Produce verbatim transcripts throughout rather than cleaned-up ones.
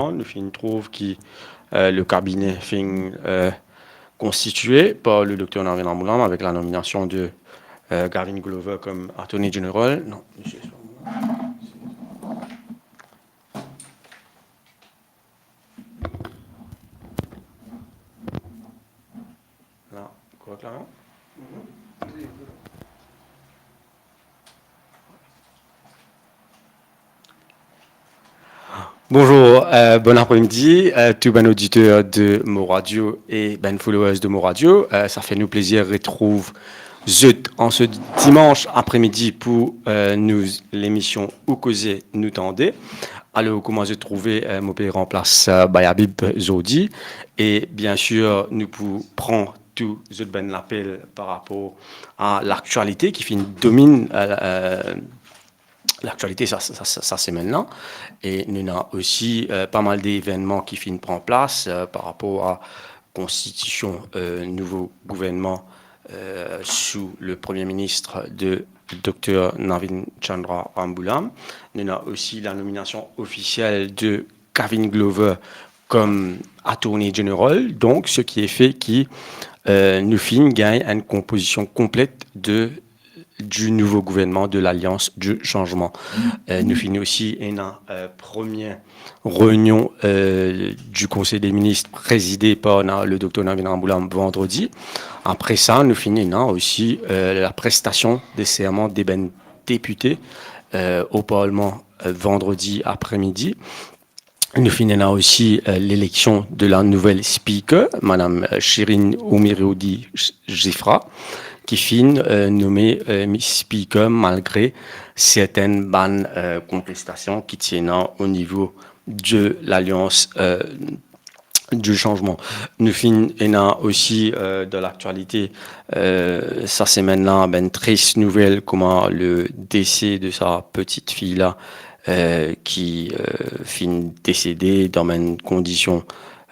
Nou finn trouv ki, euh, le cabinet finn, euh, constitué par le docteur Navin Ramgoolam avec la nomination de, euh, Gavin Glover comme Attorney General. Non, monsieur. La, korek la, non? Bonzour, euh, bon apremidi, euh, tou bann oditer de Mo Radio e bann followers de Mo Radio. Euh, sa fer nou plezir retrouv zot an se dimanz apremidi pou, euh, nou lemision Ou Koze Nou Tande. Alor, kouma zot trouve, euh, mo pe ranplas, euh, Bay Habib zordi. E biensir, nou pou pran tou zot bann lapel par rapor a laktialite ki finn dominn, euh, euh, laktialite sa, sa, sa, sa semenn la. E nou ena osi, euh, pa mal de evennman ki finn pran plas, euh, par rapor a konstitision, euh, nouvo gouvernman, euh, sou le premie minis de dokter Navin Chandra Ramgoolam. Nou ena osi la nominasion ofisiel de Gavin Glover comme Attorney General, donc ce qui est fait ki, euh, nou finn gagn enn konpozision konplet de, du nouveau gouvernement de l'Alliance du Changement. Euh, nou finn osi ena, euh, premie reynion, euh, du Conseil des ministres présidé par na-, le dokter Navin Ramgoolam vandredi. Apre sa, nou finn ena osi, euh, la prestasion de serman de bann depite, euh, o Parlman, euh, vandredi apremidi. Nou finn ena osi, euh, leleksion de la nouvel Speaker, Madam, euh, Shirin Omiroudi Geffrard, ki finn, euh, nome, euh, Speaker malgre sertenn bann, euh, kontestasion ki ti ena o nivo de l'Alliance, euh, du Changement. Nou finn ena osi, euh, dan laktialite, euh, sa semenn la, bann tris nouvel, kouma le dese de sa petit fiy la, euh, ki, euh, finn desede dan bann kondision,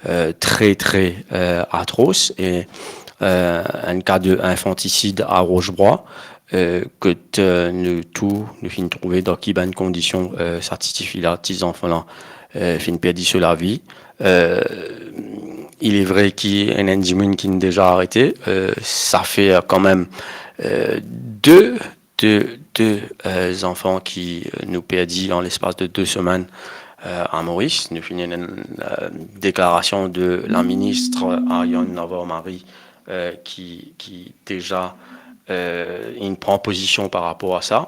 euh, tre, tre, euh, atros, e, euh, enn ka de infantisid a Rochebroi, euh, kot, euh, nou tou, nou finn trouve dan ki bann kondision, euh, sa ti tifi la, ti zanfan la, euh, finn perdi so lavi. Euh, il est vrai ki ena enn dimoun ki finn deza arete, euh, sa fer kanmem, euh, de, de, de, euh, zanfan ki, euh, nou perdi an lespas de de semenn, euh, a Moris. Nou finn ena enn, euh, deklarasion de la minis Ariane Navarro-Marie, euh, ki, ki deza, euh, inn pran pozision par rapor a sa.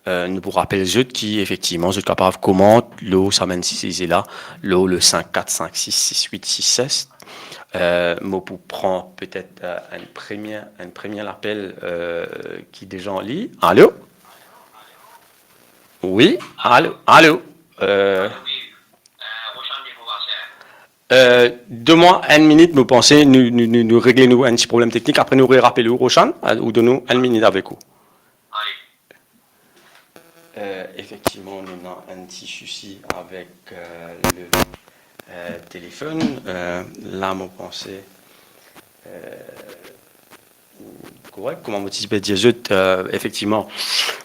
Euh, nou pou rapel zot ki, efektivman, zot kapav komant lor sa bann size la, lor le cinq quatre cinq six six huit six sept. Euh, mo pou pran petet, euh, enn premie, enn premie lapel, euh, ki deza an liny. Alo? Wi, alo, alo. Euh, euh, donn mwa enn minit, mo panse nou, nou, nou, nou regle nou enn ti problem teknik, apre nou rerapel ou, Roshan, euh, ou donn nou enn minit avek ou. Euh, efektivman, nou ena enn ti sousi avek, euh, le, euh, telefonn. Euh, la, mo panse, euh, korek, kouma mo ti pe dir zot, euh, efektivman,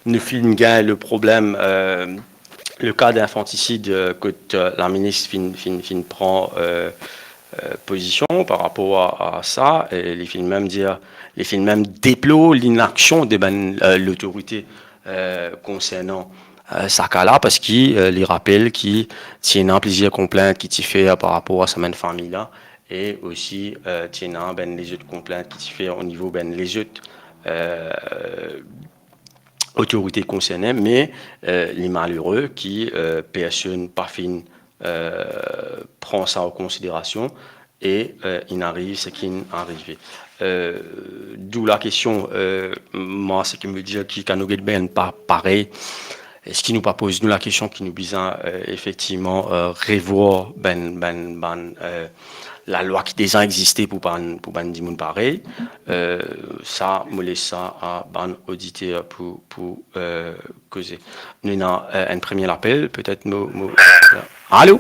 nou finn gagn le problem, euh, le ka d'infantisid, euh, kot, euh, laminis finn, finn, finn pran, euh, euh, pozision par rapor a, a sa, e li finn mem dir, li finn mem deplor linaksion de bann, euh, lotorite, euh, konsernan, euh, sa ka la, parski, euh, li rapel ki ti ena plizier konplint ki ti fer par rapor a sa bann fami la, e osi, euh, ti ena bann lezot konplint ki ti fer o nivo bann lezot, euh, otorite konserne, me, euh, li malere ki, euh, personn pa finn, euh, pran sa an konsiderasion e, euh, inn ariv seki inn arive. Euh, d'où la kestion, euh, mwa, seki mo dir ki kan nou get bann pa parey, eski nou pa poz nou lakestion ki nou bizin, euh, efektivman, euh, revwar bann, bann, bann, euh, lalwa ki deza existe pou bann, pou bann dimoun parey? Euh, sa, mo les sa a bann oditer pou, pou, euh, koze. Nou ena, euh, enn premie lapel, petet mo, mo, alo?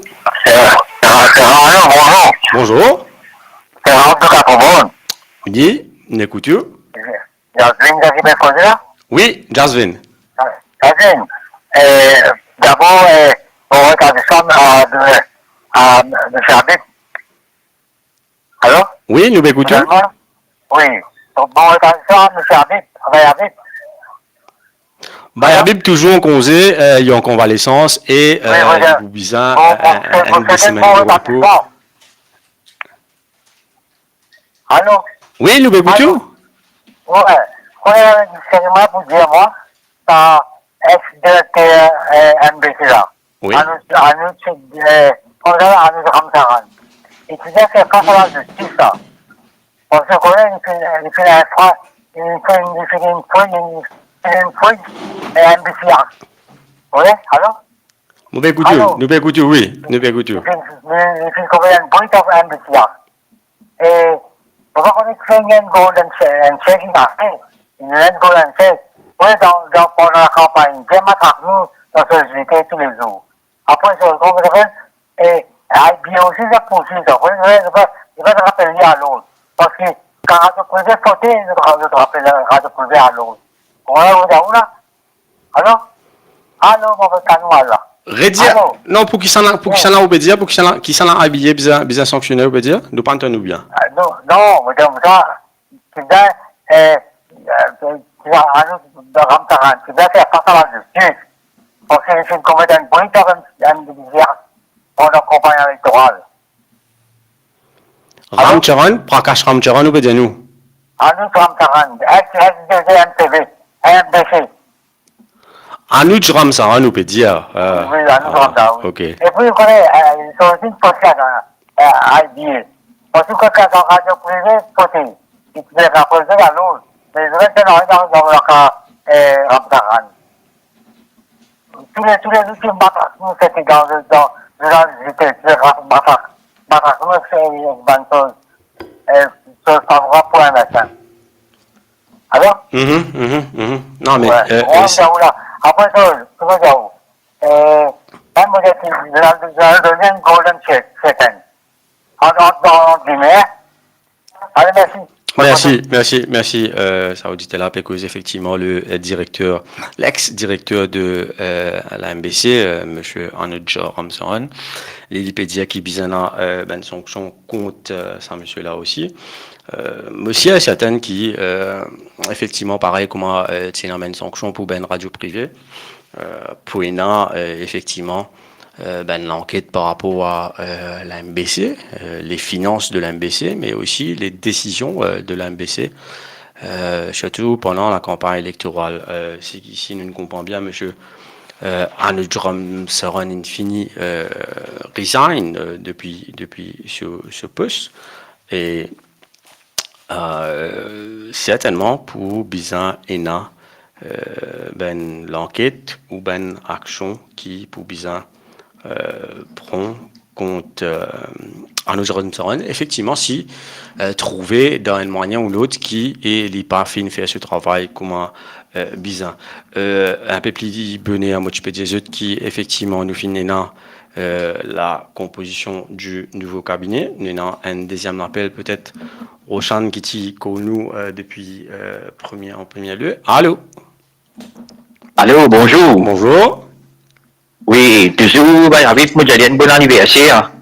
Alo, bonzour. Bonzour. Serge de Capricorne. Wi, nou ekout ou. Jasmine, sa ki pe koze la? Wi, Jasmine. Jasmine, euh, dabor, euh, bon, retablisman a, de, a, de Misie Habib. Alo? Wi, nou pe ekout ou. Wi. Bon, bon, retablisman a Misie Habib, travay Habib. Bay Habib touzour an konze, euh, li an konvalesans e, euh, wi, wi, li pou bizin, bon, euh, bon, enn, bon, de semenn de repo. Alo? Wi, nou pe ekout ou. Wi, wi, wi, pou dir mwa, sa, ex-direkter, euh, M B C la. Wi. Anou, anou, ti, euh, koumsa, anou Ramcharan. Li ti bizin fer fas a lazistis, sa. Parski, ou kone, li finn, li finn fer, li finn, li finn fer, li finn fer, euh, M B C Act. Wi, alo? Nou pe ekout ou, alo? Nou pe ekout ou, wi, nou pe ekout ou. Li finn, li, li finn komet enn bri kont M B C Act. E, mo pa kone ki fer enn golden che-, enn check li pa fer. Enn golden check. Wi, dan, dan, pandan lakanpagn, li dir matrak nou dan so zilete toulezour. Apre, so, kouma sa fer, e, I B A osi, sa pouswiv sa. Wi, wi, li pa, li pa rapel li a lord. Parski, kan radio prive fote, zot ra-, zot rapel radio prive a lord. Ou konpran, ou la? Alo? Alo, mo pe tann ou la. Redir, alo? Non, pou kisannla, pou kisannla ou pe dir, pou kisannla, kisannla I B A bizin, bizin sanksione, ou pe dir? Nou pa tann ou bien. Ah, non, non, mo dir sa, ki bizin, eh, eh, ki bizin, anou, Ramcharan, ki bizin fer fas a lazistis. Parski li finn komet enn bri, enn, enn, pandan kanpagn elektoral. Alo? Ramcharan, Prakash Ramcharan, ou pe dir nou? Anuj Ramcharan, ex, ex-D G M T V, M B C. Anuj Ramcharan, ou pe dir, euh, wi, Anuj Ramcharan, wi. Ok. Epi, ou kone, euh, li sorti poste, euh, euh, I B A. Parski kan, kan radio prive, poste, li ti pe rapel sa, alor, me zot ena dan, dan, dan, euh, Ramcharan. Toulezour, toulezour, ti matrak nou fete dan, dan, dan lite, ti matrak, matrak nou fete bann soz, eh, soz favorab pou enn mesin. Alor? Mhm, mhm, mhm. Non, me, eh, eh, apre, soz, kouma dir, eh, mem mo dir, la, la, la, donn enn golden check, check enn. An, an, an gime, hein? Allez, merci. Merci, merci, merci. Euh, sa oditer la pe koz efektivman le, euh, direkter, l'ex-direkter de, euh, la M B C, euh, monsieur Anuj Ramcharan. Li, li pe dir ki bizin ena, euh, bann sanksion kont, euh, sa misie la osi. Euh, mo sir e serten ki, euh, efektivman, parey kouma, euh, ti ena bann sanksion pou bann radio prive, euh, pou ena, euh, efektivman, euh, ben, lanket par rapor a, euh, la M B C, euh, les finances de la M B C, mais aussi les décisions, euh, de la M B C, euh, surtout pendant la campagne électorale. Euh, si, si nou konpran bien, monsieur, euh, Anujram Saran inn fini, euh, resign, euh, depuis, depuis ce, ce poste. E, euh, sertennman pou bizin ena, euh, bann lanket ou bann aksion ki pou bizin, euh, pran kont, euh, Anujram Saran. Efektivman, si, euh, trouve dan enn mwayin ou lot ki, e li pa finn fer so travay kouma, euh, bizin. Euh, inpe pli boner, mo ti pe dir zot ki efektivman nou finn ena, euh, la composition du nouveau cabinet. Nou ena enn deziem apel, petet Roshan ki ti call nou, euh, depi, euh, premie, an premie lie. Alo? Alo, bonzour. Bonzour. Wi, touzour, bay Habib, mo dir li enn bon aniverser.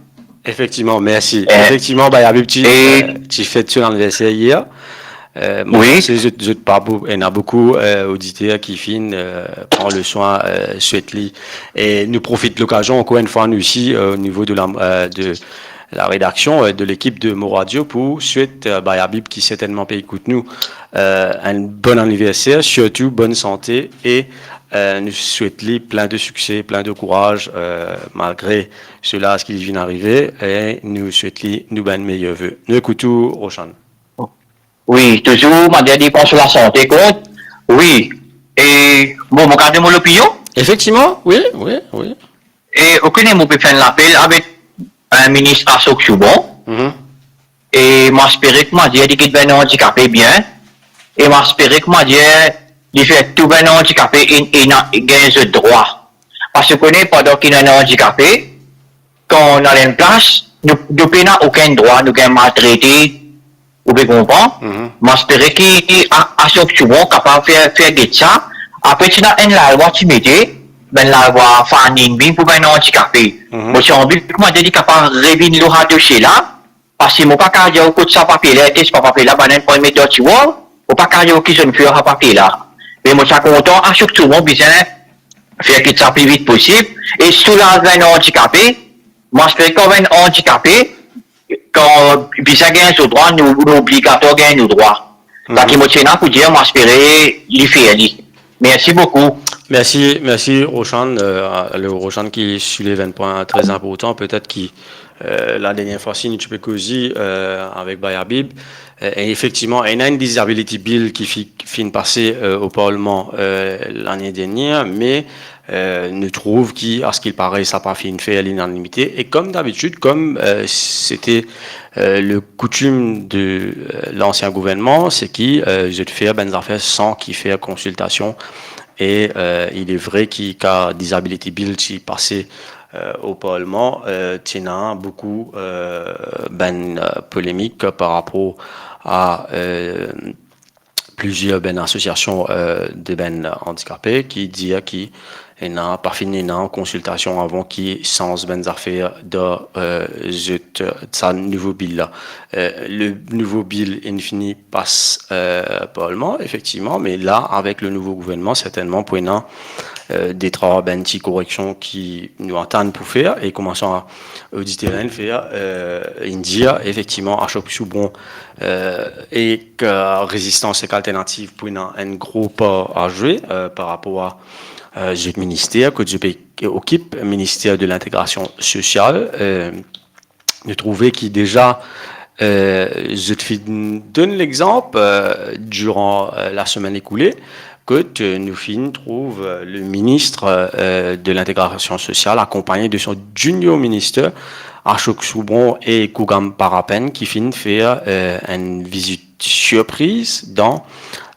Efektivman, mersi. Eh, efektivman, bay Habib ti, eh, euh, ti fet so laniverser yer. Euh, mo panse zot, zot pa bou-, ena boukou, euh, oditer ki finn, euh, pran le swin, euh, swet li. E nou profit lokazion, ankor enn fwa, nou isi, euh, o nivo de la, euh, de la redaksion, euh, de lekip de Mo Radio pou swet, euh, bay Habib ki sertennman pe ekout nou, euh, enn bon aniverser, sirtou bonn sante e, euh, nou swet li plin de sikse, plin de kouraz, euh, malgre se laz ki li vinn arive, e nou swet li nou bann meyer ve. Nou ekout ou, Roshan. Wi, touzour, mo dir li pran so lasante kont. Wi. E, bon, mo kapav donn mo lopinion? Efektivman, wi, wi, wi. E, okenn mo pe fer enn lapel avek, euh, minis Ashok Soubhon. Mhm. E mo espere, kouma dir, li gid bann andikape bien. E mo espere, kouma dir, li fer tou bann andikape inn, inn gagn zot drwa. Parski ou kone, pandan ki nou ena andikape, kan nou al enn plas, nou, nou pena okenn drwa, nou gagn maltrete, ou pe konpran? Mhm. Mo espere ki, ki A-, Ashok Soubhon kapav fer, fer get sa. Apre, ti ena enn lalwa ti mete, bann lalwa Fanning Bing pou bann andikape. Mhm. Mo ti anvi, kouma dir, li kapav revinn lor sa dosie la, parski mo pa kapav dir ou kot sa papie la, eski sa papie la, bann inn pran met dan tiwar, mo pa kapav dir ou ki zot inn fer sa papie la. Me mo ti a kontan, Ashok Soubhon bizin fer get sa pli vit posib, e soulaz bann andikape, mo espere kan bann andikape, kan bizin gagn so drwa, nou, nou obligatwar gagn nou drwa. Mhm. Sa ki mo ti ena pou dir, mo espere li fer li. Mersi boukou. Mersi, mersi Roshan. Euh, le Roshan ki soulev enn pwin tre inportan, petet ki, euh, la dernie fwa si nou ti pe koze, euh, avek bay Habib. Euh, e efektivman, ena enn disability bill ki fi-, finn pase, euh, o parlman, euh, lane dernie, me, euh, nou trouv ki, askil pare, sa pa finn fer linanimite. E kom dabitid, kom, euh, sete, euh, le koutim de, euh, lansien gouvernman, se ki, euh, zot fer bann zafer san ki fer konsiltasion. E, euh, il est vrai ki kan disability bill ti pase, euh, o parlman, euh, ti ena boukou, euh, bann, euh, polemik par rapor a, euh, plizier bann asosiasion, euh, de bann andikape ki dir ki ena, pa finn ena konsiltasion avan ki sanz bann zafer dan, euh, zot, euh, sa nouvo bill la. Euh, le nouvo bill inn fini pas, euh, parlman, efektivman, me la, avek le nouvo gouvernman, sertennman pou ena, euh, de trwa bann ti koreksion ki nou atann pou fer, e kouma sa oditer inn fer, euh, inn dir, efektivman, Ashok Soubhon, euh, ek Rezistans ek Alternativ pou ena enn gro par a zwe, euh, par rapor a, euh, zot minister, kot zot pe okip, Minister de Lintegrasion Sosial. Euh, nou trouve ki deza, euh, zot finn donn lexanp, euh, diran, euh, lasemenn ekoule, kot, euh, nou finn trouv, euh, le minis, euh, de Lintegrasion Sosial akonpagne de son junior minister, Ashok Soubhon e Kugam Parapen, ki finn fer, euh, enn vizit sirpriz dan,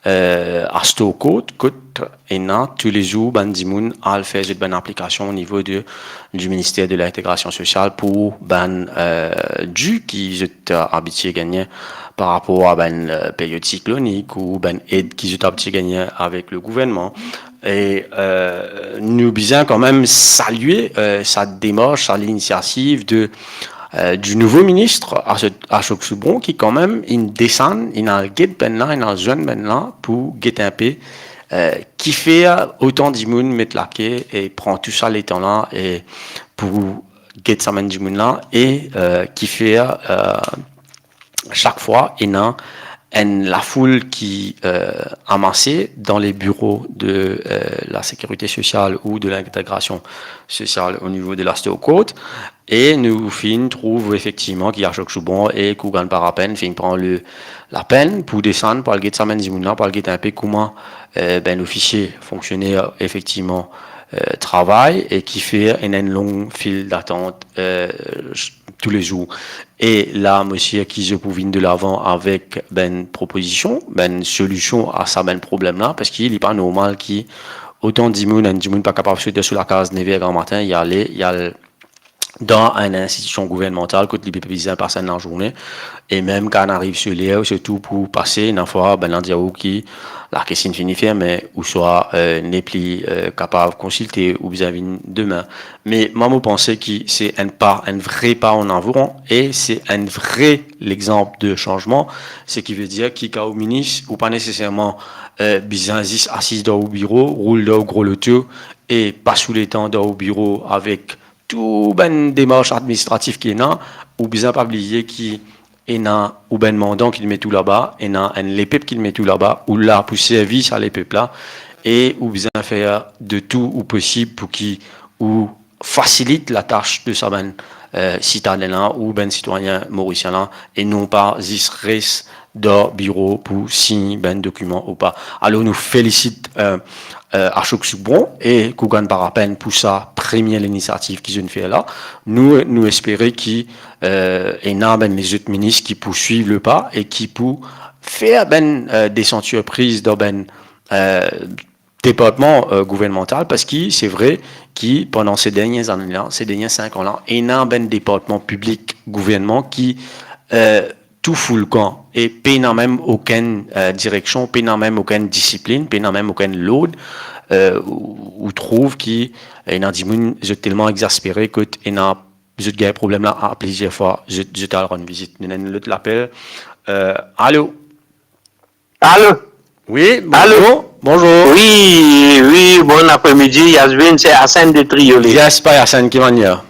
euh, Astor Court, kot ena toulezour bann dimoun al fer zot bann aplikasion o nivo de, du Minister de Lintegrasion Sosial pou bann, euh, di ki zot, euh, abitie gagne par rapor a bann, euh, period siklonik ou bann ed ki zot abitie gagne avek le gouvernman. E, euh, nou bizin kanmem salie, euh, sa demars, sa linisiativ de, euh, du nouvo minis, Ashok, Ashok Soubhon, ki kanmem inn desann, inn al get bann la, inn al zwenn bann la pou get inpe, euh, kifer otan dimoun met lake e pran tou sa letan la e pou get sa bann dimoun la e, euh, ki fer, euh, sak fwa ena enn lafoul ki, euh, amase dan le biro de, euh, la sécurité sociale ou de l'intégrasion sosial o nivo de la Stokourt, e nou finn trouv efektivman ki Ashok Soubhon e Kugan Parappin finn pran le, lapenn pou desann, pou al get sa bann dimoun la, pou al get inpe kouma, euh, bann ofisie, fonksioner efektivman, euh, travay e ki fer ena enn long fil datant, euh, toulezour. E la, mo sir ki zot pou vinn delavan avek bann propozision, bann solision a sa bann problem la, parski li pa normal ki otan dimoun, enn dimoun pa kapav sot sou lakaz nev er gramatin, li ale, li al dan enn institision gouvernmantal kot li pe bizin pas enn lazourne, e mem kan ariv so ler, sirtou pou pase, ena fwa, bann la dir ou ki lakes inn fini ferme, ouswa, euh, nepli, euh, kapav konsilte, ou bizin vinn demin. Me mwa, mo panse ki se enn pa, enn vre pa an avan, e se enn vre lexanp de sanzman, seki vedir ki kan ou minis, ou pa neseserman, euh, bizin zis asiz dan ou biro, roul dan ou gro loto, e pas ou letan dan ou biro avek tou bann demars administratif ki ena, ou bizin pa bliye ki ena ou bann mandan ki met ou laba, ena enn lepep ki met ou laba, ou la pou servi sa lepep la, e ou bizin fer de tou ou posib pou ki ou fasilit latas de sa bann, euh, sitaden la ou bann sitwayin morisien la, e non pa zis res dan biro pou sign bann dokiman ou pa. Alor, nou felisit, euh, euh, Ashok Soubhon e Kugan Parappin pou sa premie linisiativ ki zot inn fer la. Nou, nou espere ki, euh, ena bann lezot minis ki pou swiv le pa e ki pou fer bann, euh, desann sirpriz dan bann, euh, departman, euh, gouvernmantal, parski se vre ki pandan se dernie ane la, se dernie sink an la, ena bann departman piblik gouvernman ki, euh, tou fou lekan e pena mem okenn, euh, direksion, pena mem okenn disiplinn, pena mem okenn lord, euh, ou, ou trouv ki ena dimoun, zot telman exaspere kot ena, zot gagn problem la a plizier fwa, zot, zot al rann vizit. Nou ena enn lot lapel. Euh, alo? Alo? Wi, bonzour. Alo? Bonzour. Wi, wi, bon apremidi, Yasvin, se Hassan de Triolet. Yes, pa Hassan, ki manier?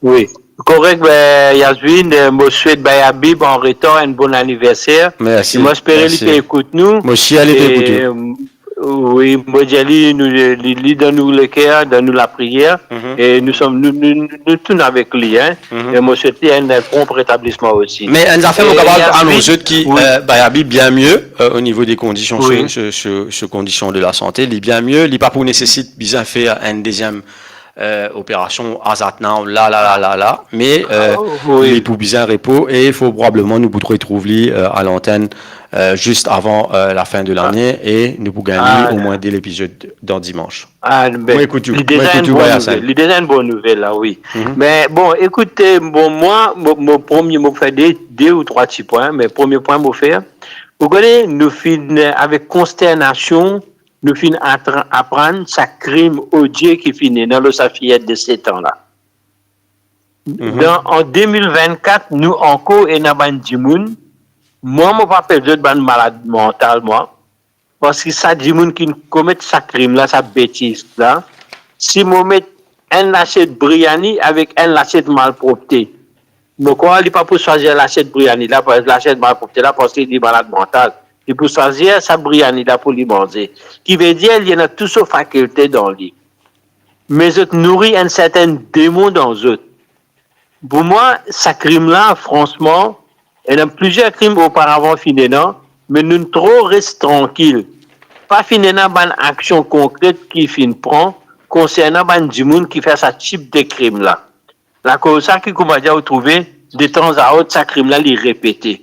Wi. Korek, be, Yasvin, eh, mo swet Bayabi, bon, an retar, enn bon aniverser. Mersi, mersi. E mo espere li pe ekout nou. Mo sir li pe ekout nou. E, wi, mo dir li, nou, li, li dan nou leker, dan nou lapriyer, mhm, e nou som, nou, nou, nou, nou tourn avek li, hein. Mhm. E mo swet li enn, enn pronp retablisman osi. Me enn zafer mo kapav anons zot ki, wi, euh, Bayabi bien mie, euh, o nivo de kondision, wi, so, so, so, so kondision de lasante, li bien mie, li pa pou nesesit bizin fer enn deziem euh, operasion azatna, la, la, la, la, la. Me, euh, ah, wi, li pou bizin repo e fort probableman nou pou retrouv li, euh, a lantenn, euh, zis avan, euh, lafin de lane e nou pou gagn omwin de lepizod dan dimans. Ah, ben, mo ekout ou, li deza enn bon nouvel, li deza enn bon nouvel la, wi. Mhm. Me bon, ekout, euh, bon, mwa, mo, mo premie, mo fer de, de ou trwa ti pwin, me premie pwin mo fer, ou kone, nou finn, euh, avek konsternasion, nou finn atra-, aprann sa krim odie ki finn ena lor sa fiyet de set an la. Mhm. Dan, an de mil vennkat, nou ankor ena bann dimoun, mwa, mo pa apel zot bann malad mantal, mwa, parski sa dimoun ki komet sa krim la, sa betiz la, si mo met enn lasiet briani avek enn lasiet malpropte, mo krwar li pa pou swazir lasiet briani la, pa-, lasiet malpropte la, parski li malad mantal. Li pou swazir sa briani la pou li manze. Ki vedir li ena tou so fakilte dan li. Me zot nouri enn sertin demon dan zot. Pou mwa, sa krim la, fransman, ena plizier krim oparavan finn ena, me nou tro res trankil. Pa finn ena bann aksion konkret ki finn pran konsernan bann dimoun ki fer sa tip de krim la. Lakoz sa ki, koumadir, ou trouve, de tan a ot, sa krim la, li repete.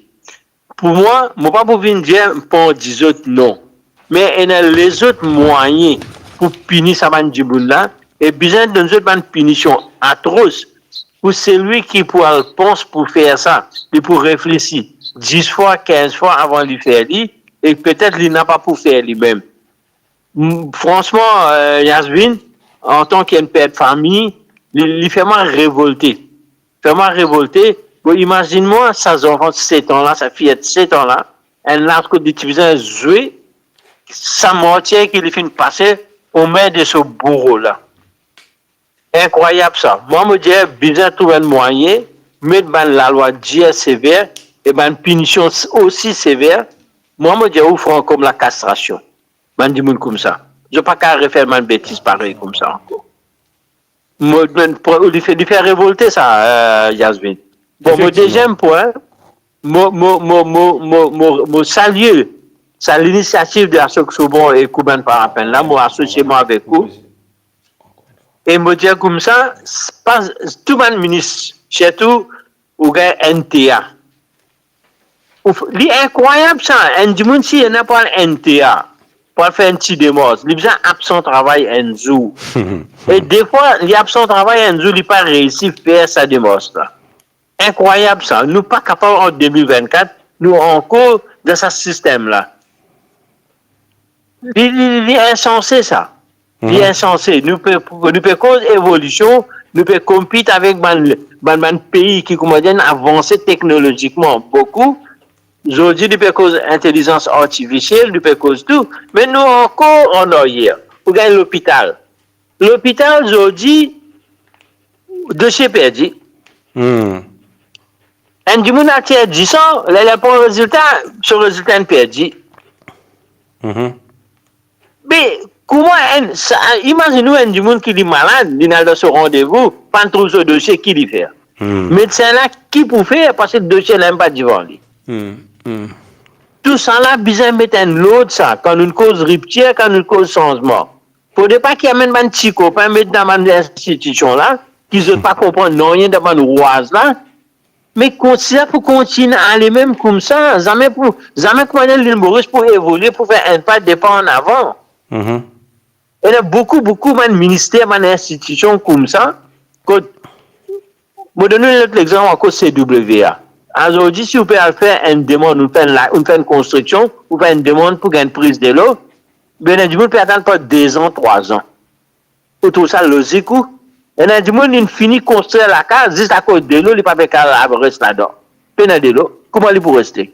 Pou mwa, mo pa pou vinn dir, pa dir zot non. Me ena lezot mwayin pou pini sa bann dimoun la, e bizin donn zot bann pinision atros. Pou selwi ki pou al pans pou fer sa, li pou reflesi dis fwa, kinz fwa avan li fer li, e petet li napa pou fer li mem. M-, fransman, euh, Yasvin, antan ki enn per de fami, li, li fer mwa revolte. Fer mwa revolte. Bon, imazinn mwa, sa zanfan set an la, sa fiyet set an la, enn laz kot li ti bizin zwe, sa martir ki li finn pase omer de so bouro la. Inkrwayab sa. Mwa, mo dir, bizin trouv enn mwayin, met bann lalwa dir sever e bann pinision s-, osi sever. Mwa, mo dir ou, frankom lakastrasion. Bann dimoun koumsa, zot pa kav refer bann betiz parey koumsa ankor. Mo, mo, pou, li fer, li fer revolte sa, eh, Yasmine. Bon, mo Efektivman. Deziem pwin, mo, mo, mo salie sa linisiativ de Ashok Sobhan ek Koubenn Parapenn la, mo asosie mwa avek ou. E mo dir koumsa, s-, pa, tou bann minis, sirtou ou gagn N T A. Ou f-, li inkrwayab sa, enn dimoun si ena pou al N T A, pou al fer enn ti demars, li bizin absan travay enn zour. E defwa, li absan travay enn zour, li pa reisi fer sa demars la. Inkrwayab sa, nou pa kapav an de mil vennkat, nou ankor dan sa sistem la. Li, li, li, li insanse sa. Li Mhm. insanse. Nou pe, nou pe koz evolision, nou pe konpit avek bann, bann, bann pei ki, kouma dir, avanse teknolozikman boukou. Zordi, nou pe koz intelizans artifisiel, nou pe koz tou, me nou ankor an aryer. Ou gagn lopital. Lopital, zordi, dosie perdi. Hmm. Enn dimoun al tir disan, ler li pran rezilta, so rezilta inn perdi. Mhm. Me kouma enn, sa, imazinn ou enn dimoun ki li malad, li al dan so randevou, pa'nn trouv so dosie, ki li fer? Hmm. Medsin la, ki pou fer, paski dosie la mem pa divan li. Hmm, hmm. Tousala bizin met enn lord sa, kan nou koz riptir, kan nou koz sanzman. Fode pa ki amenn bann ti kopin met dan bann institision la, ki zot pa konpran nanye dan bann rouaz la, me kontign pou kontign ale mem koumsa, zame pou, zame kouma Lil Moris pou evolie, pou fer enn pa, de pa an avan. Mhm. Ena boukou, boukou bann minister, bann institision koumsa, kot, mo donn ou enn lot lexanp ankor, C W A. Azordi, si ou pe al fer enn demann, ou fer enn la-, ou fer enn konstriksion, ou fer enn demann pou gagn priz delo, be ena dimoun pe atann par dezan, trwazan. Ou trouv sa lozik ou? Ena dimoun inn fini konstrir lakaz, zis akoz delo, li pa pe kapav res ladan. Pena delo, kouma li pou reste?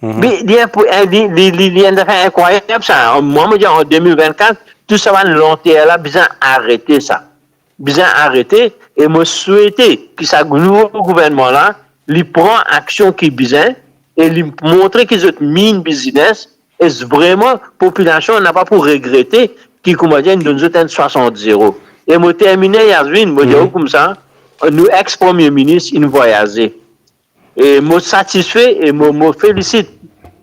Mhm. Li, li inpo-, eh, li, li, li, li enn zafer inkrwayab sa. Mwa, mo dir, an de mil vennkat, tou sa bann lanter la bizin arete sa. Bizin arete, e mo swete ki sa nouvo gouvernman la, li pran aksion ki bizin, e li montre ki zot mean business, e vreman, popilasion napa pou regrete ki, kouma dir, inn donn zot enn swasant zero. E mo termine, Yasmine, mo dir Mhm. ou koumsa, nou ex-Premie Minis, inn vwayaze. E mo satisfe e mo, mo felisit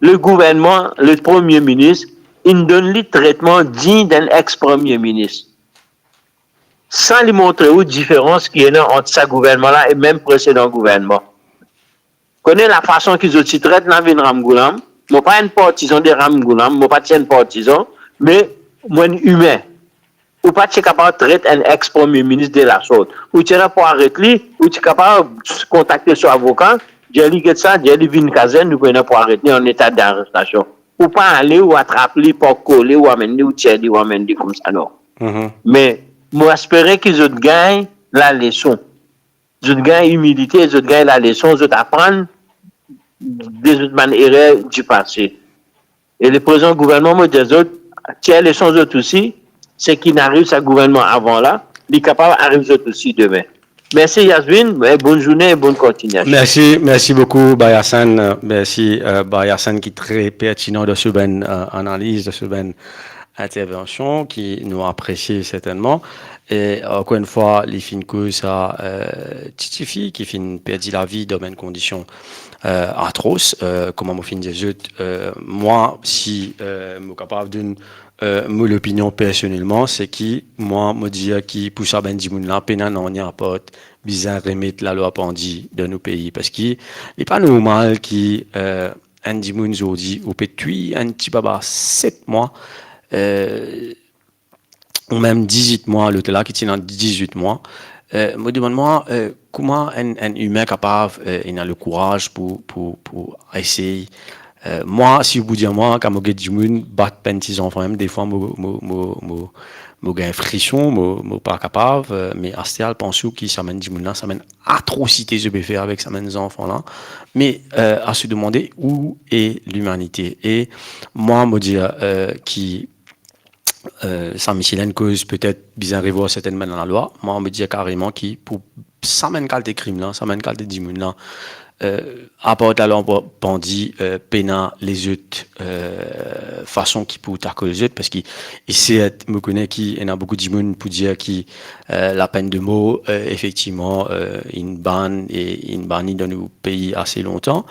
le gouvernman, le Premie Minis, inn donn li tretman dign d'enn ex-Premie Minis. Sa li montre ou diferans ki ena ant sa gouvernman la e mem presedan gouvernman. Kone lafason ki zot ti tret Navin Ramgoolam, mo pa enn partizan de Ramgoolam, mo pa ti enn partizan, me mo enn imin. Ou pa ti kapav tret enn ex-Premie Minis de la sort. Ou ti ena pou aret li, ou ti kapav kontakte so avoka, dir li, "Get sa, dir li vinn kazern, nou pou ena pou aret li an eta darestasion." Ou pa ale, ou atrap li, par kole, ou amenn li, ou tir li, ou amenn li koumsa, non. Mhm. Me mo espere ki zot gagn laleson. Zot gagn imilite, zot gagn laleson, zot aprann de zot bann erer di pase. E le prezan gouvernman, mo dir zot, tir leson zot osi, seki inn ariv sa gouvernman avan la, li kapav ariv zot osi demin. Mersi Yasmine, e bonn zourne e bonn kontignasion. Mersi, mersi boukou, Bayasan. Mersi, eh, Bayasan, ki tre pertinan dan so bann, eh, analiz, dan so bann intervension ki nou apresie sertennman. E ankor enn fwa, li finn koz sa, eh, ti tifi ki finn perdi lavi dan bann kondision, eh, atros, eh, kouma mo finn dir zot, eh, mwa, si, eh, mo kapav donn, eh, mo lopinion personelman, seki mwa, mo dir ki pou sa bann dimoun la, pena nanye apar bizin remet lalwa pandi dan nou pei, paski li pa normal ki, eh, enn dimoun zordi, ou pe touy enn ti baba set mwa, eh, ou mem dizwit mwa, lot la ki ti ena dizwit mwa. Eh, mo demann mwa, eh, kouma enn, enn imin kapav, eh, ena lekouraz pou, pou, pou esey, eh, mwa, si ou pou dir mwa, kan mo get dimoun bat bann ti zanfan, mem defwa mo, mo, mo, mo, mo gagn frison, mo, mo pa kapav, eh, me aster al panse ou ki sa bann dimoun la, sa bann atrosite zot pe fer avek sa bann zanfan la. Me, eh, a se demande, où est l'humanité? E mwa, mo dir, eh, ki eh, sa misie la inn koz petet bizin revwar sertenn bann lalwa. Mwa, mo dir kareman ki pou sa bann kalite krim la, sa bann kalite dimoun la, eh, apar lalwa bandi, eh, pena lezot, eh, fason ki pou takol zot, parski, e sert, mo kone ki ena boukou dimoun pou dir ki, eh, lapenn de mor, eh, efektivman, eh, inn bann e inn bani dan nou pei ase lontan,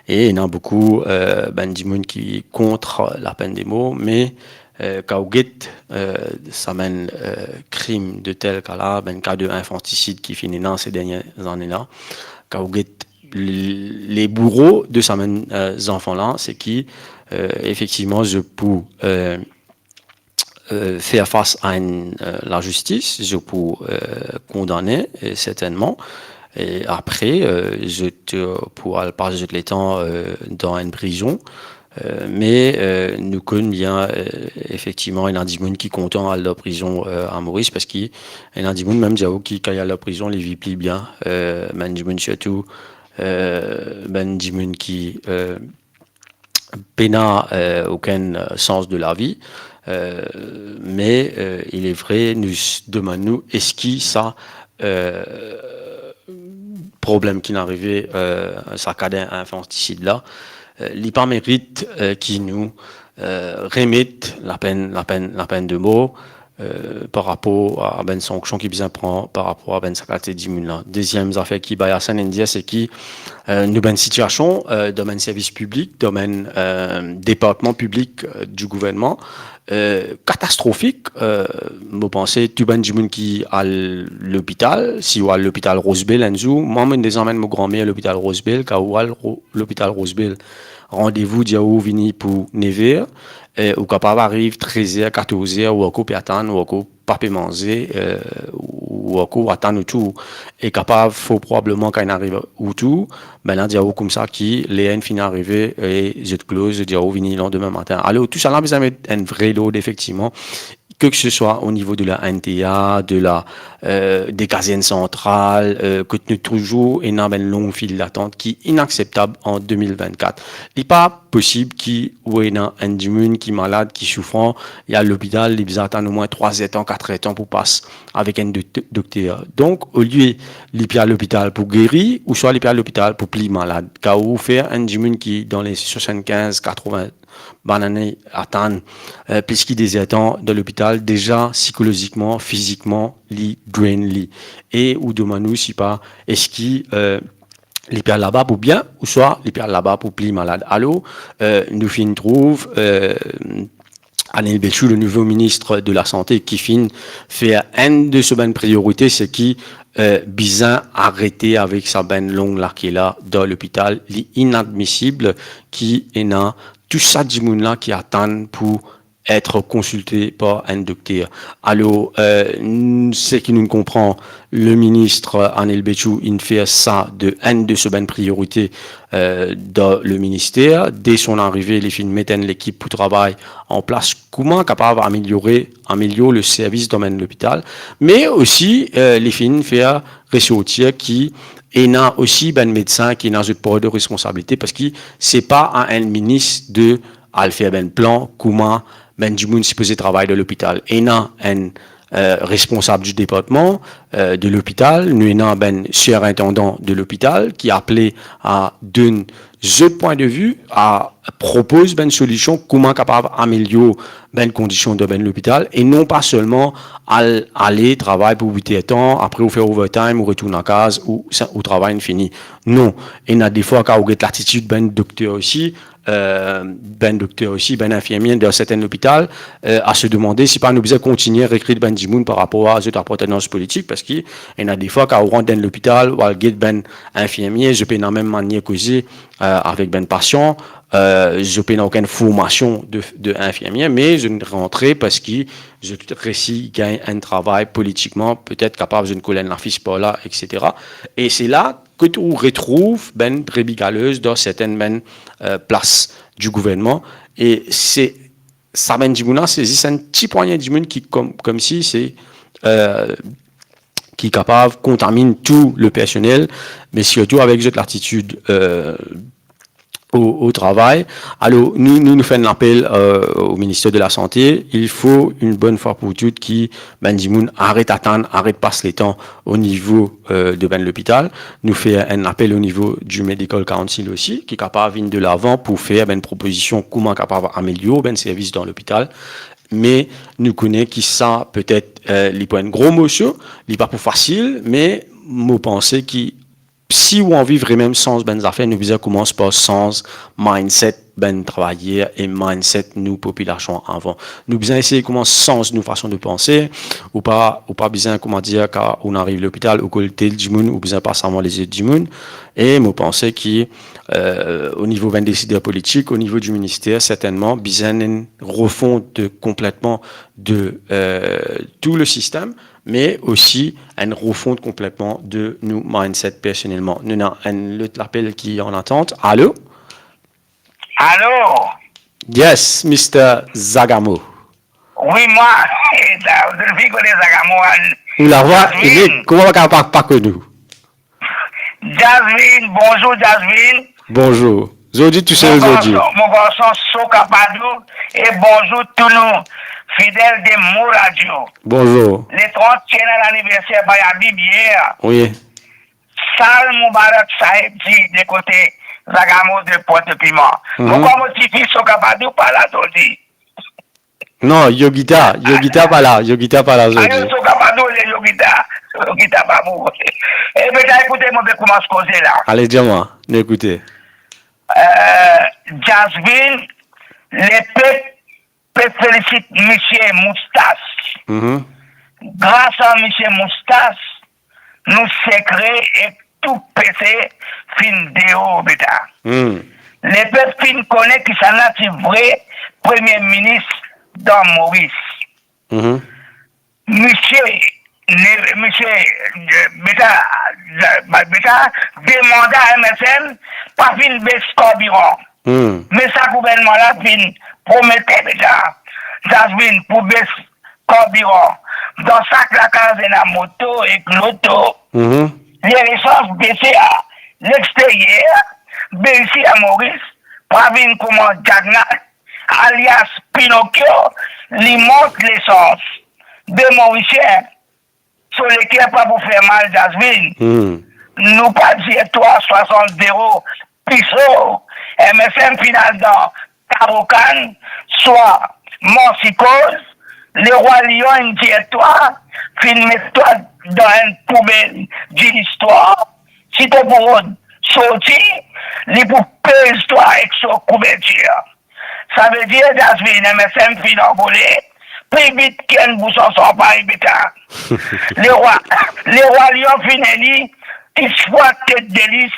e ena boukou, eh, bann dimoun ki kont lapenn de mor, me, eh, kan ou get, eh, sa bann, eh, krim de tel ka la, bann ka de infantisid ki finn ena se dernie zane la, kan ou get le, le bouro de sa bann, eh, zanfan la, se ki, eh, efektivman, zot pou, eh, eh, fer fas a enn, eh, lazistis, zot pou, eh, kondane, eh, sertennman. E apre, eh, zot, eh, pou al pas zot letan, eh, dan enn prizon. Eh, me, eh, nou konn bien, eh, efektivman, ena dimoun ki kontan al dan prizon, eh, a Moris, parski ena dimoun mem dir ou ki kan li al dan prizon, li viv pli bien. Eh, bann dimoun sirtou, eh, bann dimoun ki, eh, pena, eh, okenn, eh, sans de lavi. Eh, me, eh, il est vrai, nou s-, demann nou, eski sa, eh, problem ki inn arive, eh, sa ka de infantisid la, eh, li pa merit, eh, ki nou, eh, remet lapenn, lapenn, lapenn de mor, eh, par rapor a bann sanksion ki bizin pran par rapor a bann sa kalite dimoun la. Deziem zafer ki Bayasan inn dir, se ki, eh, nou bann sitiasion, eh, dan bann servis piblik, dan bann, eh, departman piblik, eh, di gouvernman, eh, katastrofik. Eh, mo panse tou bann dimoun ki al lopital, si ou al lopital Rose Bell enn zour, mwa, mo inn deza amenn mo granmer lopital Rose Bell, kan ou al ro-, lopital Rose Bell, randevou dir ou vini pou nev er, eh, ou kapav ariv trez er, katorz er, ou ankor pe atann, ou ankor pa pe manze, eh, ou ankor atann ou tour. E kapav, fort probableman, kan inn ariv ou tour, bann la dir ou koumsa ki ler inn fini arive, e zot kloz, zot dir ou vini landime matin. Alor, tou sa la bizin met enn vre lord, efektivman, que ce soit au niveau de la N T A, de la, eh, de kazern santral, eh, kot nou touzour ena bann long fil datant ki inakseptab an de mil vennkat. Li pa posib ki ou ena enn dimoun ki malad, ki soufran, li al lopital, li bizin atann omwin trwa zertan, kat zertan pou pas avek enn dokte-, dokter. Donk, olie li pe al lopital pou geri, ouswa li pe al lopital pou pli malad. Kan ou fer enn dimoun ki dan le swasannkinz, katrovin bann ane atann, eh, plis ki de zertan dan lopital, deza sikolozikman, fizikman, li drain li. E ou demann ou, sipa, eski, eh, li pe al laba pou bien, ouswa li pe al laba pou pli malad. Alor, eh, nou finn trouv, eh, Anil Bechoo, le nouveau ministre de la Santé, ki finn fer enn de so bann priorite, se ki, eh, bizin arete avek sa bann long lake la dan lopital. Li inadmisib ki ena tou sa dimoun la ki atann pou etre konsilte par enn dokter. Alor, eh, n-, seki nou konpran, le ministre Anil Bechoo inn fer sa de enn de so bann priorite, eh, dan le minister. De son arive, li finn met enn lekip pou travay an plas, kouma kapav ameliore, amelior le servis dan bann lopital. Me osi, eh, li finn fer resortir ki ena osi bann medsin ki ena zot par de responsabilite, parski se pa a enn minis de al fer bann plan kouma bann dimoun sipoze travay dan lopital. Ena enn, eh, responsab di departman, eh, de lopital, nou ena bann serintandan de lopital ki aple a donn zot pwin de vi, a propoz bann solision kouma kapav amelior bann kondision dan bann lopital, e non pa selman al, ale travay pou wit er tan, apre ou fer overtime, ou retourn lakaz, ou sa, ou travay inn fini. Non, ena defwa kan ou get latitid bann dokter osi, eh, bann dokter osi, bann infirmie dan sertenn lopital, eh, a se demande si pa nou bizin kontigne rekrit bann dimoun par rapor a zot apartenans politik, parski ena defwa kan ou rant dan lopital, ou al get bann infirmie, zot pena mem manier koze, eh, avek bann pasian, eh, zot pena okenn formasion de, de infirmie, me zot rantre parski zot resi gagn enn travay politikman, petet kapav zot kolenn lafis par la, et cetera. E se la kot ou retrouv bann brebi galeuses dan sertenn bann, eh, plas di gouvernman. E se, sa bann dimoun la, se zis enn ti pwagne dimoun ki kom, komsi se, eh, ki kapav kontaminn tou le personel, me sirtou avek zot latitid, eh, au, au travail. Alors, nous, nous, nous faisons un appel, euh, au ministère de la Santé. Il faut, une bonne fois pour toutes, ki bann dimoun aret atann, aret pas letan au niveau, euh, de bann lopital. Nou fer enn apel o nivo di Medical Council osi, ki kapav vinn de lavan pou fer bann propozision kouma kapav amelior bann servis dan lopital. Me nou kone ki sa, petet, euh, li pou enn gro morso, li pa pou fasil, me mo panse ki si ou anvi vremem sanz bann zafer, nou bizin koumans par sanz mindset bann travayer e mindset nou popilasion avan. Nou bizin esey koumans sanz nou fason de panse. Ou pa, ou pa bizin, kouma dir, kan ou ariv lopital, ou koz tel dimoun, ou bizin pas avan lezot dimoun. E mo panse ki, euh, o nivo bann desider politik, o nivo di minister, sertennman, bizin enn refont konpletman de, euh, tou le sistem, me osi enn refont konpletman de nou mindset personelman. Nou ena enn lot lapel ki an atant. Alo? Alo? Yes, Mister Zagamo. Wi, mwa. Zot finn kone Zagamo, a? Ou lavwa Jasmine. Inik. Kouma ou kapav pa, pa konn ou? Jasmine, bonzour Jasmine. Bonzour. Zordi tousel zordi. Mo garson, mo garson Soka Padou, e bonzour tou nou fidel de Mo Radio. Bonzour. Le trant ti ena laniverser Bayabi yer. Wi. Sal Mubarak Sahib ti de kote Zagamo de Pointe-Piment. Mhm. Mo krwar mo tifi Soka Padou pa la zordi. Non, Yogita, Yogita pa la, Yogita pa la zordi. Alo, Soka Padou, le Yogita, Yogita pa bon. E be, ekoute, mo pe koumans koze la. Ale, dir mwa, nou ekoute. Euh, Jasmine, lepep pe felisit misie Moustas. Mhm. Gras a misie Moustas, nou sekre ek tou pese finn deor, beta. Hmm. Lepep finn kone kisannla ti vre premie minis dan Moris. Mhm. Misie, ne-, misie, euh, beta, euh, beta, de manda M S M pa finn bes karbiran. Hmm. Me sa gouvernman la finn promete, beta, Jasmine, pou bes karbiran. Dan sak lakaz ena moto ek loto. Mhm. Ler lesans bese a lexteryer, be isi a Moris, pa vinn kouma Jagnat, alias Pinokio, li mont lesans. De Morisien, so leker pa pou fer mal, Jasmine. Hmm. Nou pa dir twa swasant zero, piso, M S M finn al dan Karokan, swa Mansikoz, lerwa lion inn dir twa, finn met twa dan enn poubel di listwar, si to pou rod sorti, li pou pez twa ek so kouvertir. Savedir, Jasmine, M S M finn anvole pli vit ki enn bouson sanpagn, beta. Lerwa, lerwa lion finn eli, tis fwa tet de lis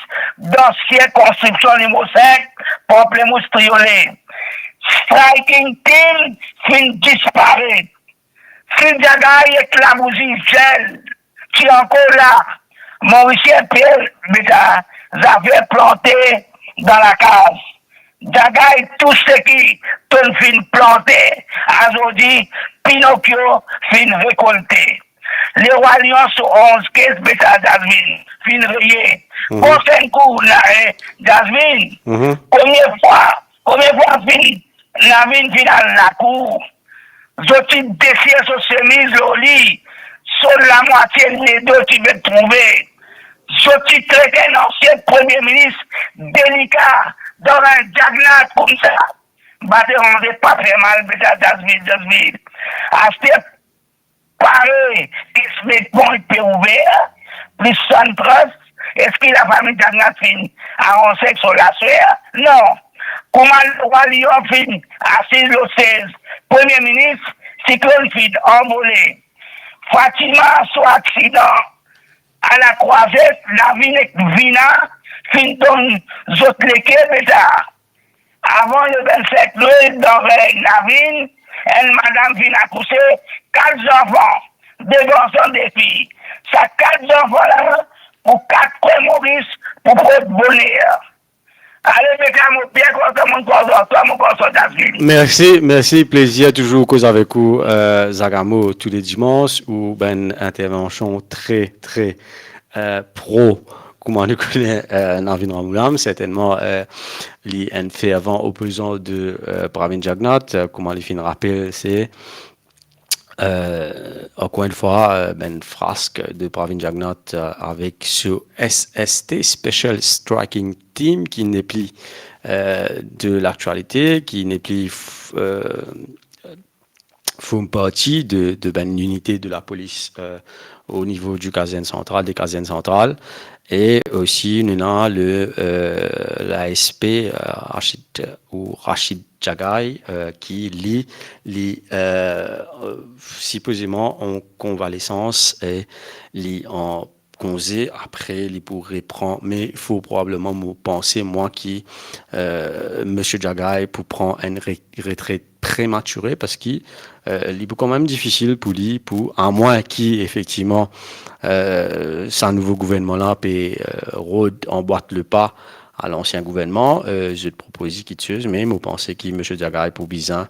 dan sirkonskripsion nimero sink, Pamplemousse Triolet. Striking team finn disparet. Si Djagay ek Labouzi Zel ti ankor la, Morisien pe, beta, zafer plante dan lakaz. Djagay tou seki tonn finn plante, azordi Pinokio finn rekolte. Lerwa lion so onz kes, beta, Jasmine, finn reye. Mhm. Prosenn kou, na, eh, Jasmine, mhm, komie fwa, komie fwa finn, Navin finn al lakour. Zot ti desir so semiz lor li, so lamwatie ledo ti pe trouve. Zot ti tret enn ansien premie minis delika dan enn Jagnat koumsa. Ba deranze pa fer mal, beta, Jasmine, Jasmine. Aster pare, kes met pont pe ouver, plis sann tras, eski lafami Jagnat finn aranz ek so laswer? Non. Kouma lerwa lion finn asiz lor sez premie minis, siklonn finn anvole. Fatima so aksidan a Lakrwazet, Navin ek Vina finn donn zot leke, beta. Avan le vennsink me, dan Vey Navin, enn madam finn akouse kat zanfan, de garson, de fi. Sa kat zanfan la pou kat kwin Moris pou port boner. Ale, beta, mo bien kontan, mo kontan, twa, mo kontan, David. Mersi, mersi, plezir touzour koz avek ou, euh, Zagamo, tou le dimans, ou bann intervension tre, tre, euh, pro kouma nou kone, eh, Navin Ramgoolam, sertennman, eh, li enn fervan opozan de, eh, Pravin Jagannath, eh, kouma li finn rapel, se, eh, ankor enn fwa, eh, bann frask de Pravin Jagannath, eh, avek so S S T, Special Striking Team, ki nepli, eh, de laktialite, ki nepli f-, eh, form parti de, de bann linite de lapolis, eh, o nivo di kazern santral, de kazern santral, e osi nou ena le, eh, l'A S P, eh, Rachid ou Rachid Jagay, eh, ki li, li, eh, sipozeman an konvalesans e li an konze, apre li pou repran, me fort probableman, mo panse, mwa, ki, eh, Misie Jagay pou pran enn re-, retret prematire, parski, eh, li pou kanmem difisil pou li, pou, amwin ki, efektivman, eh, sa nouvo gouvernman la pe, eh, rod anbwat lepa a lansien gouvernman, eh, zot propoze kiksoz, me mo panse ki Misie Jagay pou bizin,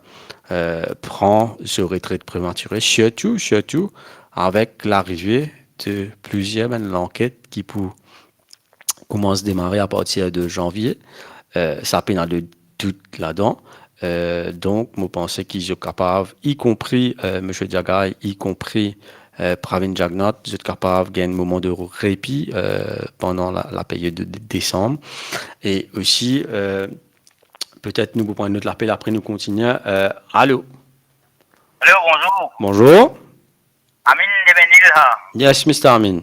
eh, pran so retret prematire, sirtou, sirtou avek larive de plizier bann lanket ki pou koumans demare apartir de zanvie. Eh, sa pena de dout ladan. Eh, donk, mo panse ki zot kapav, ikonpri, eh, Misie Jagay, ikonpri, eh, Pravin Jagannath, zot kapav gagn enn moman de repi, eh, pandan la, la period de, de desam. E osi, eh, petet nou pou pran enn lot lapel, apre nou kontinie. Eh, alo? Alo, bonzour. Bonzour. Amin de Menil, ha? Yes, Mister Amin.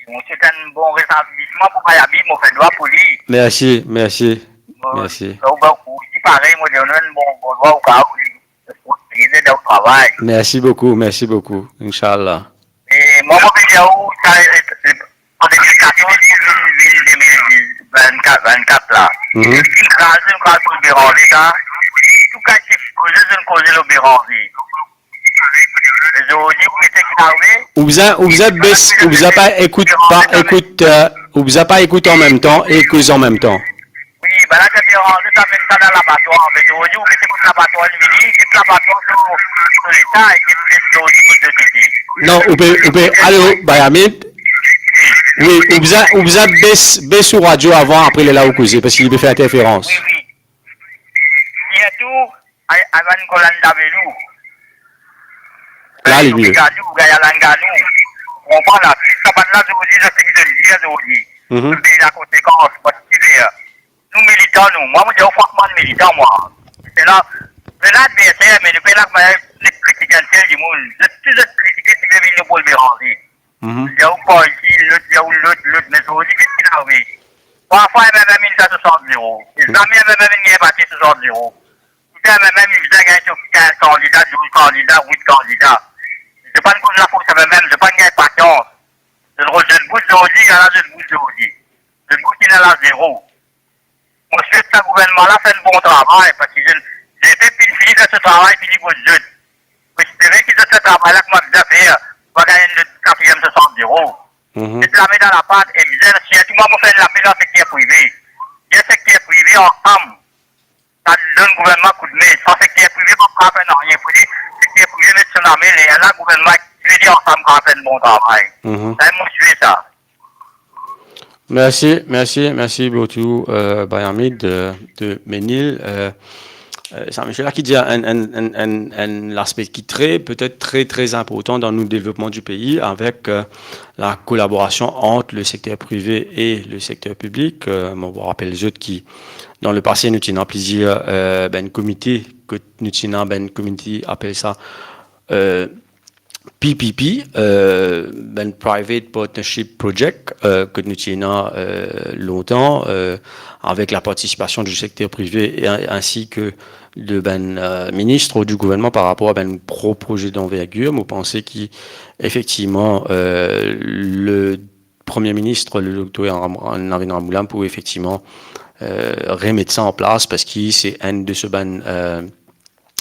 Mo swet enn bon retablissement pour Bayamid, mo fer dwa pour li. Mersi, mersi, mersi. Ou, ou, ou, si parey, mo donn enn bon, bon dwa au cas où li, li ede dan travay. Mersi boukou, mersi boukou, inshallah. E mwa, mo pe dir ou, sa, e, e, an de mil katorz, de mil, de mil, de mil vennkat, vennkat la. Mhm. Li kraz, li kraz pou Beranze, sa. Tou kan ti koze, zot koze lor Beranze. Ou bizin, ou bizin bes, ou bizin pa ekout, pa ekout, eh, ou bizin pa ekout an mem tan e koz an mem tan. Wi, bann la ti pe ranze sa, mem sa dan labatwar, me zordi ou mete kot labatwar li vini, get labatwar so, so leta, e get, get zordi kot zot ete. Non, ou pe, ou pe, alo, Bayamid? Wi, ou bizin, ou bizin bes, bes ou radio avan, apre lerla ou koze, parski li pe fer interferans. Wi, wi. Sirtou, Ay, ay, bann kolonn davelou. La, li mie. Ganou, Gaya Langanou. Ou konpran la, tou sa bann la, zordi, zot seki zot dir zordi. Mhm. Zot pey lakonsekans, parski, eh, nou militan, nou. Mwa, mo dir ou frankman, militan, mwa. Se la, se la adverser, me nou pe la, eh, kritike enn sel dimoun. Zot tou, zot kritike, si pe vinn nou pou Beranze. Mhm. Dir ou pa isi, lot dir ou lot, lot, me zordi, ki finn arive? Parfwa, MMM inn fer swasant zero. E zame MMM inn gagn parti swasant zero. Kouma MMM inn bizin gagn so kinz kandida, douz kandida, wit kandida. Zot pa'nn koz lafors MMM, zot pa'nn gagn pasians. Zot rod zot bout zordi, ala zot bout zordi. Zot bout inn ala zero. Mo swet sa gouvernman la fer enn bon travay, parski zot, zot pep finn fini fer so travay, fini kot zot. Mo espere ki zot fer travay la kouma bizin fer, pa gagn enn lot katriem swasant zero. Mhm. Met lame dan lapat, e bizin, sirtou mwa, mo fer enn lapel ar sekter prive. Dir sekter prive ansam, sa donn gouvernman koudme. San sekter prive, pa kapav fer nanye. Fode sekter prive met so lame, lerla gouvernman ek prive ansam kapav fer enn bon travay. Mhm. Sa mo swet sa. Mersi, mersi, mersi boukou, eh, Bayamid de, de Menil. Eh, eh, sa misie la ki dir enn, enn, enn, enn, enn laspe ki tre, petet tre, tre inportan dan nou devlopman di pei, avek, eh, la kolaborasion ant le sekter prive e le sekter piblik. Eh, mo rapel zot ki, dan lepase, nou ti ena plizier, eh, bann komite, kot nou ti ena bann komite, apel sa, eh, P P P, eh, bann Private Partnership Project, eh, kot nou ti ena, eh, lontan, eh, avek la partisipasion di sekter prive e, ensi ke de bann, eh, minis di gouvernman par rapor a bann gro proze danvergir. Mo panse ki, efektivman, eh, le Premie Minis, le dokter Ram-, Navin Ramgoolam, pou efektivman, eh, remet sa an plas, parski se enn de so bann, eh,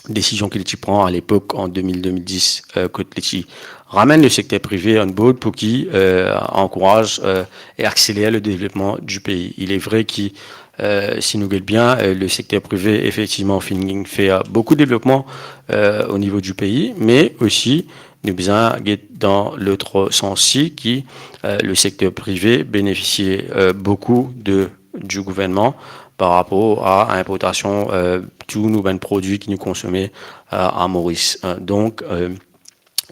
desizion ki li ti pran alepok, an de mil, de mil dis, eh, kot li ti ramenn le sekter prive on board pou ki, eh, ankouraz, eh, e akseler le devlopman di pei. Il est vrai ki, eh, si nou get bien, eh, le sekter prive, efektivman, finn fer boukou devlopman, eh, o nivo di pei, me osi Nou bizin get dan lot sans si ki, euh, le sekter prive benefisie, euh, boukou de, du gouvernman par rapor a inportasion, euh, tou nou bann prodwi ki nou konsome, euh, a Moris. Euh, donk, euh,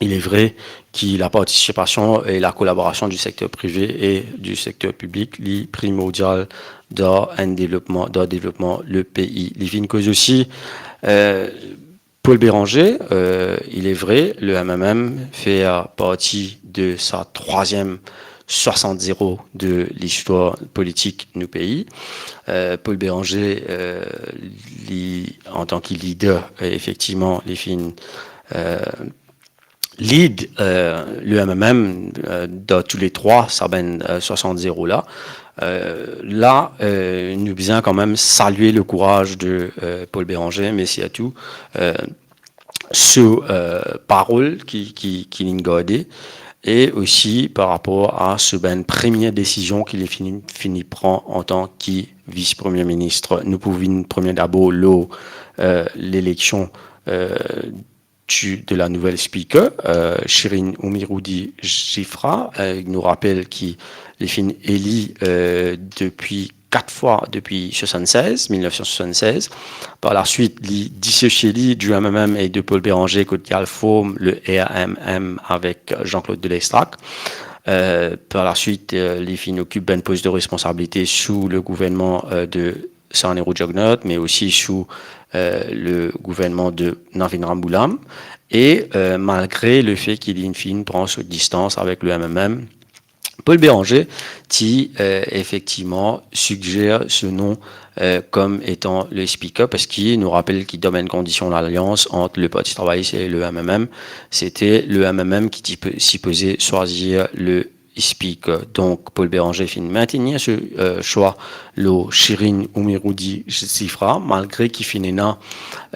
il est vrai ki la partisipasion e la kolaborasion du sekter prive e du sekter piblik, li primordial dan enn devlopman, dan devlopman le pei. Li finn koz osi, euh, Paul Bérenger, euh, il est vrai, le M M M fait partie de sa troisième soixante zéro de listwar politik nou pei. Euh, Paul Bérenger, euh, li, antan ki lider, euh, efektivman, li finn, euh, lead, euh, le M M M, euh, dan tou le trwa, sa bann, euh, soixante zéro la. Euh, la, euh, nou bizin kanmem salie le kouraz de, euh, Paul Bérenger, me sirtou, euh, so, euh, parol ki, ki, ki linn garde, e osi par rapor a so bann premie desizion ki li fini, fini pran antan ki vis-premie minis. Nou pou vinn premie dabor lor, euh, leleksion, euh, du, de la nouvel speaker, euh, Shirin Umirudy Zifra. Euh, nou rapel ki li finn eli, euh, depi kat fwa depi swasannsez, mil nef san swasannsez. Par la swit, li disosie li du M M M e de Paul Bérenger kot li al form le R M M avek Jean-Claude Delestrac. Euh, par la swit, euh, li finn okip bann poz de responsabilite sou le gouvernman, euh, de Sarah Nehru Jugnauth, me osi sou, euh, le gouvernman de Navin Ramgoolam. E, euh, malgre le fe ki li finn pran so distans avek le M M M, Paul Bérenger ti, euh, efektivman sigzer so nom, euh, kom etan le speaker, parski nou rapel ki dan bann kondision lalians ant le Parti Travayis e le M M M, sete le M M M ki ti pe, sipoze swazir le speaker. Donk, Paul Bérenger finn mintenir so, euh, swa lor Shirin Umirudy Zifra, malgre ki finn ena,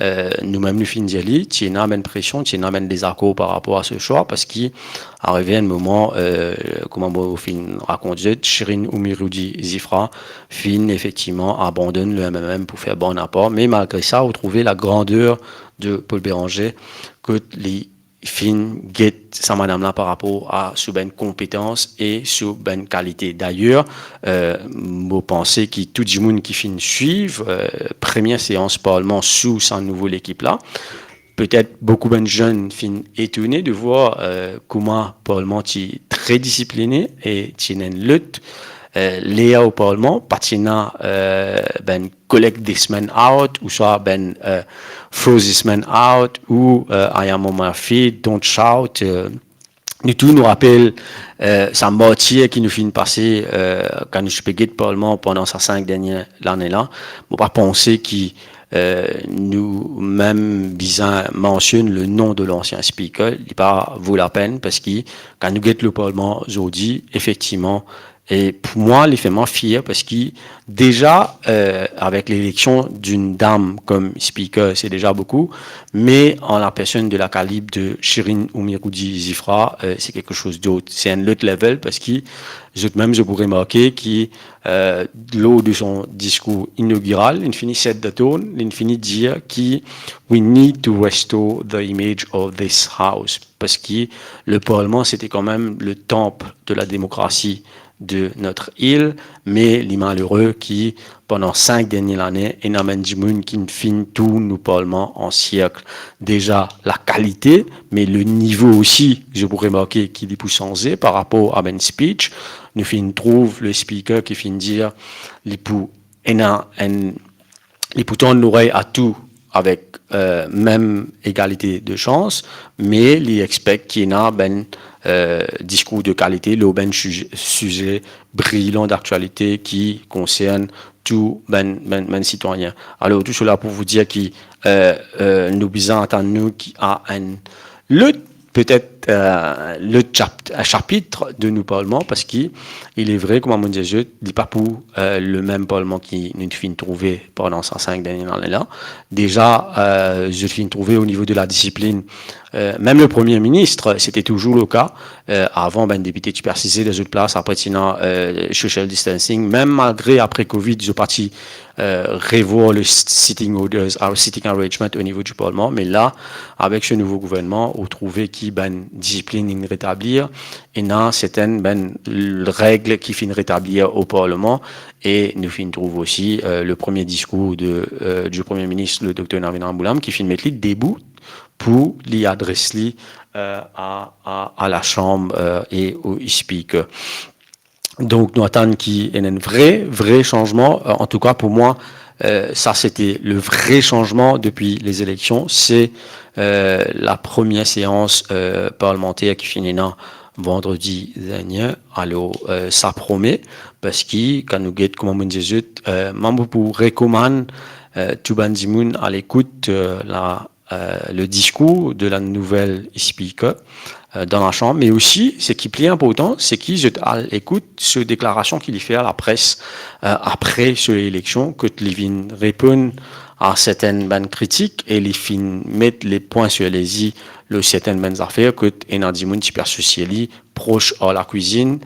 euh, nou mem nou finn dir li, ti ena bann presion, ti ena bann dezakor par rapor a so swa, parski arive enn moman, euh, kouma mo finn rakont zot, Shirin Umirudy Zifra finn efektivman abandonn le M M M pou fer bann apar, me malgre sa, ou trouve la grander de Paul Bérenger kot li finn get sa madam la par rapor a so bann konpetans e so bann kalite. Dayer, euh, mo panse ki tou dimoun ki finn swiv, euh, premie seans parlman sou sa nouvo lekip la, petet boukou bann zenn finn etone de vwar, euh, kouma parlman ti tre disipline e ti ena enn lot, euh, ler o parlman, pa ti ena, euh, bann collect this man out, ouswa bann, euh, throw this man out, ou, euh, I am on my feet, don't shout, euh, nou tou nou rapel, euh, sa martir ki nou finn pase, euh, kan nou ti pe get parlman pandan sa sink dernie lane la. Mo pa panse ki, euh, nou mem bizin mansionn le nom de l'ancien speaker, li pa vo lapenn, parski kan nou get le parlman zordi, efektivman, e pou mwa, li fer mwa fier, parski deza, euh, avek leleksion d'une dame comme speaker, c'est déjà beaucoup, mais en la personne de la calibre de Shirin Umirudy Zifra, euh, c'est quelque chose d'autre. C'est un autre level, parski zot mem, zot pou remarke ki, euh, lor de son diskour inogiral, li fini set the tone, li fini dir ki we need to restore the image of this house, parski le parlman, sete kanmem le temple de la démocratie de notre île, me li malere ki pandan sink dernie lane, ena bann dimoun ki finn tourn nou parlman an sirk. Deza la kalite, me le nivo osi, zot pou remarke ki li pou sanze par rapor a bann speech. Nou finn trouv le speaker ki finn dir li pou ena enn, li pou tann lorey a tou avek, euh, mem egalite de sans, me li expect ki ena bann, euh, diskour de kalite lor bann size, size brilan daktialite ki konsern tou bann, bann, bann sitwayin. Alor, tou sela pou vou dir ki, euh, euh, nou bizin atann nou ki a enn lot, petet, euh, lot chap-, chapit de nou parlman, parski il est vrai, kouma mo dir zot, li pa pou, euh, le mem parlman ki nou finn trouve pandan sa sink dernie lane la. Deza, euh, zot finn trouve o nivo de la disiplin, euh, mem le premie minis, sete touzour le ka, Euh, avan, bann depite ti pe asize dan zot plas, apre ti ena, euh, social distancing. Mem malgre apre covid, zot pa ti, euh, revwar le sitting orders, ar-, sitting arrangement o nivo di parlman, me la, avek se nouvo gouvernman, ou trouve ki bann disiplin inn retablir, ena sertin bann reg ki finn retablir o parlman, e nou finn trouv osi, euh, le premie diskour de, euh, di premie minis, le dokter Navin Ramgoolam, ki finn met li debout pou li adres li, euh, a, a, a Lasam, euh, e o Speaker. Donk, nou atann ki ena enn vre, vre sanzman. Euh, an tou ka, pou mwa, euh, sa, se te le vre sanzman depi lezileksion. Se, euh, la premie seans, euh, parlmanter ki finn ena vandredi dernie. Alor, euh, sa prome, parski kan nou get kouma mo'nn dir zot, euh, mwa mo pou rekomann, euh, tou bann dimoun al ekout, euh, la, euh, le diskour de la nouvel Speaker, euh, dan Lasam, me osi, seki pli inportan, seki zot al ekout se deklarasion ki li fer a lapres, euh, apre se eleksion, kot li vinn reponn a sertin bann kritik e li finn met le pwin sir les i lor sertin bann zafer kot ena dimoun ti pe asosie li pros ar lakwizinn,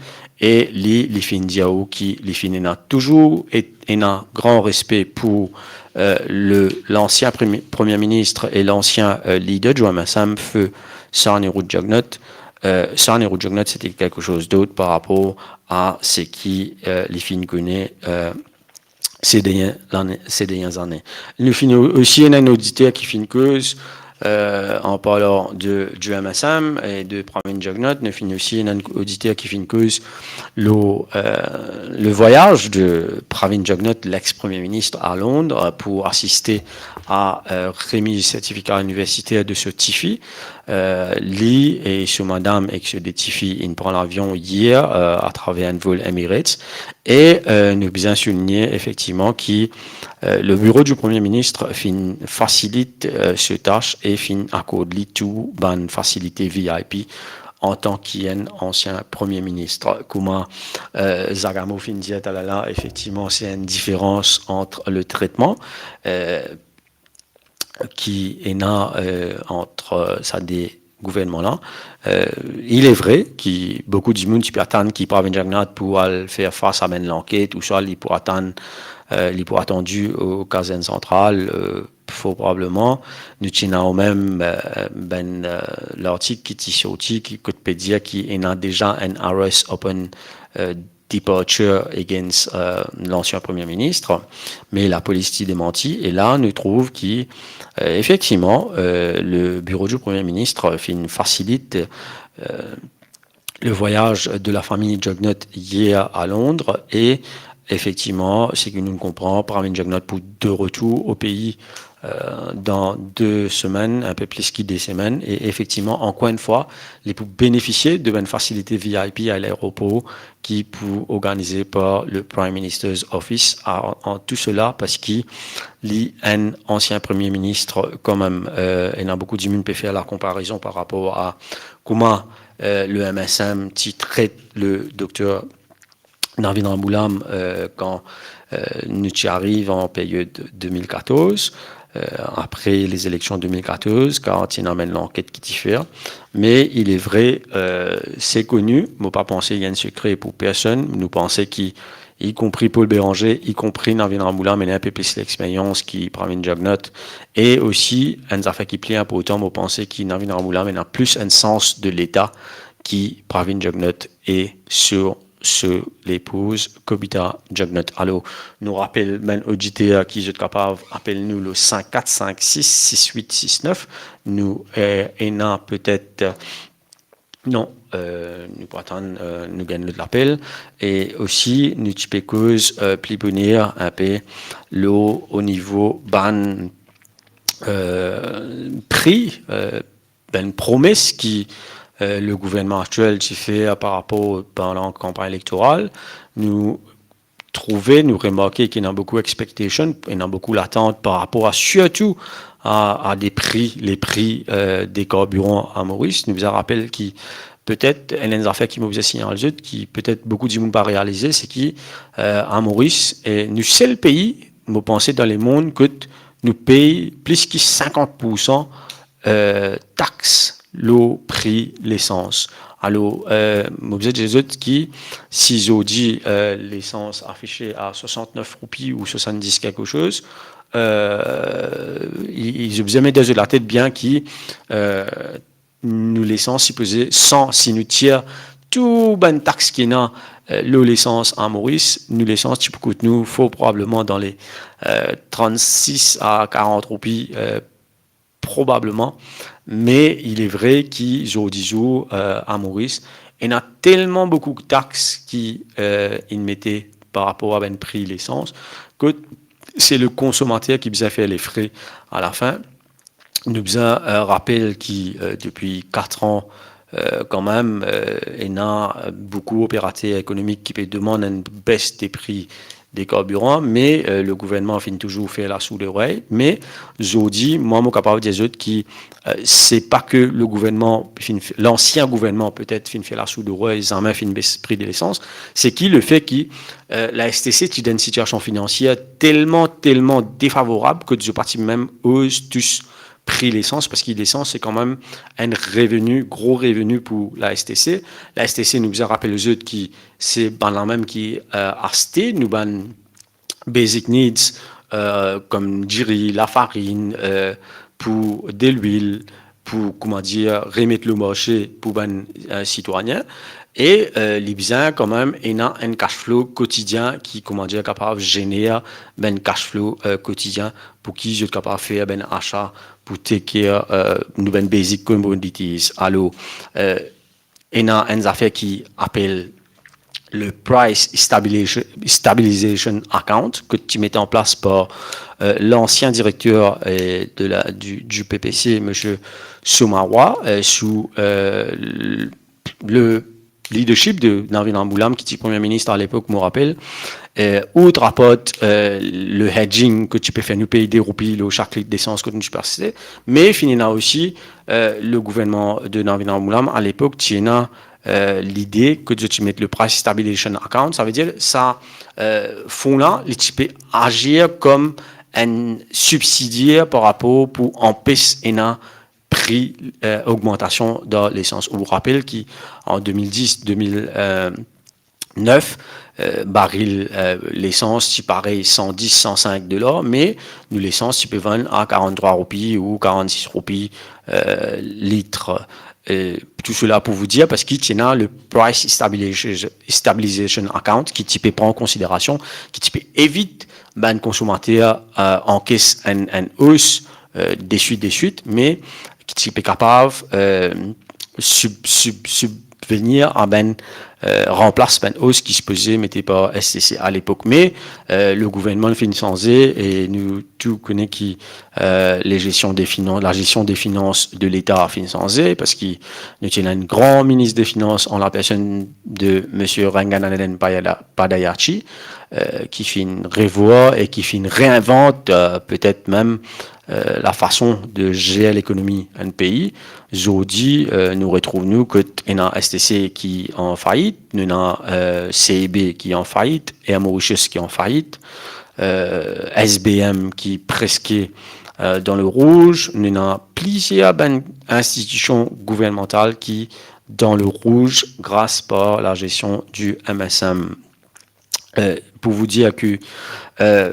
e li, li finn dir ou ki li finn ena touzour e ena gran respe pou, euh, le, lansien premi-, premie minis e lansien, euh, lider di M S M, feu Sir Anirudh Jugnauth. Euh, Sir Anirudh Jugnauth, se te kiksoz dot par rapor a seki, euh, li finn kone, euh, se dernie lane, se dernie zane. Nou finn osi ena enn oditer ki finn koz, euh, an parlan de, di M S M e de Pravin Jugnauth, nou finn osi ena enn oditer ki finn koz lor, euh, le vwayaz de Pravin Jugnauth, lex premie minis, a Londres, euh, pou asiste a, euh, remiz sertifika iniversiter de so tifi. Euh, li e so madam ek so de tifi inn pran lavion yer, euh, atraver enn vol Emirates. E, euh, nou bizin souligne efektivman ki, euh, le biro di premie minis finn fasilit, euh, se tas e finn akord li tou bann fasilite V I P antan ki enn ansien premie minis. Kouma, euh, Zagamo finn dir taler la, efektivman, se enn diferans ant le tretman, euh, ki ena, euh, ant, euh, sa de gouvernman la. Euh, il est vrai ki boukou dimoun ti pe atann ki Pravin Jugnauth pou al fer fas a bann lanket, ouswa li pou atann, euh, li pou atandi o Kazern Santral, euh, fort probableman. Nou ti ena mem, euh, bann, euh, lartik ki ti sorti, ki, kot pe dir ki ena deza enn arrest upon, euh, departure against, euh, lansien premie minis, me lapolis ti demanti. E la, nou trouv ki, euh, efektivman, euh, le biro di premie minis finn fasilit, euh, le vwayaz de la fami Jugnauth yer a Londres. E efektivman, seki nou konpran, Pravin Jugnauth pou de retour o pei, euh, dan de semenn, inpe plis ki de semenn. E efektivman, ankor enn fwa, li pou benefisie de bann fasilite V I P a laeropor ki pou organize par le Prime Minister's Office. A, an tou sela, parski li enn ansien premie minis kanmem, euh, ena boukou dimoun pe fer la konparezon par rapor a kouma, euh, le M S M ti tret le dokter Navin Ramgoolam, euh, kan, euh, nou ti ariv an period de mil katorz, euh, apre lezileksion de mil katorz, kan ti ena bann lanket ki ti fer. Me il est vrai, euh, se koni, mo pa panse li enn sekre pou personn, nou panse ki, ikonpri Paul Bérenger, ikonpri Navin Ramgoolam, ena inpe plis lexperyans ki Pravin Jugnauth, e osi, enn zafer ki pli inportan, mo panse ki Navin Ramgoolam ena plis enn sans de Leta ki Pravin Jugnauth e sir so lepouz Kobita Jugnauth. Alor, nou rapel bann oditer ki zot kapav apel nou le cinq quatre cinq six six huit six neuf. Nou, euh, ena petet, euh, non, euh, nou pou atann, euh, nou gagn lot lapel. E osi, nou ti pe koz, euh, pli boner inpe lor o nivo bann, euh, pri, euh, bann promes ki, euh, le gouvernman aktiel ti fer par rapor pandan kanpagn elektoral. Nou trouve, nou remarke ki ena boukou expectation, ena boukou latant par rapor a, sirtou a, a de pri, le pri, euh, de karbiran a Moris. Nou bizin rapel ki petet, enn, enn zafer ki mo bizin signal zot, ki petet boukou dimoun pa realize, se ki, euh, a Moris, e nou sel pei, mo panse, dan lemond kot nou pey plis ki sinkant poursan, euh, tax lor pri lesans. Alor, eh, mo bizin dir zot ki si zordi, eh, lesans afise a swasantnef roupi ou swasanndis kelksoz, eh, i, i, zot bizin met dan zot latet bien ki, eh, nou lesans sipoze, san, si nou tir tou bann tax ki ena, eh, lor lesans a Moris, nou lesans ti pou kout nou for probableman dan le, eh, trannsis a karant roupi, eh, probableman. Me il est vrai ki zordi zour, eh, a Moris, ena telman boukou tax ki, eh, inn mete par rapor a bann pri lesans, kot se le konsomater ki bizin fer lefre alafin. Nou bizin, eh, rapel ki, eh, depi kat an, eh, kanmem, eh, ena boukou operater ekonomik ki pe demann enn bes de pri de karbiran, me, eh, le gouvernman finn touzour fer lasour lorey. Me zordi, mwa, mo kapav dir zot ki, eh, se pa ke le gouvernman finn f-, lansien gouvernman petet finn fer lasour lorey, zame finn bes pri de lesans, se ki le fe ki, eh, la S T C ti dan enn sitiasion finansier telman, telman defavorab ki zot pa ti mem oz tous pri lesans, parski lesans se kanmem enn reveni, gro reveni pou la S T C. La S T C, nou bizin rapel zot ki se bann la mem ki, eh, aste nou bann basic needs, eh, kom diri, lafarinn, eh, pou delwil, pou, koumadir, remet lor marse pou bann, eh, sitwayen. E, eh, li bizin kanmem ena enn cash flow kotidien ki, koumadir, kapav zener bann cash flow, eh, kotidien pou ki zot kapav fer bann asa pou take care, eh, nou bann basic commodities. Alor, eh, ena enn zafer ki apel le Price Stabilization, Stabilization Account, ki ti met an plas par, eh, lansien direkter, eh, de la, du, du P P C, Misie Soumarois, eh, sou, eh, le, le leadership de Navin Ramgoolam, ki ti Premie Minis alepok, mo rapel, eh, out raport, eh, le hedging ki ti pe fer nou pey de roupi lor sak lit lesans kot nou ti pe aste, me finn ena osi, eh, le gouvernman de Navin Ramgoolam alepok ti ena, eh, lide ki zot ti met le Price Stabilization Account, savedir sa, eh, fon la, li ti pe azir kom enn sibsidier par rapor pou anpes ena pri, eh, ogmantasion dan lesans. Ou rapel ki an de mil dis, de mil nef, eh, baril, eh, lesans ti parey san dis, san sink dolar, me nou lesans ti pe vann a karanntrwa roupi ou karannsis roupi, eh, lit. Eh, tou sela pou vous dire, parski ti ena le Price Stabilization, Stabilization Account ki ti pe pran konsiderasion, ki ti pe evit bann konsomater, eh, ankes enn, enn os, eh, deswit, deswit, me ki ti pe kapav, eh, sib-, sib-, sibvenir a bann, eh, ranplas bann os ki sipoze mete par S T C alepok. Me, eh, le gouvernman finn sanze e nou tou kone ki, eh, le gestion des finan-, la gestion des finances de l'État finn sanze, parski nou ti ena enn gran minis de finans an la personn de Misie Ranganathan Padaya-, Padayachee, eh, ki finn revwar e ki finn reinvant, eh, petet mem, eh, la fason de zer lekonomi enn pei. Zordi, eh, nou retrouv nou kot ena S T C ki an fayit, nou ena, eh, C I B ki an fayit, Air Mauritius ki an fayit, eh, S B M ki preske, eh, dan le rouz, nou ena plizier bann institision gouvernmantal ki dan le rouz gras par la gestion du M S M. Eh, pou vous dire ki, eh,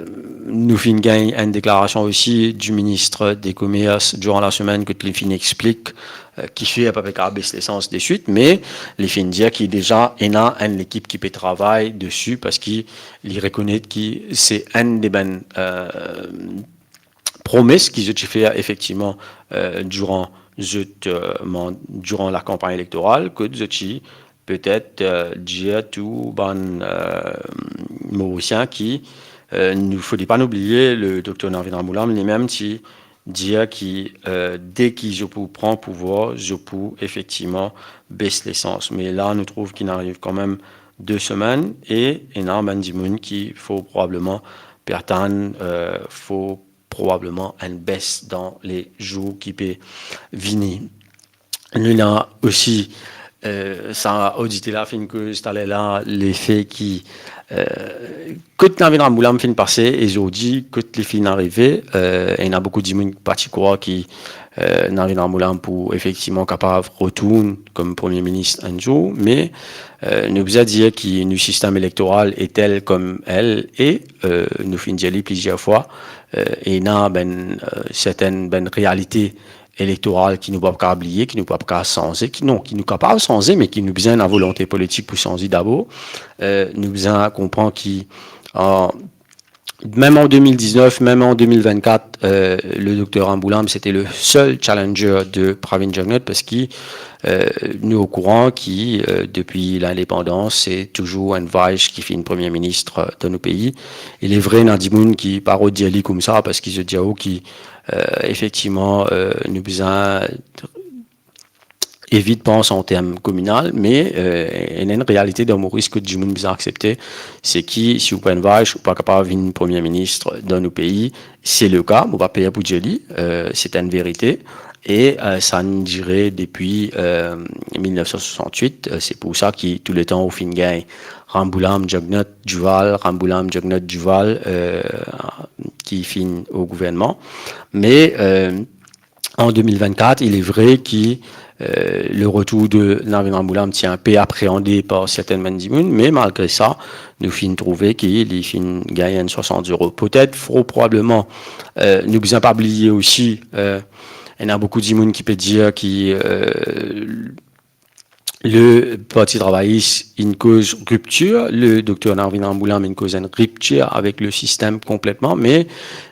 nou finn gagn enn deklarasion osi du ministre de Commerce durant la semaine, kot li finn explik, eh, kifer pa pe kapav bes lesans deswit, me li finn dir ki deza ena enn lekip ki pe travay desi, parski li rekonet ki se enn de bann, eh, promes ki zot ti fer efektivman, eh, durant zot, eh, man-, durant la kanpagn elektoral, kot zot ti petet, eh, dir tou bann, eh, Morisien ki, eh, nou, fode pa nou bliye, le dokter Navin Ramgoolam, limem ti dir ki, eh, de ki zot pou pran pouvwar, zot pou efektivman bes lesans. Me la, nou trouv ki inn ariv kanmem de semenn e ena bann dimoun ki for probableman pe atann, eh, for probableman enn bes dan le zour ki pe vini. Nou ena osi, Eh, sa oditer la finn koz taler la, lefe ki, eh, kot Navin Ramgoolam finn pase e zordi kot li finn arive, eh, ena boukou dimoun pa ti krwar ki, eh, Navin Ramgoolam pou efektivman kapav retourn kom Premie Minis enn zour, me, eh, nou bizin dir ki nou sistem elektoral e tel kom el e, eh, nou finn dir li plizier fwa, eh, ena bann, eh, sertenn bann realite elektoral ki nou pa kapav bliye, ki nou pa kapav sanze, ki non, ki nou kapav sanze, me ki nou bizin ena volonte politik pou sanze dabor. Eh, nou bizin konpran ki, eh, mem an de mil diznef, mem an de mil vennkat, eh, le dokter Ramgoolam, sete le sel challenger de Pravin Jugnauth, parski, eh, nou okouran ki, eh, depi lindepandans, se touzour enn Vaish ki finn Premie Minis dan nou pei. Ilevre, ena dimoun ki pa rod dir li koumsa, parski zot dir ou ki, eh, efektivman, eh, nou bizin evit pans an term kominal, me, eh, ena enn realite dan Moris ki dimoun bizin aksepte, se ki si ou pa enn Vaish, ou pa kapav vinn Premie Minis dan nou pei. Se le ka, mo pa per pou dir li, eh, se enn verite. E, eh, sa inn dire depi, eh, mil nef san swasant-wit. Eh, se pou sa ki touletan ou finn gagn Ramgoolam, Jugnauth, Duval, Ramgoolam, Jugnauth, Duval, eh, ki finn o gouvernman. Me, eh, an de mil vennkat, ilevre ki, eh, le retour de Navin Ramgoolam ti enpe apreande par sertenn bann dimoun, me malgre sa, nou finn trouve ki li finn gagn enn swasant zero. Petet, fort probableman, eh, nou bizin pa bliye osi, eh, ena boukou dimoun ki pe dir ki, eh, le Parti Travayis inn koz riptir, le dokter Navin Ramgoolam inn koz enn riptir avek le sistem konpletman, me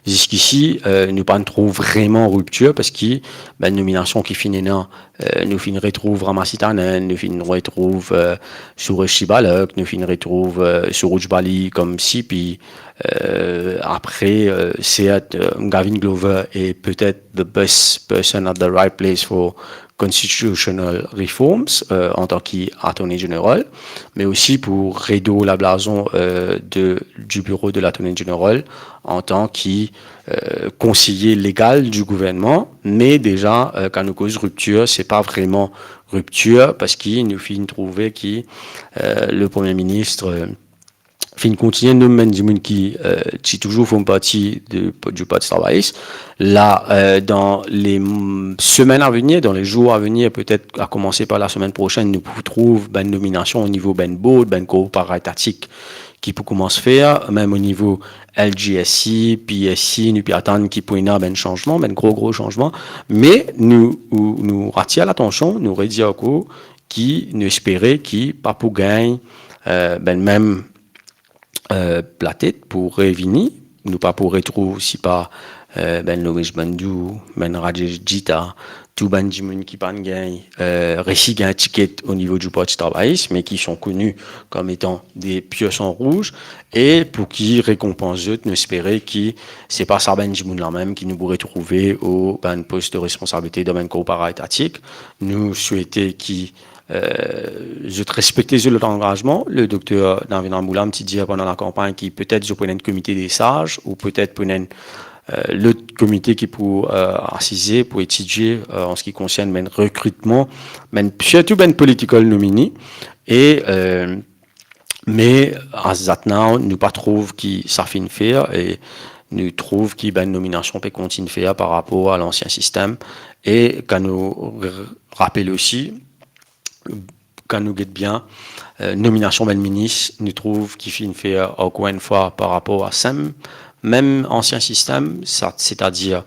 ziskisi, eh, nou pa'nn trouv vreman riptir, parski bann nominasion ki finn ena, eh, nou finn retrouv Ramasita Anand, nou finn retrouv, eh, Suresh Sibalok, nou finn retrouv, eh, Suraj Bali kom CP, eh, apre, eh, sert, eh, Gavin Glover e petet the best person at the right place for constitutional reforms, eh, antan ki Attorney General, me osi pou redor lablazon, eh, de, du bureau de l'Attorney General antan ki, eh, konseye legal du gouvernman, me deza, eh, kan nou koz riptir, se pa vreman riptir, parski nou finn trouve ki, eh, le Premie Minis, eh, finn kontigne nom bann dimoun ki, eh, ti touzour form parti de, du Parti Travayis. La, eh, dan le m-, semenn a venir, dan le zour a venir, petet a koumanse par la semenn prosenn, nou pou trouv bann nominasion o nivo bann board, bann kor paretatik ki pou koumans fer, mem o nivo LGSC, PSC, nou pe atann ki pou ena bann sanzman, bann gro, gro sanzman. Me nou, ou, nou atir latansion, nou redir ankor ki nou espere ki pa pou gagn, eh, bann mem, eh, latet pou revini. Nou pa pou retrouv sipa, eh, bann Lomesh Bandhu, bann Rajesh Jita, tou bann dimoun ki pa'nn gagn, eh, resi gagn tiket o nivo du Parti Travayis, me ki sont connus comme étant des pièces en rouge, e pou ki rekonpans zot, nou espere ki se pa sa bann dimoun la mem ki nou pou retrouve o bann pos de responsabilite dan bann kor paretatik. Nou swete ki, eh, zot respekte zot langazman. Le dokter Navin Ramgoolam ti dir pandan lakanpagn ki petet zot pou ena enn komite de saz ou petet pou ena enn, eh, lot komite ki pou, eh, asize, pou etidie, eh, an se ki konsern bann rekritman, bann, sirtou bann political nominee. E, eh, me as at now, nou pa trouv ki sa finn fer e nou trouv ki bann nominasion pe kontign fer par rapor a lansien sistem. E kan nou r-, rapel osi, kan nou get bien, eh, nominasion bann minis, nou trouv ki finn fer ankor enn fwa par rapor a sem, mem ansien sistem, sa, setadir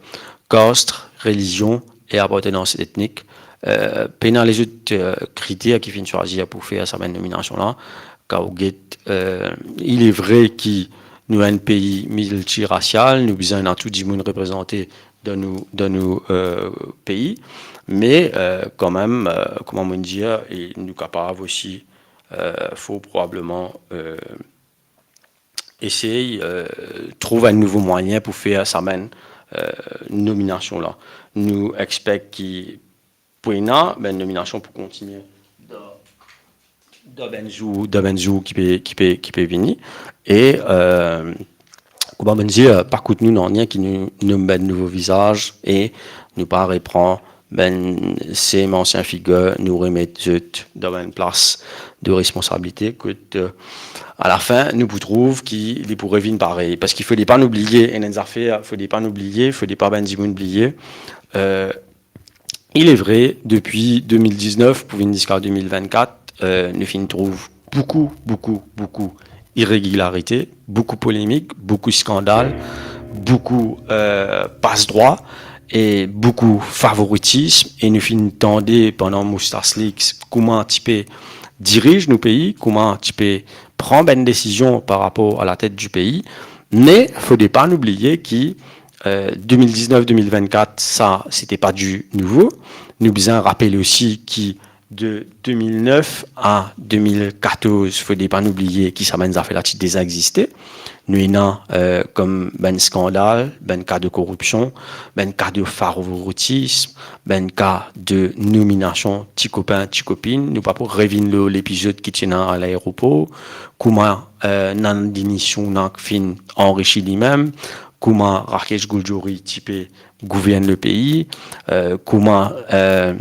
kast, relizion e apartenans etnik. Eh, pena lezot, eh, kriter ki finn swazir pou fer sa bann nominasion la. Kan ou get, eh, ilevre ki nou enn pei miltirasial, nou bizin ena tou dimoun reprezante dan nou, dan nou, eh, pei. Me, eh, kanmem, eh, kouma mo dir, e nou kapav osi, eh, fort probableman, eh, esey, eh, trouv enn nouvo mwayin pou fer sa bann, eh, nominasion la. Nou expect ki pou ena bann nominasion pou kontigne dan, dan bann zour, dan bann zour ki pe, ki pe, ki pe vini. E, eh, kouma mo dir, pa kout nou nanye ki nou, nou met bann nouvo vizaz e nou pa repran Bann same ansien figir, nou remet zot dan bann plas de responsabilite, kot, euh, alafin, nou pou trouv ki li pou revinn parey. Parski fode pa nou bliye, ena enn zafer, fode pa nou bliye, fode pa bann dimoun bliye, euh, il est vrai, depi de mil diznef pou vinn ziska de mil vennkat, euh, nou finn trouv boukou, boukou, boukou iregilarite, boukou polemik, boukou skandal, boukou, euh, pas drwa e boukou favoritism. E nou finn tande pandan Moustache Leaks kouma ti pe diriz nou pei, kouma ti pe pran bann desizion par rapor a latet di pei. Me fode pa nou bliye ki, euh, de mil diznef, de mil vennkat, sa, sete pa di nouvo. Nou bizin rapel osi ki de de mil nef a de mil katorz, fode pa nou bliye ki sa bann zafer la ti deza existe. Nou ena, euh, kom bann skandal, bann ka de koripsion, bann ka de favoritism, bann ka de nominasion ti kopin, ti kopinn. Nou pa pou revinn lor lepizod ki ti ena a laeropor, kouma, euh, Nandini Soornak finn anrisi limem, kouma Rakesh Gojori ti pe gouvern lepei, euh, kouma, euh,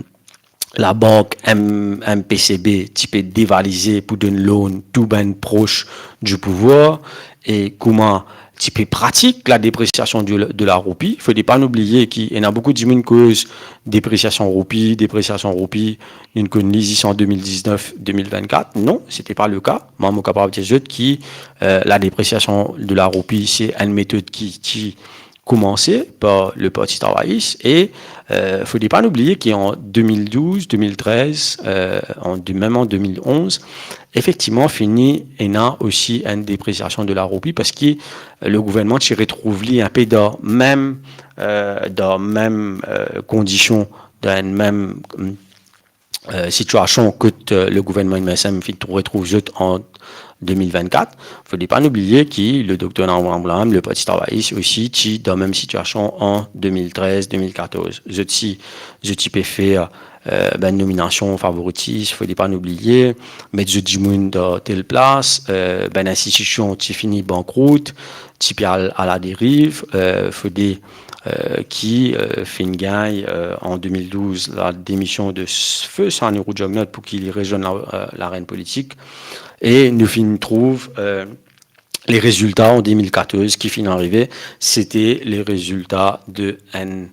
labank M-, M P C B ti pe devalize pou donn loan tou bann pros di pouvwar, e kouma ti pe pratik la dépreciation de, de la roupie. Fode pa nou bliye ki ena boukou dimoun koz dépreciation roupie, dépreciation roupie, nou konn li zis an de mil diznef, de mil vennkat. Non, sete pa le ka. Mwa, mo kapav dir zot ki, euh, la dépreciation de la roupie, se enn metod ki, ki koumanse par le Parti Travayis e, euh, fode pa nou bliye ki an de mil douz, de mil trez, euh, an de, mem an de mil onz, efektivman, fini ena osi enn dépreciation de la roupie parski, euh, le gouvernman ti retrouv li inpe dan mem, euh, dan mem, euh, kondision, dan mem, euh, sitiasion kot, euh, le gouvernman M S M finn retrouv zot an de mil vennkat. Fode pa nou bliye ki le dokter Navin Ramgoolam, le Parti Travayis osi, ti dan mem sitiasion an de mil trez, de mil katorz. Zot ti, zot ti pe fer, euh, bann nominasion favoritism, fode pa nou bliye, met zot dimoun dan tel plas, euh, bann institision ti fini bankrout, ti pe al a la deriv, euh, fode, euh, ki, euh, finn gagn, euh, an de mil douz la demision de s-, feu Sani Rujugnauth pou ki li rezwenn la, euh, larenn politik. E nou finn trouv, euh, le rezilta an de mil katorz ki finn arive, sete le rezilta de enn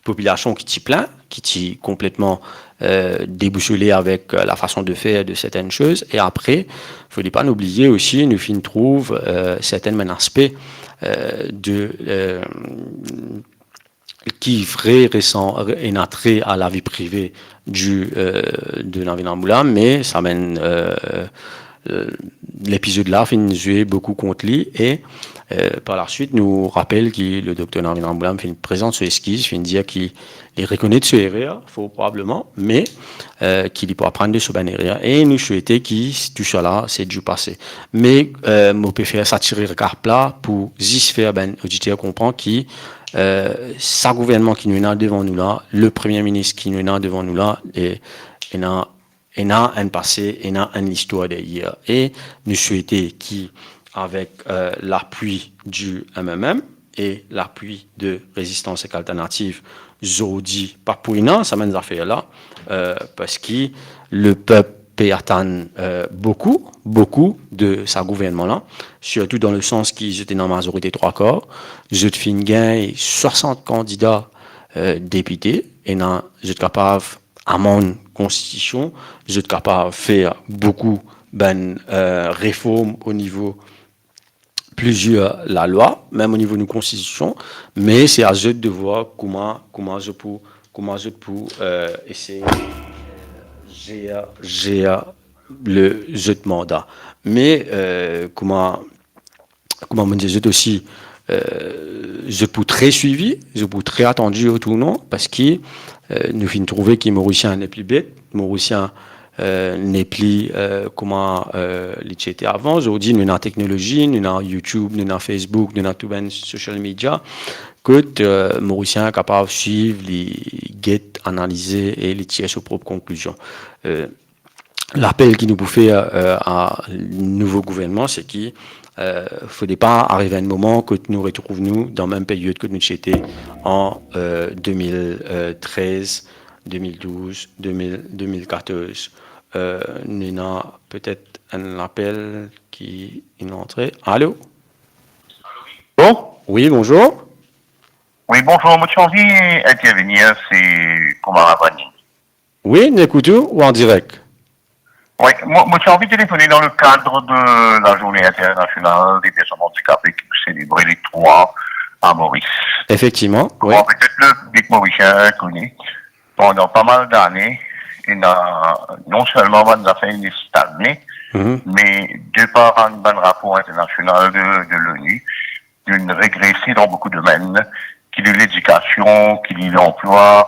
popilasion ki ti plin, ki ti konpletman, euh, debousole avek, euh, la fason de fer de sertenn soz. E apre, fode pa nou bliye osi, nou finn trouv, euh, sertenn bann aspe, euh, de, euh, ki vre resan-, re-, ena tre a lavi prive di, euh, de Navin Ramgoolam, me sa bann, euh, euh, lepizod la finn zwe boukou kont li e, euh, par la swit, nou rapel ki le dokter Navin Ramgoolam finn prezant so eskiz, finn dir ki li rekonet so erer, for probableman, me, euh, ki li pou aprann de so bann erer. E nou swete ki tou sa la, se di pase. Me, euh, mo pe fer sa ti rekap la pou zis fer bann oditer konpran ki, euh, sa gouvernman ki nou ena devan nou la, le premie minis ki nou ena devan nou la, e, ena ena enn pase, ena enn listwar deryer. E nou swete ki, avek, euh, lapwi di M M M e lapwi de Rezistans Ek Alternativ, zordi pa pou ena sa bann zafer la, euh, parski lepep pe atann, euh, boukou, boukou de sa gouvernman la, sirtou dan le sans ki zot ena mazorite trwa kar, zot finn gagn swasant kandida, euh, depite, ena zot kapav amann konstitision, zot kapav fer boukou bann, euh, reform o nivo plizier lalwa, mem o nivo nou konstitision, me se a zot devwar kouma, kouma zot pou, kouma zot pou, euh, esey zer, zer le, zot manda. Me, euh, kouma kouma mo dir zot osi, euh, zot pou tre swivi, zot pou tre atandi, wi ou non, parski, euh, nou finn trouve ki Morisien nepli bet, Morisien, euh, nepli, euh, kouma, euh, li ti ete avan. Zordi, nou ena teknolozi, nou ena YouTube, nou ena Facebook, nou ena tou bann social media, kot, euh, Morisien kapav swiv, li get, analize e li tir so prop konklizion. Euh, lapel ki nou pou fer, euh, a nouvo gouvernman, se ki, euh, fode pa ariv enn moman kot nou retrouv nou dan mem peryod kot nou ti ete an, euh, de mil trez, de mil douz, de mil, de mil katorz. Euh, nou ena petet enn lapel ki inn antre. Alo? Bon? Wi, bonzour. Wi, bonzour, mo ti anvi intervenir, se kouma Ravani. Wi, nou ekout ou, ou an direk. Wi, mo, mo ti anvi telefone dan le kad de la Journée Internationale des Personnes Handicapées ki pou selebre le trwa a Moris. Efektivman, wi. Bon, petet le piblik morisien kone, pandan pa mal dane, ena non selman bann zafer inn stagne, Mhm. me de par bann, bann rapor internasional de, de l'ONU, inn regrese dan boukou domenn, ki li ledikasion, ki li lanplwa.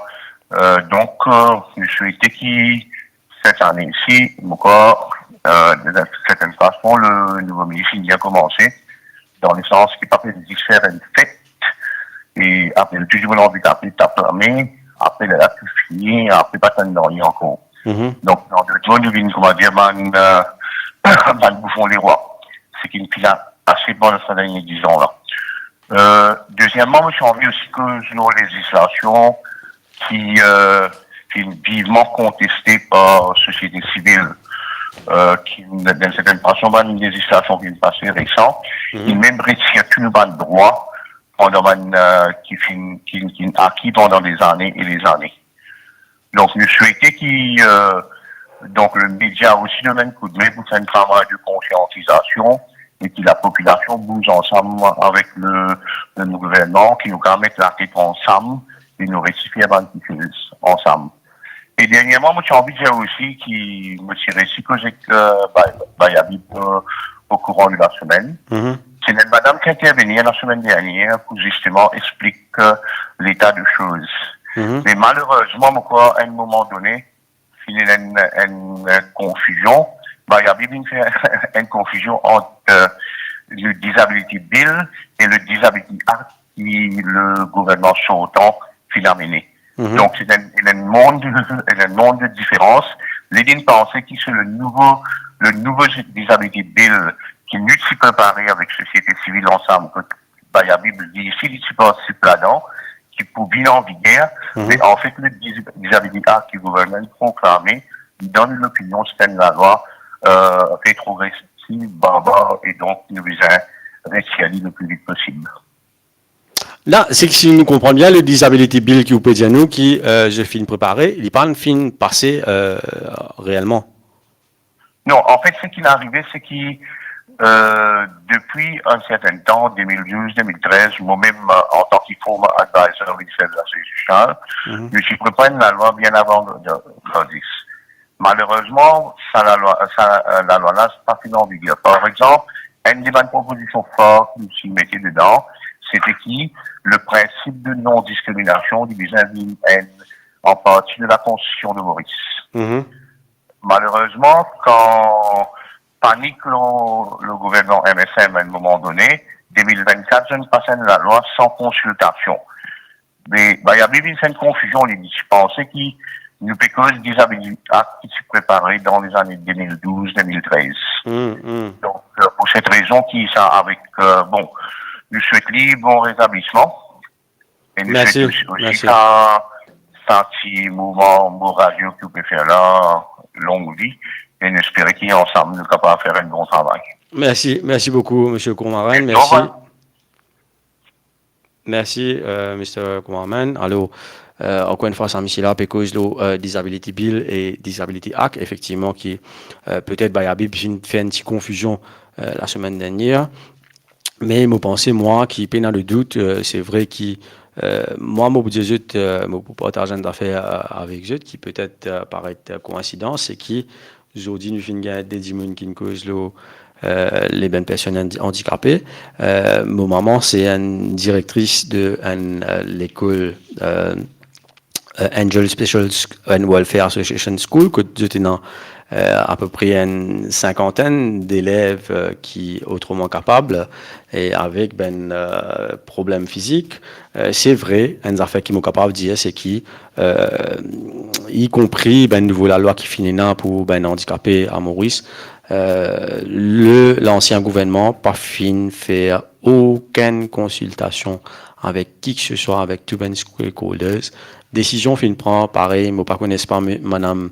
Euh, donk, euh, nou swete ki set ane isi, mo krwar, euh, dan sertenn fason, le nouvo minis inn bien koumanse, dan lesans ki pa pe zis fer enn fet, e apre tou dimoun anvi tape, tap lame, apre lerla tou fini, apre pa tann nanye ankor. Mhm. Donk, an dot mo, nou vinn, kouma dir, bann, euh, bann boufon lerwa. Seki inn fini ase pandan sa dernie diz an la. Euh, dezieman, mo ti anvi osi koz lor lezislasion ki, euh, finn vivman konteste par sosiete sivil, euh, ki, dan sertenn fason, bann lezislasion ki finn pase resan, Mhm. ki mem retir tou nou bann drwa pandan bann, euh, ki finn, ki, ki finn aki pandan dezane e dezane. Donk, nou swete ki, euh, donk, le media osi donn enn koudme pou fer enn travay de konsiantizasion e ki lapopilasion bouz ansam avek le, le nou gouvernman, ki nou kapav met latet ansam e nou resi fer bann kiksoz ansam. E derniereman, mo ti anvi dir osi ki mo ti resi koz ek, euh, Bay-, Bayabib, euh, okouran de lasemenn. Mhm. Se enn madam ki intervenir lasemenn dernier pou zisteman explik, euh, leta de soz. Mhm. Me malerezman, mo krwar, a enn moman done, finn ena enn, enn, enn konfizion. Bayabib inn fer enn konfizion ant, euh, le Disability Bill e le Disability Act ki le gouvernman sortan finn amene. Mhm. Donk, se enn, enn mond, enn mond de diferans. Li inn panse ki se le nouvo, le nouvo Disability Bill ki nou ti prepare avek sosiete sivil ansam, kot Bayabib li osi, li ti partisip ladan, ki pou vinn an viger, Mhm. me anfet, le Dis-, Disability Act ki gouvernman proklame, li donn lopinion se enn lalwa, euh, retrogresiv, barbar, e donk nou bizin retir li le pli vit posib. La, se ki si nou konpran bien, le Disability Bill ki ou pe dir nou, ki, euh, zot finn prepare, li pa finn pase, euh, reelman. Non, anfet, seki inn arive, se ki, euh, depi enn sertenn tan, de mil douz, de mil trez, mo mem, euh, antan ki former advisor minister de la Sekirite Sosial, Mhm. nou ti prepar enn lalwa bien avan Gladys. Malerezman, sa lalwa, sa, euh, lalwa la, pa finn an viger. Par exanp, enn de bann propozision far ki nou ti mete dedan, se ki le prinsip de non-diskriminasion, li bizin vinn enn, an parti de la Konstitisyon de Moris. Mhm. Malerezman, kan panik lor, lor gouvernman M S M a enn moman done, de mil vennkat, zot inn pas enn lalwa san konsiltasion. Me, Bayabib vinn fer enn konfizion, li, li ti panse ki nou pe koz Disability Act ki ti prepare dan lezane de mil douz, de mil trez. Hmm, hmm. Donk, euh, pou set rezon ki sa avek, euh, bon, nou swet li bon retablisman. E nou swet osi, osi sa, sa ti mouvman mo radio ki ou pe fer la, long vi, e nou espere ki ansam nou kapav fer enn bon travay. Mersi, mersi boukou, Misie Kourmarenn, mersi. Mersi, euh, Mister Kourmarenn. Alor, euh, ankor enn fwa, sa misie la pe koz lor, euh, Disability Bill e Disability Act, efektivman, ki, euh, petet Bayabib finn fer enn ti konfizion, euh, lasemenn dernier. Me mo panse, mwa, ki pena de dout, euh, se vre ki, euh, mwa, mo pou dir zot, euh, mo pou partaz enn zafer, euh, avek zot, ki petet, euh, paret, euh, koinsidans, se ki zordi nou finn gagn de dimoun ki'nn koz lor, euh, le bann personn andi-, andikape. Euh, mo mama se enn direktris de enn, euh, lekol, euh, euh, Angel Special Sc-, and Welfare Association School, kot zot ena, eh, apepre enn sinkantenn delev, eh, ki otroman kapab, e avek bann, eh, problem fizik. Eh, se vre, enn zafer ki mo kapav dir, se ki, eh, ikonpri bann nouvo lalwa ki finn ena pou bann andikape a Moris, eh, le, lansien gouvernman pa finn fer okenn konsiltasion avek ki ki se swa, avek tou bann stakeholders. Desizion finn pran, parey, mo pa kone pa me-, madam,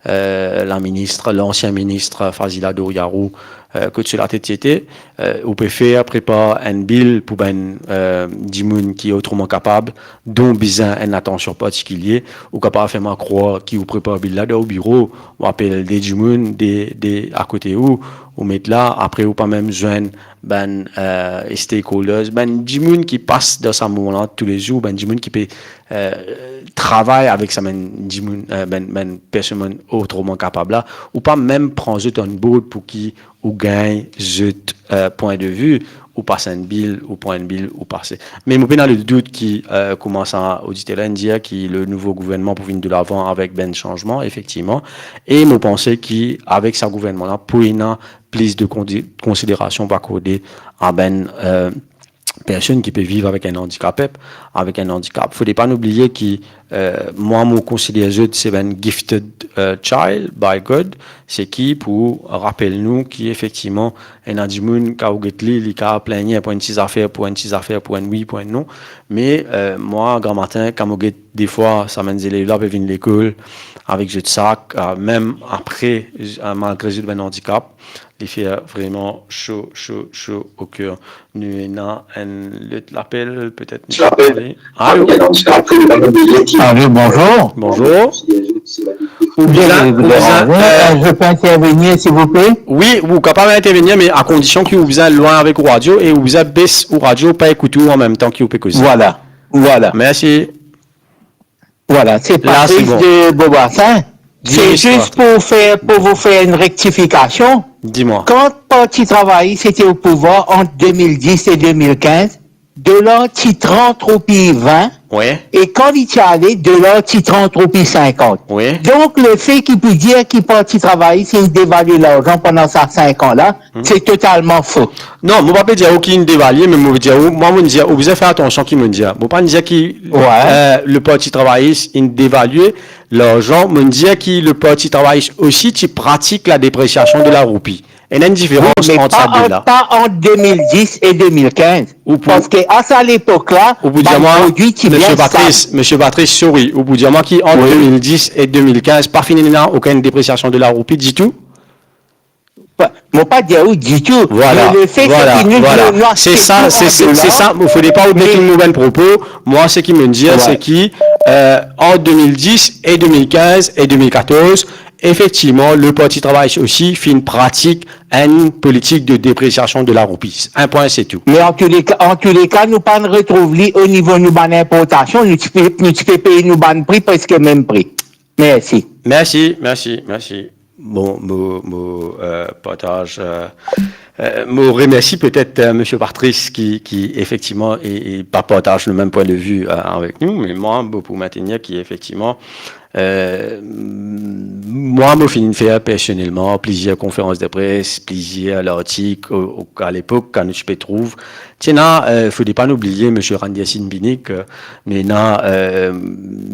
eh, laminis, lansien minis Fazila Doriaro, eh, kot so latet ti ete, eh, ou prefer prepar enn bil pou bann, eh, dimoun ki otroman kapab, dont bizin enn atansion partikilie. Ou kapav fer mwa krwar ki ou prepar bil la dan ou biro, ou apel de dimoun de, de akote ou, ou met la, apre ou pa mem zwenn bann, eh, stakeholders, bann dimoun ki pas dan sa moman la toulezour, bann dimoun ki pe, eh, travay avek sa bann dimoun, eh, bann, bann personn otroman kapab la, ou pa mem pran zot on board pou ki ou gagn zot, eh, pwin de vi, ou pas enn bil, ou pran enn bil, ou pase. Me mo pena ledout ki, eh, kouma sa oditer la inn dir, ki le nouvo gouvernman pou vinn delavan avek bann sanzman, efektivman. E mo panse ki avek sa gouvernman la, pou ena plis de kondi-, konsiderasion pou akorde a bann, eh, personn ki pe viv avek enn andikap, avek enn andikap. Fode pa nou bliye ki, eh, mwa, mo konsider zot se bann gifted, eh, child by God, se ki pou rapel nou ki efektivman, ena dimoun, kan ou get li, li kapav plengne pou enn ti zafer, pou enn ti zafer, pou enn wi, pou enn non. Me, eh, mwa, gramatin, kan mo get, defwa, sa bann zelev la pe vinn lekol avek zot sak, eh, mem apre, eh, malgre zot bann andikap, li fer vreman so, so, so o ker. Nou ena enn lot lapel, petet. Ti lapel. Alo? Alo, bonzour. Bonzour. Ou bizin, désolé de vous déranger, eh, euh, je peux intervenir, s'il vous plaît? Wi, ou kapav intervenir, me a kondision ki ou bizin lwin avek ou radio e ou bizin bes ou radio, pa ekout ou anmemtan ki ou pe koze. Voilà, voilà. Mersi. Voilà, c'est Patrice de Beaubassin. C'est juste pour faire, pour vous faire une rectification. Dis-moi. Quand Parti Travailliste était au pouvoir entre deux mille dix et deux mille quinze, dolar ti trant roupi vin, e kan li ti ale, dolar ti trant roupi sinkant. Donk, lefe ki pou dir ki Parti Travailliste inn devalie larzan pandan sa sink an la, se totalman fo. Non, mo pa pe dir ou ki inn devalie, me mo pe dir ou, mwa, mo dir ou bizin fer atansion ki mo dir. Mo pa dir ki, eh, le Parti Travailliste inn devalie larzan, mo dir ki le Parti Travailliste osi ti pratik la dépresiasion de la roupi. Ena enn diferans ant sa de la. Wi, me pa ant, pa ant deux mille dix et deux mille quinze. Parski a sa lepok la, ou pou dir mwa, prodwi ti bien stab. Misie Patrice, sorry, ou pou dir mwa ki ant deux mille dix e deux mille quinze, pa finn ena okenn depresiasion de la roupi ditou? Pa, mo pa dir ou ditou. Voilà, me lefe ki nou, nou, nou aste tou an dolar. Se sa, se, se, se sa, fode pa ou met mo bann propo. Mwa, seki mo dir, se ki, eh, ant deux mille dix e deux mille quinze e deux mille quatorze, efektivman, le Parti Travailliste osi finn pratik enn politik de dépresiasion de la roupi. Enn pwin, se tou. Me an tou le ka, an tou le ka, nou pa'nn retrouv li o nivo nou bann inportasion, nou ti pe, nou ti pe pey nou bann pri preske mem pri. Mersi. Mersi, mersi, mersi. Bon, mo, mo, eh, partaz, eh, eh, mo remersi petet, eh, misie Patrice ki, ki efektivman, e, e pa partaz le mem pwin de vi, eh, avek nou, me mwa, mo pou mentenir ki efektivman, eh, mwa, mo finn fer personelman plizier konferans de pres, plizier lartik, o, o, a lepok, kan nou ti pe trouv. Ti ena, eh, fode pa nou bliye, misie Randersine Binnick, eh, nou ena, eh,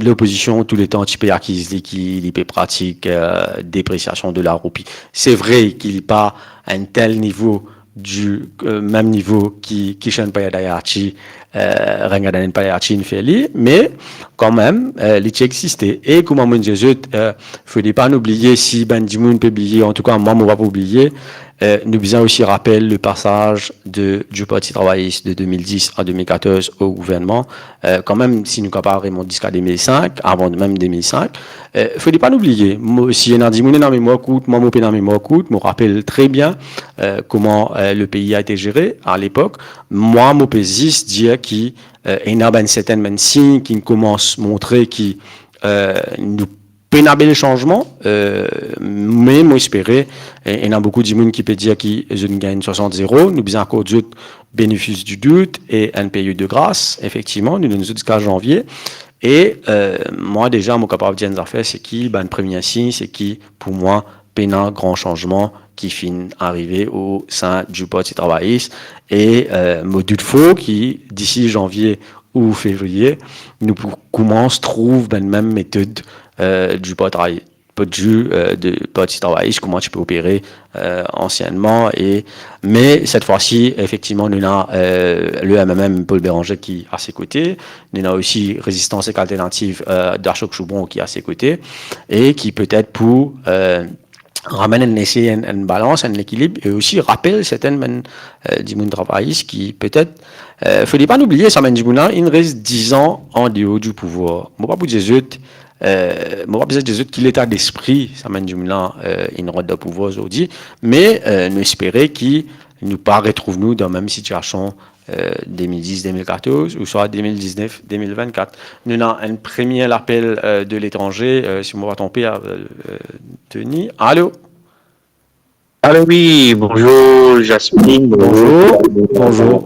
lopozision touletan ti pe akiz li ki li pe pratik, eh, depresiasion de la roupi. Se vre ki li pa enn tel nivo di, eh, mem nivo ki, ki Kishan Padayachee, eh, Rangadanand Padayachee inn fer li, me kanmem, eh, li ti existe. E kouma mo dir zot, eh, fode pa nou bliye, si bann dimoun pe bliye, antouka, mwa, mo pa pou bliye, eh, nou bizin osi rapel le pasaz de, du Parti Travailliste de deux mille dix à deux mille quatorze au gouvernement. Eh, kanmem, si nou kapav remont ziska deux mille cinq, avan mem deux mille cinq, eh, fode pa nou bliye, mo, si ena dimoun ena memwar kourt, mwa, mo pena memwar kourt, mo rapel tre bien, eh, kouma, eh, le pays a été géré à l'époque. Mwa, mo pe zis dir ki, eh, ena bann sertenn bann sign ki koumans montre ki, eh, nou pena bel sanzman, eh, me mo espere, eh, ena boukou dimoun ki pe dir ki zot inn gagn swasant zero, nou bizin akord zot bénéfice du doute e enn période de grâce, efektivman, nou donn zot ziska zanvie. E, eh, mwa deza, mo kapav dir enn zafer, se ki bann premie sign, se ki pou mwa, pena gran sanzman ki finn arive o sein di Parti Travayis. E, eh, mo dout for ki disi zanvie ou fevriye, nou pou koumans trouv bann mem metod, eh, di Parti Travay-, di, eh, di Parti Travayis, kouma ti pe opere, eh, ansienman. E, me set fwa si, efektivman, nou ena, eh, le M M M Paul Bérenger ki a se kote, nou ena osi Résistance Alternative, eh, Dashok Choubron ki a se kote, e ki petet pou, eh, ramenn enn, esey enn, enn balans, enn lekilib, e osi rapel serten bann, eh, dimoun travayis ki petet, eh, fode pa nou bliye sa, bann dimoun la inn res diz an an deor di pouvwar. Mo pa pou dir zot, eh, mo pa bizin dir zot ki leta despri sa bann dimoun la, eh, inn rant dan pouvwar zordi, me, eh, nou espere ki nou pa retrouv nou dan mem sitiasion, eh, de mil dis, de mil katorz, ouswa de mil diznef, de mil vennkat. Nou ena enn premie lapel, eh, de letranze, eh, si mo pa tronpe, eh, eh, Denis. Alo? Alo, wi, bonzour Jasmine, bonzour. Bonzour, bonzour.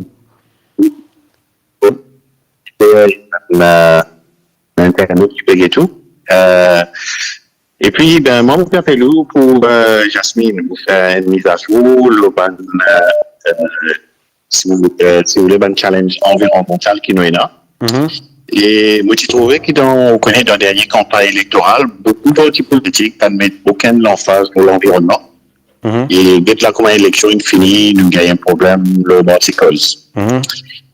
Eh, na, na internet ki peg e tou. Eh, epi, ben, mwa, mo pe apel ou pou, eh, Jasmine, pou fer enn mizazour lor bann, eh, eh, si ou, eh, si ou le, bann challenge anvironmantal ki nou ena. Mhm. E mo ti trouve ki dan, ou kone, dan dernie kanpagn elektoral, boukou parti politik pa met okenn lanfaz lor lanvironnman. Mhm. E get la kouma eleksion inn fini, nou gagn enn problem lor bann ti koz. Mhm.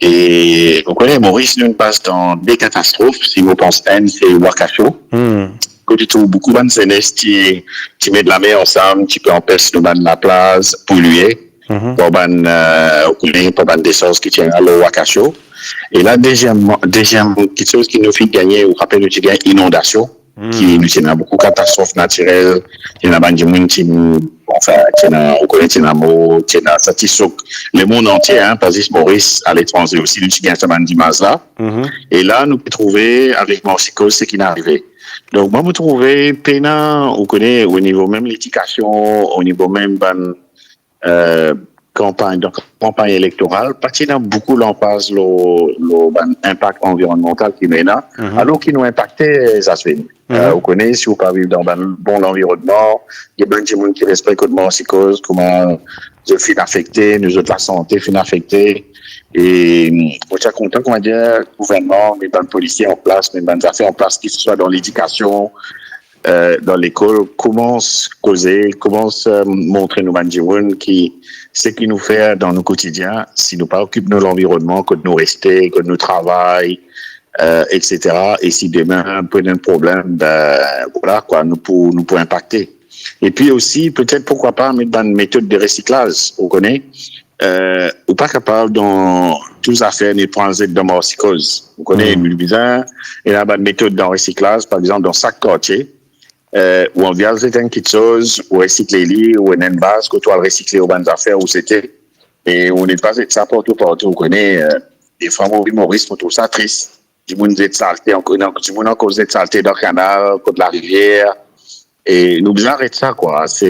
E ou kone, Moris, nou pas dan de katastrof, si mo pans enn, se Wakasho. Mhm. Kot ou trouv boukou bann zenes ti, ti met lame ansam, ti pe anpes nou bann laplaz polie, mhm, par bann, eh, ou kone, par bann desarz ki ti ena lor Wakasho. E la, deziem, deziem kiksoz ki nou finn gagne, ou rapel, nou ti gagn inondasion, hmm, ki nou ti ena boukou katastrof natirel, ti ena bann dimoun ti, anfin, ti ena, ou kone, ti ena mor, ti ena, sa ti sok lemond antie, hein, pa zis Moris, aletranze osi, nou ti gagn sa bann imaz la. Mhm. E la, nou pe trouve avek Marseille seki inn arive. Donk, mwa, mo trouve pena, ou kone, o nivo mem ledikasion, o nivo mem bann, eh, kanpagn, donk kanpagn elektoral, pa ti ena boukou lanfaz lor, lor bann inpak anvironmantal ki nou ena, mhm, alor ki nou inpakte, Jasmine. Mhm. Eh, ou kone, si ou pa viv dan bann bon lanvironnman, gagn bann dimoun ki res pre kot Marseille, kouma zot finn afekte, nou zot lasante finn afekte. E, mo ti a kontan, koumadir, gouvernman met bann polisie an plas, met bann zafer an plas, ki se swa dan ledikasion, eh, dan lekol, koumans koze, koumans, eh, montre nou bann dimoun ki seki nou fer dan nou kotidien, si nou pa okip nou lanvironnman, kot nou reste, kot nou travay, eh, et cetera. E si demin, pou ena enn problem, ben, vwala, kwa, nou pou, nou pou inpakte. Epi osi, petet, poukwa pa, met bann metod de resiklaz, ou kone, eh, ou pa kapav dan tou zafer, ni pran zet dan Marseille. Ou kone, hmm, nou bizin, ena bann metod dan resiklaz, par exanp, dan sak kartie, eh, ou anvi al zet enn kiksoz, ou resikle li, ou ena enn baz kot ou al resikle ou bann zafer ou zete. E ou net pa zet sa partou, partou, ou kone, eh, defwa mo vinn Moris, mo trouv sa tris. Dimoun zet salte, ankor, dimoun ankor zet salte dan kanal, kot larivier. E nou bizin aret sa, kwa. Se,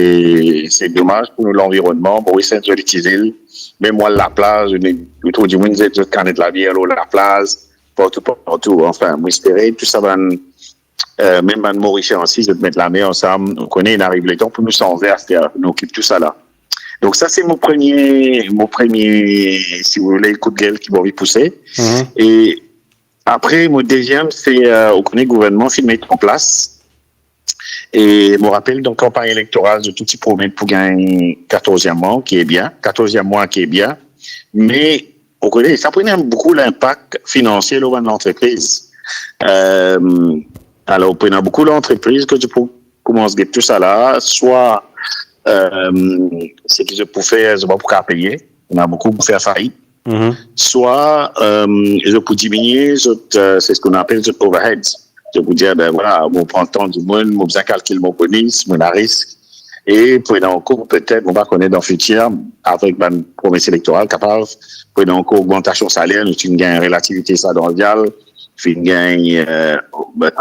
se domaz pou nou lanvironnman. Moris se enn zoli ti zil. Mem mwa, laplaz, nou, nou trouv dimoun zet zot kanet labier lor laplaz, partou, partou. Anfin, mo espere tou sa bann, eh, mem bann Morisien osi, zot met lame ansam. Ou kone, inn ariv letan pou nou sanze aster, nou okip tou sa la. Donk sa se mo premie, mo premie, si ou vle, koudger ki mo anvi pouse. Mhm. E apre, mo deziem, se, eh, ou kone, gouvernman finn met an plas. E mo rapel, dan kanpagn elektoral, zot tou ti promet pou gagn katorz mwa, ki e bien, katorz mwa, ki e bien. Me, ou kone, sa pou ena boukou linpak finansie lor bann lantrepriz. Eh, alor, pou ena boukou lantrepriz ki ti pou koumans get tou sa la, swa, eh, seki zot pou fer, zot pa pou kapav peye, ena boukou pou fer fayit. Mhm. Swa, eh, zot pou diminie zot, eh, se seki nou apel zot overheads. Zot pou dir, ben vwala, mo pran tan dimoun, mo bizin kalkil mo bonis, mo ena risk. E pou ena ankor, petet, mo pa kone dan fitir, avek bann promes elektoral, kapav pou ena ankor ogmantasion saler, nou finn gagn relativite sa dan vial, finn gagn, eh,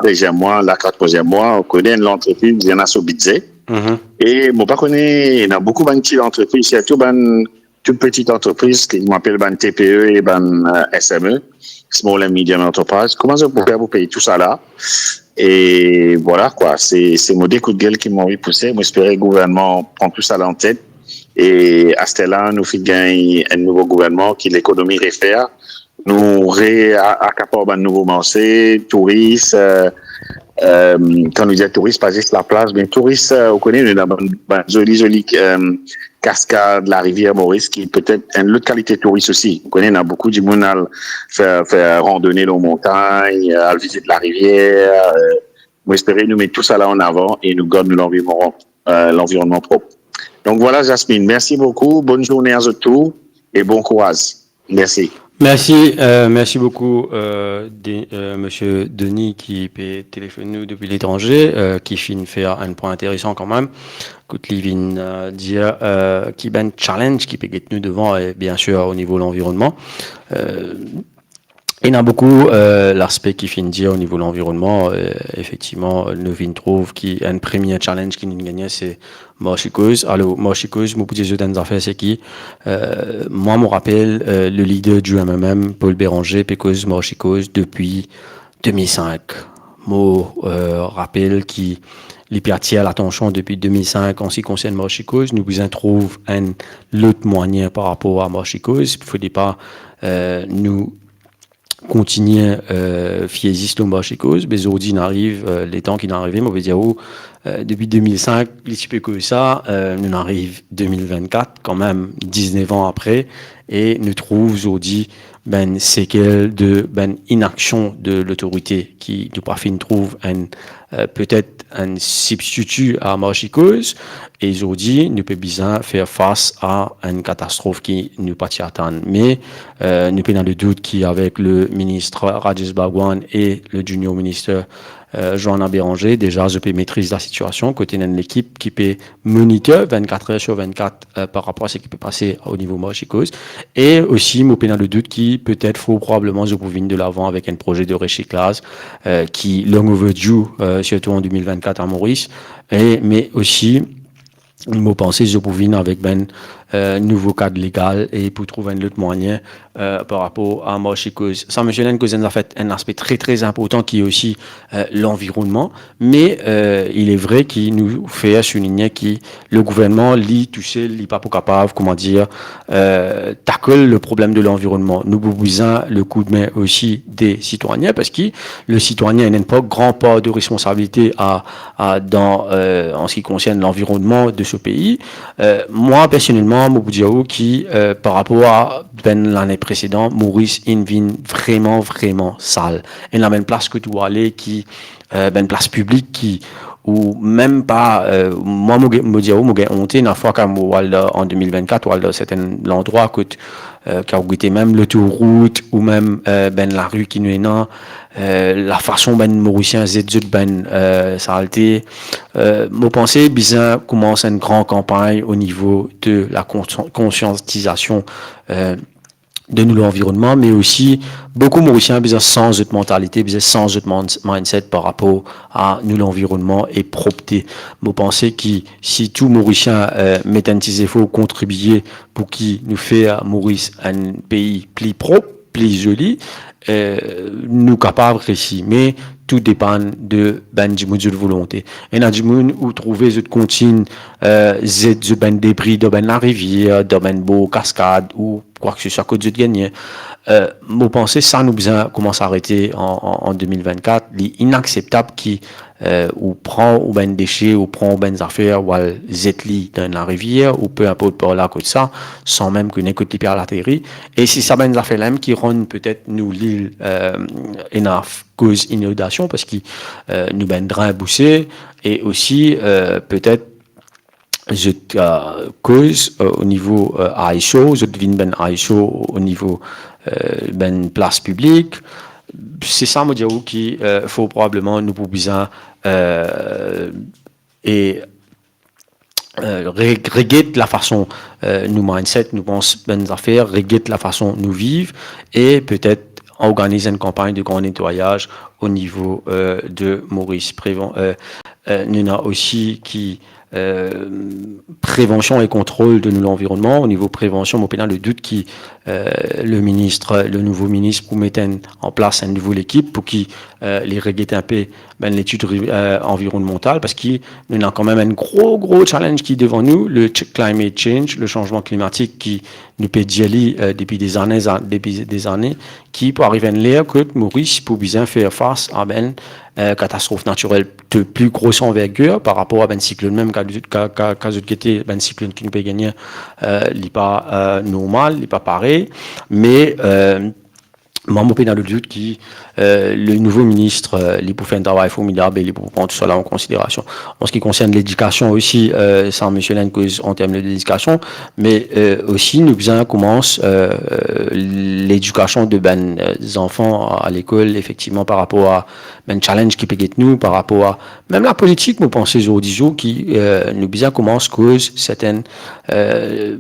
treziem mwa, la katorz mwa, ou kone, enn lantrepriz, li ena so bidze. Mhm. E mo pa kone, ena boukou bann ti lantrepriz, sirtou bann tou peti antrepriz, ki nou apel bann T P E e bann, eh, S M E, Small and Medium Enterprise. Kouma zot pou fer pou pey tou sa la? E vwala kwa, se, se mo de koudger ki mo anvi pouse. Mo espere gouvernman pran tou sa an tet. E aster la, nou finn gagn enn nouvo gouvernman ki lekonomi refer. Nou re a, a kapab bann nouvo marse, touris, eh, eh, kan nou dir touris, pa zis laplas, me touris, eh, ou kone, nou ena bann, bann zoli, zoli, eh, kaskad, larivier Moris, ki petet enn lot kalite touris osi. Ou kone, ena boukou dimoun al fer, fer randone lor montagn, al vizit larivier. Eh, mo espere nou met tou sa la an avan e nou gard nou lanvironnman, eh, lanvironnman prop. Donk vwala, Jasmine, mersi boukou. Bonn zourne a zot tou e bon kouraz. Mersi. Mersi, eh, mersi boukou, eh, de, eh, Misie Denis ki pe telefonn nou depi letranze, eh, ki finn fer enn pwin interesan kanmem. Kot li vinn, eh, dir, eh, ki bann challenge ki pe get nou devan, e biensir o nivo lanvironnman. Eh, ena boukou, eh, laspe ki finn dir o nivo lanvironnman, eh, efektivman, nou vinn trouv ki enn premie challenge ki nou gagne, se marsi koz. Alor, marsi koz, mo pou dir zot enn zafer, se ki, eh, mwa, mo rapel, eh, le lider di M M M, Paul Bérenger, pe koz marsi koz depi de mil sink. Mo, eh, rapel ki li pe atir latansion depi de mil sink an se ki konsern marsi koz. Nou bizin trouv enn lot mwayin par rapor a marsi koz. Fode pa, eh, nou kontigne, eh, fie zis lor marsi koz. Me zordi, nou ariv, eh, letan ki nou arive, mo pe dir ou, eh, depi de mil sink, li ti pe koz sa, eh, nou ariv de mil vennkat, kanmem diznef an apre, e nou trouv zordi bann sekel de bann inaksion de lotorite ki nou pa finn trouv enn, eh, petet enn sibstiti a marsi koz. E zordi, nou pe bizin fer fas a enn katastrof ki nou pa ti atann. Me, eh, nou pena ledout ki avek le minis Rajesh Bhagwan e le junior minister, eh, Johanna Bérenger, deza zot pe metriz lasitiasion, kot ena enn lekip ki pe monitor vennkat er sir vennkat, eh, par rapor a seki pe pase o nivo marsi koz. E osi, mo pena ledout ki petet, fort probableman, zot pou vinn delavan avek enn proze de resiklaz, eh, ki long overdue, eh, sirtou an de mil vennkat a Moris. E, me osi, mo panse zot pou vinn avek bann, eh, nouvo kad legal e pou trouv enn lot mwayin, eh, par rapor a marsi koz. Sa, misie, ena enn koze, enn zafer, enn laspe tre, tre inportan ki osi, eh, lanvironnman. Me, eh, il est vrai ki nou fer souligne ki le gouvernman, li tousel, li pa pou kapav, kouma dir, eh, tackle le problem de lanvironnman. Nou pou bizin le koudme osi de sitwayin, parski le sitwayin ena enn gran par de responsabilite a, a, dan, eh, an seki konsern lanvironnman de so pei. Eh, mwa, personelman, mo pou dir ou ki, eh, par rapor a bann lane presedan, Moris inn vinn vreman, vreman sal. Ena bann plas kot ou ale ki, eh, bann plas piblik ki, ou mem pa, eh, mwa, mo ge-, mo dir ou, mo gagn onte, ena fwa kan mo al dan, an de mil vennkat, ou al dan sertin landrwa kot, eh, kan ou gete mem lotorout, ou mem, eh, bann lari ki nou ena, eh, lafason bann Morisien zet zot bann, eh, salte. Eh, mo panse bizin koumans enn gran kanpagn o nivo de la konsian-, konsiantizasion, eh, de nou lanvironnman, me osi boukou Morisien bizin sanz zot mantalite, bizin sanz zot mind-, mindset par rapor a nou lanvironnman e propte. Mo panse ki si tou Morisien, eh, met enn ti zefor, kontribie pou ki nou fer Moris enn pei pli prop, pli zoli, eh, nou kapav resi. Me tou depann de bann dimoun zot volonte. Ena dimoun ou trouve zot kontign, eh, zet zot bann debri dan bann larivier, dan bann bor kaskad ou kwa ke se swa kot zot gagne. Eh, mo panse sa nou bizin koumans arete an, an, an de mil vennkat. Li inakseptab ki, eh, ou pran ou bann dese, ou pran ou bann zafer, ou al zet li dan larivier, ou pe inport par la kot sa, san mem kone kot li pe al ateri. E se sa bann zafer la mem ki rann petet nou lil, eh, ena f-, koz inondasion, parski, eh, nou bann drin bouse, e osi, eh, petet zot, eh, koz, eh, o nivo, eh, eyesore, zot vinn bann eyesore o nivo, eh, bann plas piblik. Se sa mo dir ou ki, eh, fort probableman nou pou bizin, eh, e, eh, re-, reget lafason, eh, nou mindset, nou pans bann zafer, reget lafason nou viv, e petet organiz enn kanpagn de gran netwayaz o nivo, eh, de Moris. Prevan-, eh, eh, nou ena osi ki, eh, prevansion e kontrol de nou lanvironnman. O nivo prevansion, mo pena ledout ki, eh, le minis, le nouvo minis pou met enn, an plas enn nouvo lekip pou ki, eh, li reget inpe, bann letid ri-, eh, anvironmantal, parski nou ena kanmem enn gro, gro challenge ki devan nou, le ch-, climate change, le sanzman klimatik ki nou pe dir li, eh, depi de zane, za-, depi de zane, ki pou ariv enn ler kot Moris pou bizin fer fas a bann, eh, katastrof natirel de pli gro anvergir par rapor a bann siklonn mem, kan, kan, kan, kan zot gete bann siklonn ki nou pe gagne, eh, li pa, eh, normal, li pa parey. Me, eh, mwa, mo pena dout ki, eh, le nouvo minis, eh, li pou fer enn travay formidab e li pou pran tou sa la an konsiderasion. An se ki konsern ledikasion osi, eh, sa misie Lin koz an term de ledikasion, me, eh, osi nou bizin koumans, eh, ledikasion de bann, eh, zanfan a lekol, efektivman, par rapor a bann challenge ki pe get nou, par rapor a mem lapolitik, mo panse zordi zour ki, eh, nou bizin koumans koz sertenn, eh,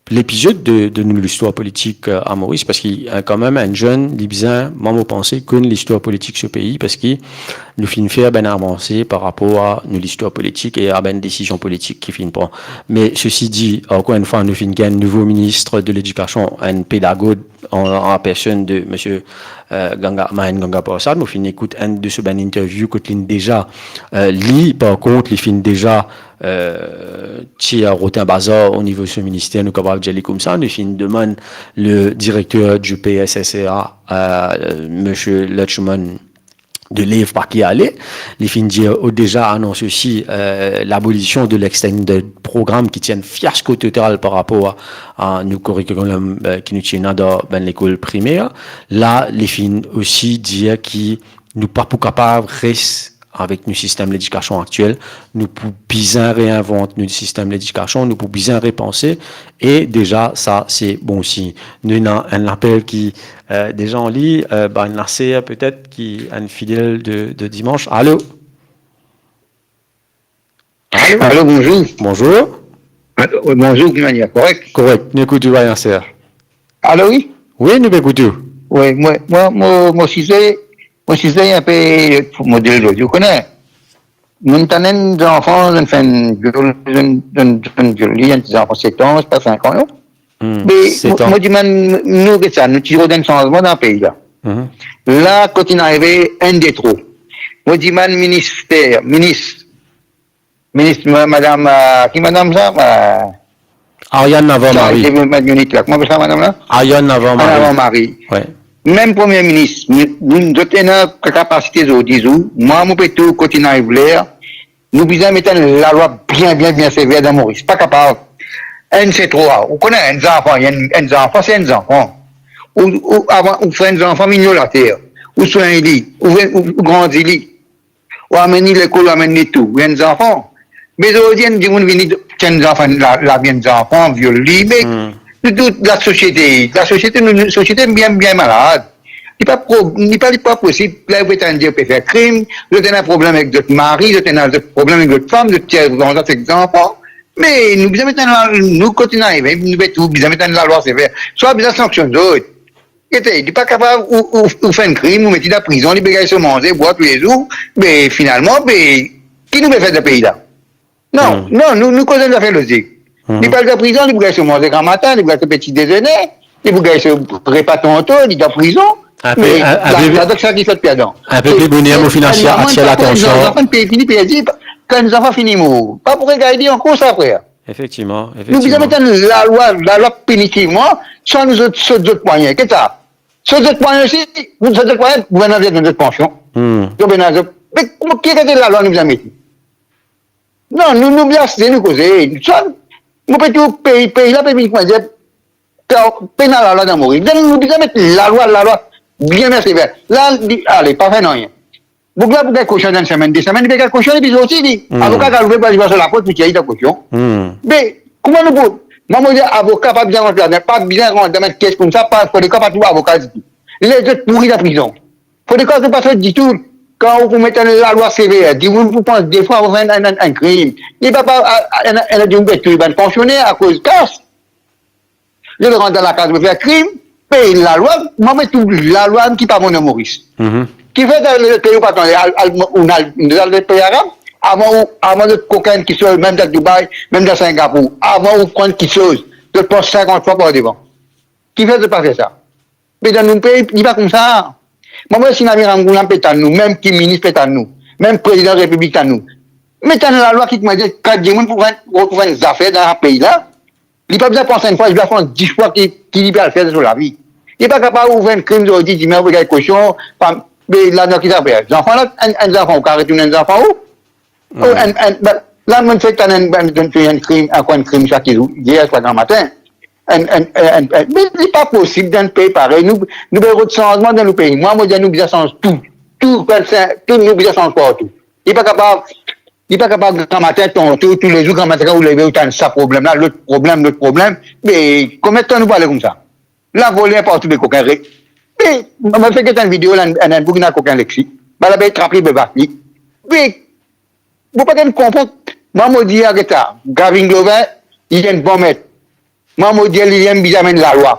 lepizod de, de nou listwar politik, eh, a Moris, parski, eh, kanmem enn zenn, li bizin, mwa, mo panse, konn listwar politik so pei, parski nou finn fer bann avanse par rapor a nou listwar politik e a bann desizion politik ki finn pran. Me sesi di, ankor enn fwa, nou finn gagn nouvo minis de ledikasion, enn pedagog an, an la personn de misie, eh, Ganga, Mahen Ganga Prasad. Mo finn ekout enn de so bann interview kot linn deza, eh, li, par kont, li finn deza, eh, tir rotin bazar o nivo so minister, nou kapav dir li koumsa. Nou finn demann le direkter du P S S R A, eh, misie Lutchman de lev pa ki ale. Li finn dir, o, deza anons osi, eh, labolision de l'extended program ki ti enn fiasko total par rapor a, a nou curriculum, eh, ki nou ti ena dan bann lekol primer. La, li finn osi dir ki nou pa pou kapav res avek nou sistem ledikasion aktiel. Nou pou bizin reinvant nou sistem ledikasion, nou pou bizin repanse, e deza sa se bon sign. Nou ena enn lapel ki, eh, deza anlin, eh, bann laser petet ki enn fidel de, de Dimans. Alo? Alo? Alo, bonzour. Bonzour. Alo, wi, bonzour, ki manier, korek? Korek, nou ekout ou, Bayanser. Alo, wi? Wi, nou pe ekout ou. Wi, mwa, mwa, mo, mo size, mo size enpe, mo dir zot, ou kone, nou tann enn zanfan, zot fer enn zoli, zot, zot, zot zoli, enn ti zanfan set an, pa sink an, non? Hmm, me set mo, an. Mo dimann nou, ki sa, nou ti rod enn sanzman dan pei la. Mhm. La, kot inn arive enn de tro. Mo dimann minister, minis, minis, ma-, madam, eh, ki madam sa? Eh, Ariane Navarro Marie. Sa, se madam la. Kouma apel sa, madam la? Ariane Navarro Marie. Ariane Navarro Marie. Wi. Mem premie minis, nou, nou, zot ena kapasite zordi zour, mwa, mo pe trouv kot inn ariv ler, nou bizin met enn lalwa bien, bien, bien sever dan Moris. Pa kapav. Enn se tro, ou kone, enn zanfan, enn, enn zanfan, se enn zanfan. Ou, ou, avan, ou fer enn zanfan vinn lor later, ou swegn li, ou, ou, ou grandi li, ou amenn li lekol, ou amenn li tou, ou enn zanfan. Me zordi, enn dimoun vini, ti enn zanfan, la, lavi enn zanfan, viol li, me Hmm. tou, tou, lasosiete, lasosiete, nou, nou, sosiete bien, bien malad. Li pa pro-, li pa, li pa posib, la, ou pe tann dir ou pe fer krim, zot ena problem avek zot mari, zot ena zot problem avek zot fam, zot tir vanzans avek zanfan. Me nou bizin met enn la-, nou kot inn arive, nou pe trouv bizin met enn lalwa sever. Swa bizin sanksionn zot. Gete, li pa kapav ou, ou, ou fer enn krim, ou met li dan prizon, li pe gagn so manze, bwar toulezour, me finalman, me ki nou pe fer dan pei la? Non, Hmm. non, nou, nou koz enn zafer lozik. Hmm. Li pou al dan prizon, li pou gagn so manze gramatin, li pou gagn so peti dezene, li pou gagn so repa tanto, li dan prizon. Enpe, me enpe, la, enpe, la, donk sa ki fini perdan. Enpe pli boner, mo finn atir, atir latansion. Kan zanfan fini perdi, kan zanfan fini mour, pa pou regard li ankor sa, frer. Efektivman, efektivman. Nou bizin met enn lalwa, lalwa pinitivman, swa nou sot, sot zot mwayin. Ki sa? Sot zot mwayin osi, nou sot zot mwayin, gouvernman donn zot pansion. Hmm. Zot pena zot. Me kouma, ki kalite lalwa nou bizin mete? Non, nou, nou bizin asize nou koze. Swa, nou pe trouv pei, pei la pe vinn kouma dir, pena lalwa dan Moris. Donk nou bizin met lalwa, lalwa bien, bien sever. La, li, ale, pa fer nanye. Boug la pou gagn kosion dan enn semenn, de semenn, li pe gagn kosion, li pe sorti, li. Hmm. Avoka al ouver, li pran so laport, li tir li dan kosion. Hmm. Me, kouma nou pou, mwa, mo dir, avoka pa bizin rant ladan, pa bizin rant dan bann kes koumsa, pa, fode pa trouv avoka ditou. Les zot pouri dan prizon. Fode zot pa sot ditou. Kan ou pou met enn lalwa sever, dimoun pou pans de fwa avan fer enn, enn, enn, enn krim. Li pa, pa, a, a, enn, enn dimoun pe touy bann pansioner akoz kas. Li rant dan lakaz pou fer krim, pey lalwa, mwa, mo trouv lalwa ki pa bon dan Moris. Mhm. Kifer dan lot pei ou pa tann, al, al, ou al, al dan lot pei arab, avan ou, avan zot kokenn ki sot, mem dan Dubai, mem dan Singapour, avan ou pran kiksoz, zot pans sinkant fwa par devan. Kifer zot pa fer sa? Me dan nou pei, li pa koumsa. Mo, mo, si Navin Ramgoolam pe tann nou, mem ki minis pe tann nou, mem prezidan repiblik tann nou, met enn lalwa ki koumadir kat dimoun pou fer, pou fer enn zafer dan sa pei la, li pa bizin pans enn fwa, li bizin pans dis fwa ki, ki li pe al fer dan so lavi. Li pa kapav ou fer enn krim zordi, dimin ou pe gagn kosion, pa, be, la, dan ki zafer? Zanfan la, enn, enn zanfan, ou kapav retourn enn zanfan ou? Oh, enn, enn, be, la, mo fek tann enn, enn, enn, enn krim, ankor enn krim sa ki yer swa gramatin. Enn, enn, enn, enn, enn, me li pa posib dan enn pei parey. Nou, nou pe rod sanzman dan nou pei. Mwa, mo dir nou bizin sanz tou. Tou, tou, nou bizin sanz partou. Li pa kapav, li pa kapav gramatin, tanto, toulezour, gramatin, kan ou leve, ou tann sa problem la, lot problem, lot problem. Me konbien tan nou pou ale koumsa? La voler partou, be kokin re-, be, mo fek get enn video la, enn, enn boug ena kokin leksi. Ba la be trap li, be bat li. Be, ou pa gagn konpran. Mwa, mo dir, get sa, Gavin Glover, li enn bon met. Mwa, mo dir, li enn bizin amenn lalwa.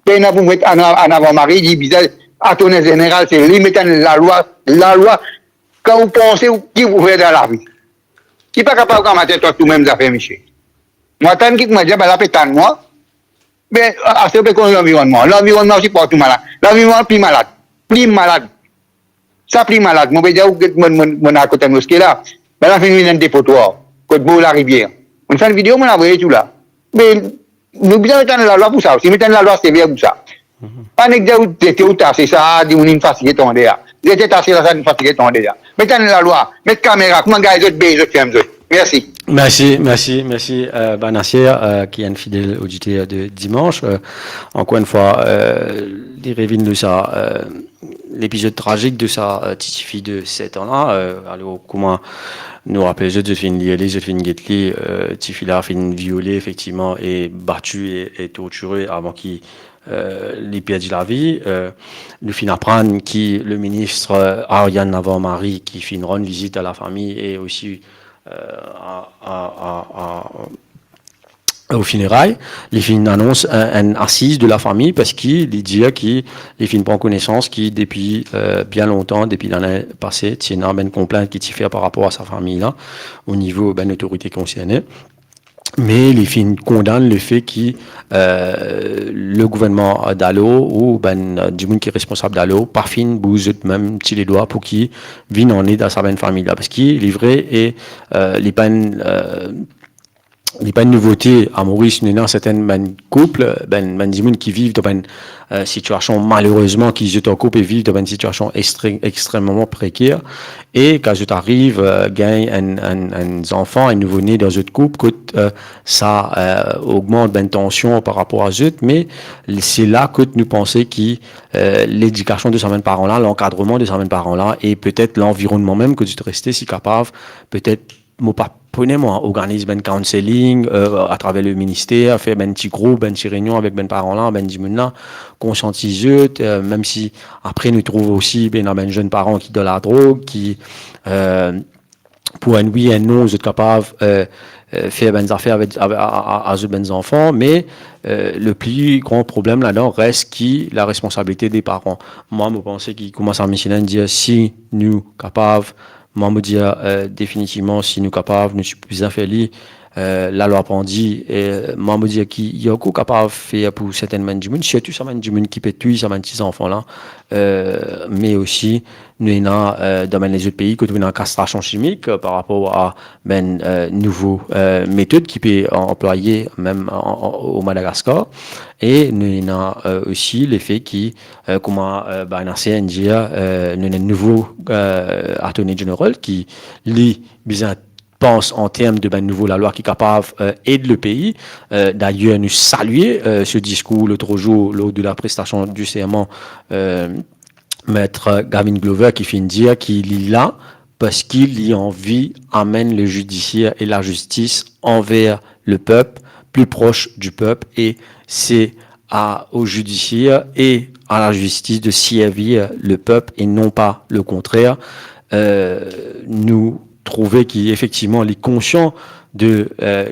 Pena pou met an, an avan Marie, li bizin Attorney General, se li met enn lalwa, lalwa, kan ou panse ou, ki pou fer dan lavi. Li pa kapav gramatin, tanto, mem zafer, misie. Mwa tann ki, mwa dir, be la pe tann mwa. Be, a, aster pe konn lanvironnman. Lanvironnman osi partou malad. Lanvironnman pli malad. Pli malad. Sa pli malad. Mo pe dir ou, get mo, mo, mo akote moske la. Be la finn vinn enn depotwar. Kot bor larivier. Mo fer enn video, mo avoy tou la. Me nou bizin met enn lalwa pou sa osi. Met enn lalwa sever pou sa. Pa nek dir ou zete ou tase sa, dimoun inn fatige tande la. Zete tase la, sa inn fatige tande la. Met enn lalwa, met kamera, kouma gagn zot, be zot, ferm zot. Mersi. Mersi, mersi, mersi, euh, Banaser, euh, ki enn fidel oditer de Dimanche. Euh, ankor enn fwa, euh, li revinn lor sa, euh, lepizod trazik de sa, euh, ti tifi de set an la. Euh, alor, kouma nou rapel zot, zot finn lir li, zot finn get li, euh, tifi la finn viole efektivman e bati e, e tortire avan ki, euh, li perdi lavi. Euh, nou finn aprann ki le minis, euh, Ariane Navarre-Marie, ki finn rann vizit a lafami e osi, euh, a, a, a, a, o fineray, li finn anons enn, enn asiz de lafami, parski li dir ki li finn pran konesans ki depi, euh, bien lontan, depi lane pase, ti ena bann konplint ki ti fer par rapor a sa fami la, o nivo bann otorite konserne. Me li finn kondann lefe ki, euh, le gouvernman Dallot ou bann, euh, dimoun ki responsab Dallot pa finn bouz zot mem ti ledwa pou ki vinn an ed a sa bann fami la. Parski li vre e, euh, li pa enn, euh, li pa enn nouvote a Moris, nou ena sertin bann koup, bann, bann dimoun ki viv dan bann, euh, sitiasion, malerezman, ki zot an koup e viv dan bann sitiasion estre-, extrememan preker, e kan zot ariv, euh, gagn enn, enn, enn zanfan, enn nouvo-ne dan zot koup, kot, euh, sa, euh, ogmant bann tansion par rapor a zot, me se la kot nou panse ki, euh, ledikasion de sa bann paran la, lankadreman de sa bann paran la, e petet lanvironnman mem kot zot reste, si kapav, petet mo pa kone mwa, organiz bann counselling, euh, atraver le minister, fer bann ti group, bann ti reynion avek bann paran la, bann dimoun la, konsiantiz zot, euh, mem si apre nou trouv osi, be, ena bann zenn paran ki dan ladrog, ki, euh, pou enn wi, enn non, zot kapav, euh, euh, fer bann zafer avek, avek, a, a, a, a zot bann zanfan, me, euh, le pli gran problem ladan res ki laresponsabilite de paran. Mwa, mo panse ki, kouma sa misie la dir, si nou kapav, mwa, mo dir, euh, definitivman, si nou kapav, nou ti bizin fer li, euh, lalwa pandi, e, mwa, mo dir ki li ankor kapav fer pou sertin bann dimoun, sirtou sa bann dimoun ki pe touy sa bann ti zanfan la, euh, me osi, nou ena, euh, dan bann lezot pei, kot nou ena kastrasion simik, euh, par rapor a bann, euh, nouvo, euh, metod ki pe anplwaye mem an, an, o Madagaskar. E nou ena, euh, osi lefe ki, euh, kouma, euh, Banaser inn dir, euh, nou ena enn nouvo, euh, Attorney General ki, li, bizin pans an term de bann nouvo lalwa ki kapav, euh, ed le pei. Euh, dayer, nou salie, euh, se diskour lotro zour, lor de la prestasion di serman, euh, Maître Gavin Glover ki finn dir ki li la parski li anvi amenn le judiciaire et la justice envers le peuple, plus proche du peuple, et c'est à, au judiciaire et à la justice de servir le peuple et non pas le contraire. Euh, nou trouve ki efektivman li konsian de, euh,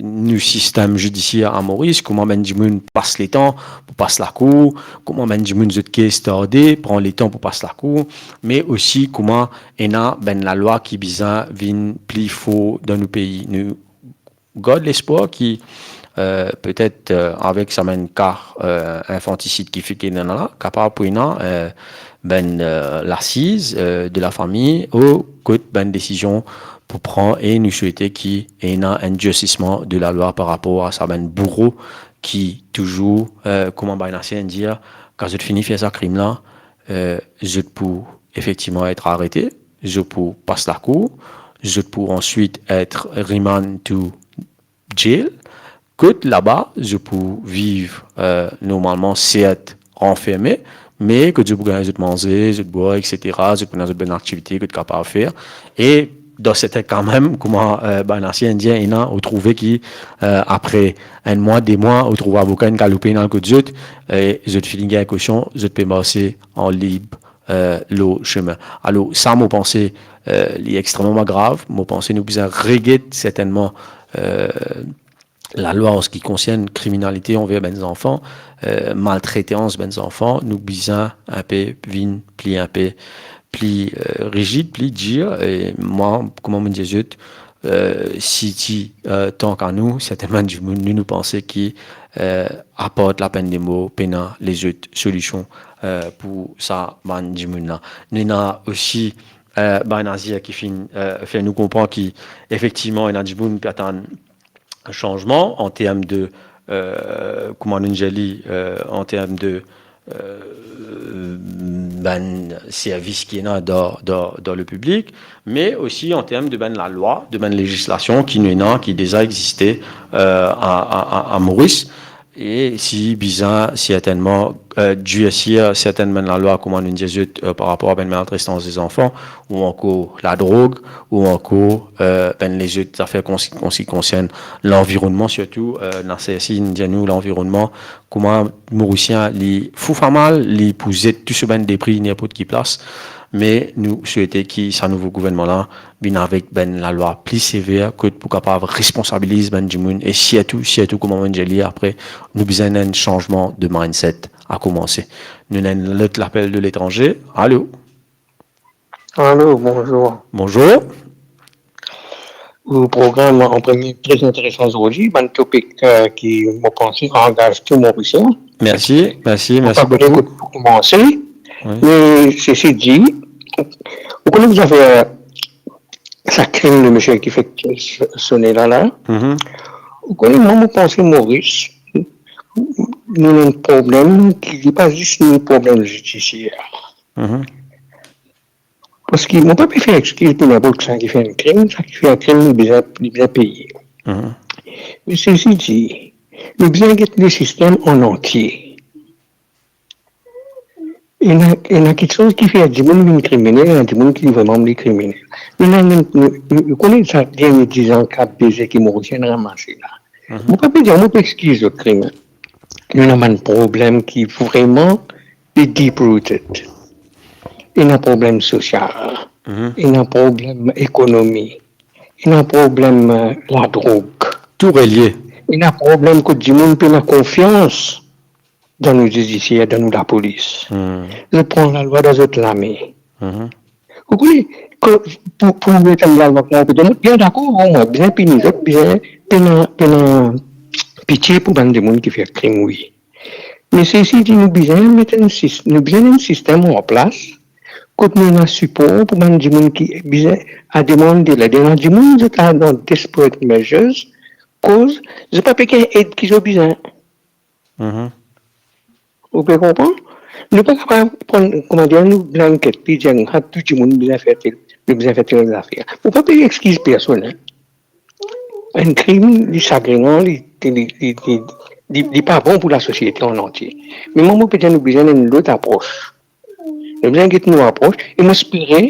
nou sistem zidisier a Moris, kouma bann dimoun pas letan pou pas lakour, kouma bann dimoun zot kes tarde, pran letan pou pas lakour, me osi kouma ena bann lalwa ki bizin vinn pli for dan nou pei. Nou gard lespwar ki, eh, petet, eh, avek sa bann ka, eh, infantisid ki finn ena la, kapav pou ena, eh, bann, eh, lasiz, eh, de lafami, ou kot bann desizion pou pran, e nou swete ki ena enn dirsisman de lalwa par rapor a sa bann bouro ki touzour, eh, kouma bann ansien dir, kan zot fini fer sa krim la, eh, zot pou efektivman et arete, zot pou pas lakour, zot pou answit et remand to jail, kot laba, zot pou viv, eh, normalman, sert ranferme, me kot zot pou gagn zot manze, zot bwar, et cetera, zot pou ena zot bann aktivite kot kapav fer. E dan sertin ka mem, kouma, eh, bann ansien dir, ena, ou trouve ki, eh, apre enn mwa, de mwa, ou trouv avoka inn galoupe, inn al kot zot, e zot fini gagn kosion, zot pe marse an lib, eh, lor sime. Alor, sa, mo panse, eh, li extrememan grav. Mo panse nou bizin reget sertennman, eh, lalwa an se ki konsern kriminalite anver bann zanfan, eh, maltretans bann zanfan. Nou bizin inpe vinn pli, inpe pli, eh, rizid, pli dir. E mwa, kouma mo dir zot, eh, si ti, eh, tank a nou, sertennman dimoun, nou, nou panse ki, eh, apart lapenn de mor, pena lezot solision, eh, pou sa bann dimoun la. Nou ena osi, eh, bann azir ki finn, eh, fer nou konpran ki efektivman ena dimoun pe atann sanzman an term de, eh, kouma nou dir li, eh, an term de, eh, bann servis ki ena dan, dan, dan le piblik, me osi an term de bann lalwa, de bann lezislasion ki nou ena, ki deza existe, eh, a, a, a, a Moris. E si bizin sertennman, eh, dirsir sertenn bann lalwa, kouma nou dir zot, eh, par rapor a bann maltretans de zanfan, ou ankor ladrog, ou ankor, eh, bann lezot zafer kon-, kon-, ki konsern lanvironnman, sirtou, eh, Nasser Sy inn dir nou lanvironnman, kouma Morisien li fou famal, li pou zet tou so bann debri ninport ki plas. Me nou swete ki sa nouvo gouvernman la vinn avek bann lalwa pli sever, kot pou kapav responsabiliz bann dimoun, e sirtou, sirtou, kouma mo dir li apre, nou bizin enn sanzman de mindset a koumanse. Nou ena enn lot lapel de letranze. Alo? Alo, bonzour. Bonzour. Ou program an premie tre interesan zordi, bann topik, eh, ki mo panse angaz tou Morisien. Mersi, mersi, mersi boukou. Mo pa kone kot pou koumanse, wi, me sesi di, ou kone zafer sa krim le misie ki fek sone la la. Mhm. Ou kone, mwa, mo panse Moris, nou ena enn problem ki li pa zis enn problem zidisier. Mhm. Parski mo pa pe fer exkiz pou ninport kisannla ki fer enn krim, sa ki fer enn krim, li bizin, li bizin peye. Mhm. Me sesi di, nou bizin get le sistem an antie. Ena, ena kiksoz ki fer dimoun vinn kriminel, ena dimoun ki vreman vinn kriminel. Nou, nou, nou, nou, nou kone sa dernie dizan ka beze ki Morisien ranmase la. Mhm. Mo pa pe dir, mo pa pe exkiz zot krim. Nou ena bann problem ki vreman li deep rooted. Ena problem sosial, mhm, ena problem ekonomi, ena problem, eh, ladrog. Tou relie. Ena problem kot dimoun pena konfians dan nou zidisier, dan nou lapolis. Hmm. Zot pran lalwa dan zot lame. Mhm. Ou kone, ko-, pou, pou met enn lalwa kouma pou dir, bien dakor, mwa, bizin pini zot, bizin, pena, pena pitie pou bann dimoun ki fer krim, wi. Me sesi di, nou bizin met enn sis-, nou bizin enn sistem an plas, kot nou ena sipor pou bann dimoun ki bizin al demann led. Ena dimoun, zot al dan desperate measures, koz zot pa pe gagn led ki zot bizin. Mhm. Ou pe konpran? Nou pa kapav pran, kouma dir, nou blanket, pe dir, ah, tou dimoun bizin fer tel, nou bizin fer tel zafer. Ou pa pe exkiz personn, hein. Enn krim, li sagrenan, li, li, li pa bon pou lasosiete an antie. Me mwa, mo pe dir nou bizin enn lot apros. Nou bizin get nou apros, e mo espere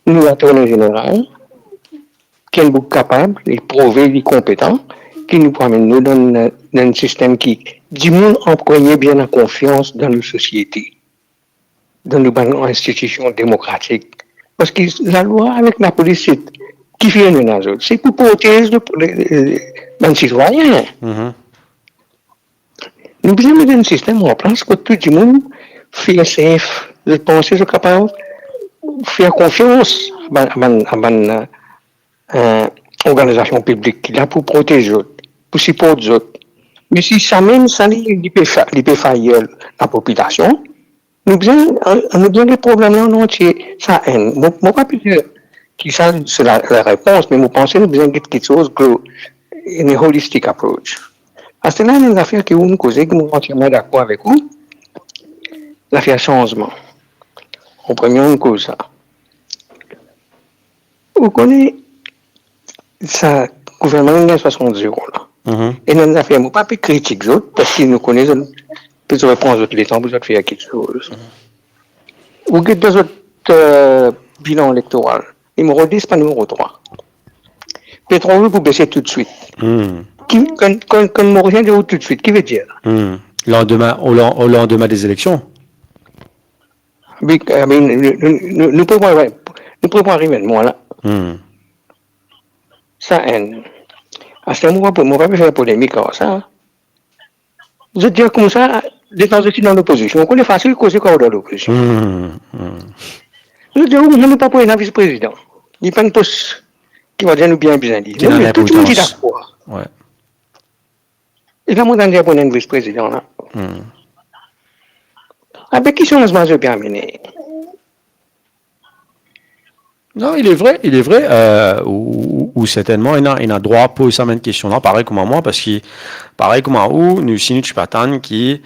nou Attorney General, ki enn boug kapab, li prouve li konpetan, ki nou pou amenn nou dan, dan enn sistem ki dimoun an premie bizin ena konfians dan nou sosiete, dan nou bann institision demokratik. Parski lalwa avek lapolis, se kifer nou ena zot? Se pou protez le, le, le, bann sitwayin. Mhm. Nou bizin met enn sistem an plas kot tou dimoun feel safe, zot panse zot kapav fer konfians a bann, a bann, a bann, eh, organizasion piblik ki la pou protez zot, pou siport zot. Me si samem sa li, li pe fa-, li pe fayir lapopilasion, nou bizin, nou bizin get problem la an antie. Sa enn. Mo, mo pa pe dir ki sa se la, larepons, me mo panse nou bizin get kiksoz glo, in a holistic approach. Aster la, ena enn zafer ki ou'nn koze, ki mo antierman dakor avek ou, zafer sanzman. An premie, ou'nn koz sa. Ou kone, sa gouvernman inn gagn swasant zero la. Mhm. Ena enn zafer, mo pa pe kritik zot, parski nou kone zot, zot pe pran zot letan pou zot fer kiksoz. Mhm. Ou get dan zot, euh, bilan elektoral, nimero dis pa nimero trwa. Petrol pou bese toutswit. Hmm. Ki, kan, kan, kan Morisien dir ou toutswit, ki vedir? Hmm. Landime, o lan-, o landime de zeleksion. Wi, I mean, nou, nou, nou, nou pe pran, nou pe pran ariv enn mwa la. Hmm. Sa enn. Aster mo pa, mo pa pe fer polemik ar sa. Zot dir koumsa, letan zot ti dan lopozision, ou kone fasil koze kan ou dan lopozision. Hmm, hmm. Zot dir, ou, nou pa pou ena vis prezidan. Li pa enn pos ki va dir nou bien bizin li. Ki ena tou dimoun ti inportans. Dakor. Wi. E la, mo tann dir pou ena enn vis prezidan la. Hmm. Abe ki sanzman zot pe amene? Non, il est vrai, il est vrai. Euh, ou, ou, ou sertennman, ena, ena drwa poz sa mem kestion la, parey kouma mwa, parski, parey kouma ou, nou, si nou ti pe atann ki,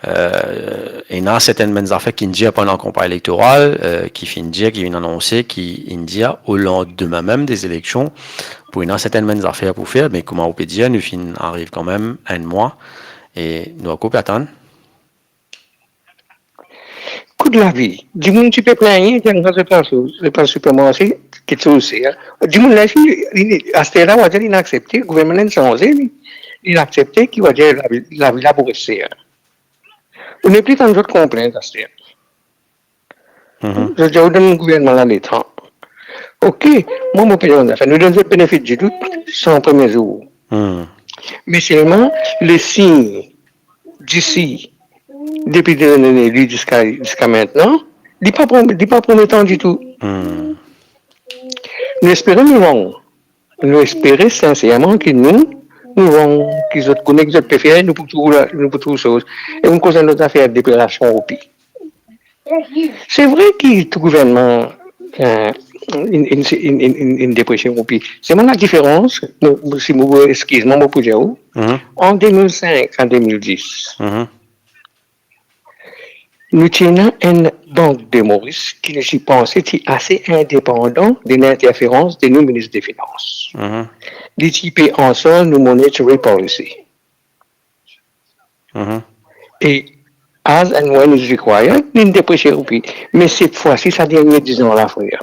euh, ena sertenn bann zafer ki'nn dir pandan kanpagn elektoral, euh, ki finn dir, ki finn anonse, ki'nn dir o landime mem de zeleksion, pou ena sertenn bann zafer pou fer, me kouma ou pe dir, nou finn ariv kanmem enn mwa, e nou ankor pe atann. Kou lavi, dimoun ti pe plinn, kan zot al, zot al sipermarse, kiksoz se, dimoun la, li, li, aster la, va dir li inn aksepte, gouvernman inn sanze, li, li inn aksepte ki, va dir, lavi, lavi la pou reste. Ou nepli tann zot konplint aster. Mhm. Zot dir ou donn gouvernman la letan. Ok, mwa, mo pe dir enn zafer, nou donn zot benefi di dout, san premie zour. Hmm. Me selman, le sign disi, depi de inn eli ziska, ziska aster, li pa prom-, li pa prometan ditou. Hmm. Nou espere nou rong. Nou espere sinserman ki nou, nou rong, ki zot kone ki zot pe fer, nou pou trouv la, nou pou trouv soz. E nou koz enn lot zafer, depresasion roupi. Se vre ki tou gouvernman, euh, inn, inn, inn deprese roupi. Selman ladiferans, mo, mo, si mo, eskiz mwa, mo pou dir ou, mhm, an de mil sink a de mil dis, mhm, nou ti ena enn Bank de Maurice ki nou ti panse ti ase indepandan de linterferans de nou minis de finans. Mhm. Li ti pe ansarz nou monetary policy. Mhm. E as and when is required, nou deprese roupi. Me set fwa si, sa dernie dizan la, frer,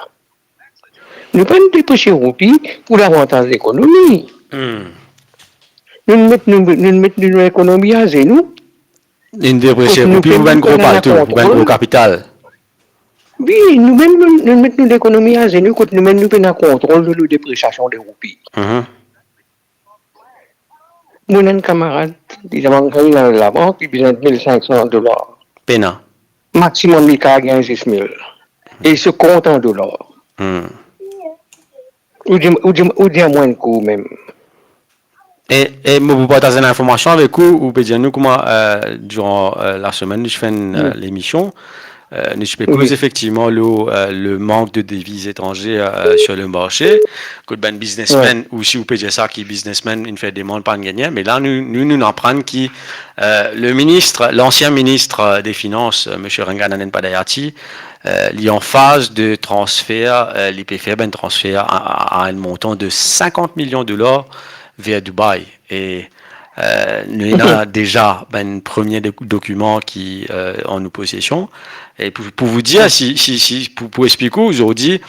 nou pa'nn deprese roupi pou lavantaz lekonomi. Hmm. Nou met nou, nou met nou lekonomi azenou. Nou deprese roupi pou bann gro palto, pou bann gro kapital. Wi, nou mem, nou, nou met nou lekonomi azenou, kot nou mem nou pena kontrol lor nou depresiasion de roupi. Mhm. Mo ena enn kamarad, li demann, li al labank, li bizin mil sink san dolar. Pena. Maximum li kav gagn zis mil. E so kont an dolar. Hmm. Ou dir, ou dir, ou dir mwa enn kou mem. E, e mo pou partaz enn informasion avek ou, ou pe dir nou kouma, euh, diran, euh, lasemenn, nou ti fer enn, euh, lemision, euh, nou ti pe koz efektivman lor, euh, le manque de devises étrangères, euh, sur le marché. Kot bann biznesmenn, ou si ou pe dir sa ki biznesmenn inn fer demann, pa'nn gagne. Me la, nou, nou, nou aprann ki, euh, le ministre, l'ancien ministre des Finances, euh, monsieur Rengananenn Padayati, euh, li an faz de transfer, euh, li pe fer bann transfer a, a, a enn montan de sinkant milion dolar ver Dubai. E, euh, nou ena deza bann premie dokiman ki, euh, an nou posesion. E pou, pou vous dire, si, si, si, pou, pou explik ou, zordi,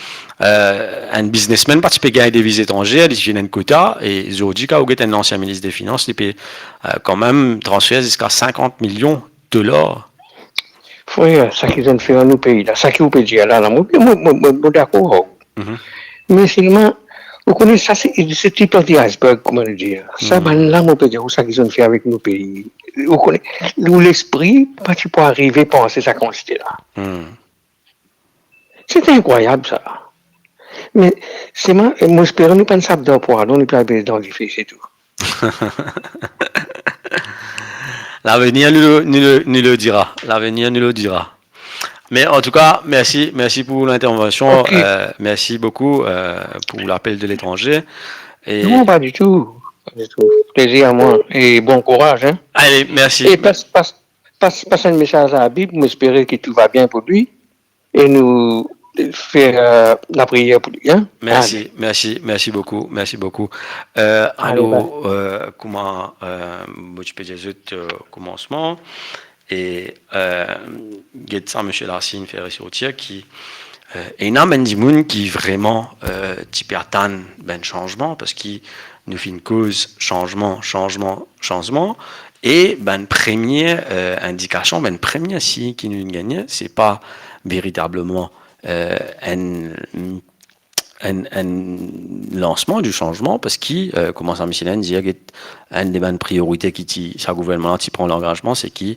euh, enn biznesmenn pa ti pe gagn deviz etranzer, li ti finn enn kota, e zordi, kan ou get enn ansien minis de finans, li pe, euh, kanmem transfer ziska sinkant milion dolar. Frer, sa ki zot inn fer ar nou pei la, sa ki ou pe dir la, la, mo, mo, mo, mo, mo dakor. Mhm. Me selman, ou kone, sa se, se tip de iceberg, kouma nou dir. Sa, mhm, bann la, mo pe dir ou, sa ki zot inn fer avek nou pei. Ou kone, nou lespri pa ti pou arive panse sa kantite la. Mhm. Se inkrwayab, sa. Me selman, mo espere nou pa'nn sap dan pwa, non, nou pe al met dan dife, se tou. L'avenir nous le, nous le, nous le dira. L'avenir nous le dira. Mais en tout cas, merci, merci pour l'intervention. Ok. Euh, merci beaucoup, euh, pour l'appel de l'étranger. Et non, pas du tout. Pas du tout. Plaisir à moi. Et bon courage, hein. Allez, merci. Et passe, passe, passe, passe un message à Habib. J'espère que tout va bien pour lui. Et nous faire, euh, la prière pour lui, hein. Merci, merci, merci beaucoup, merci beaucoup. Euh, alors, euh, kouma, euh, mo ti pe dir zot, euh, komansman, e, euh, get sa misie Larcine fer resortir ki, euh, ena bann dimoun ki vreman, euh, ti pe atann bann sanzman, parski nou finn koz sanzman, sanzman, sanzman, e bann premie, euh, indikasion, bann premie sign ki nou gagne, se pa veritableman, euh, enn, enn, enn lansman di sanzman, parski, euh, kouma sa misie la inn dir, get enn de bann priorite ki ti, sa gouvernman la ti pran langazman, se ki,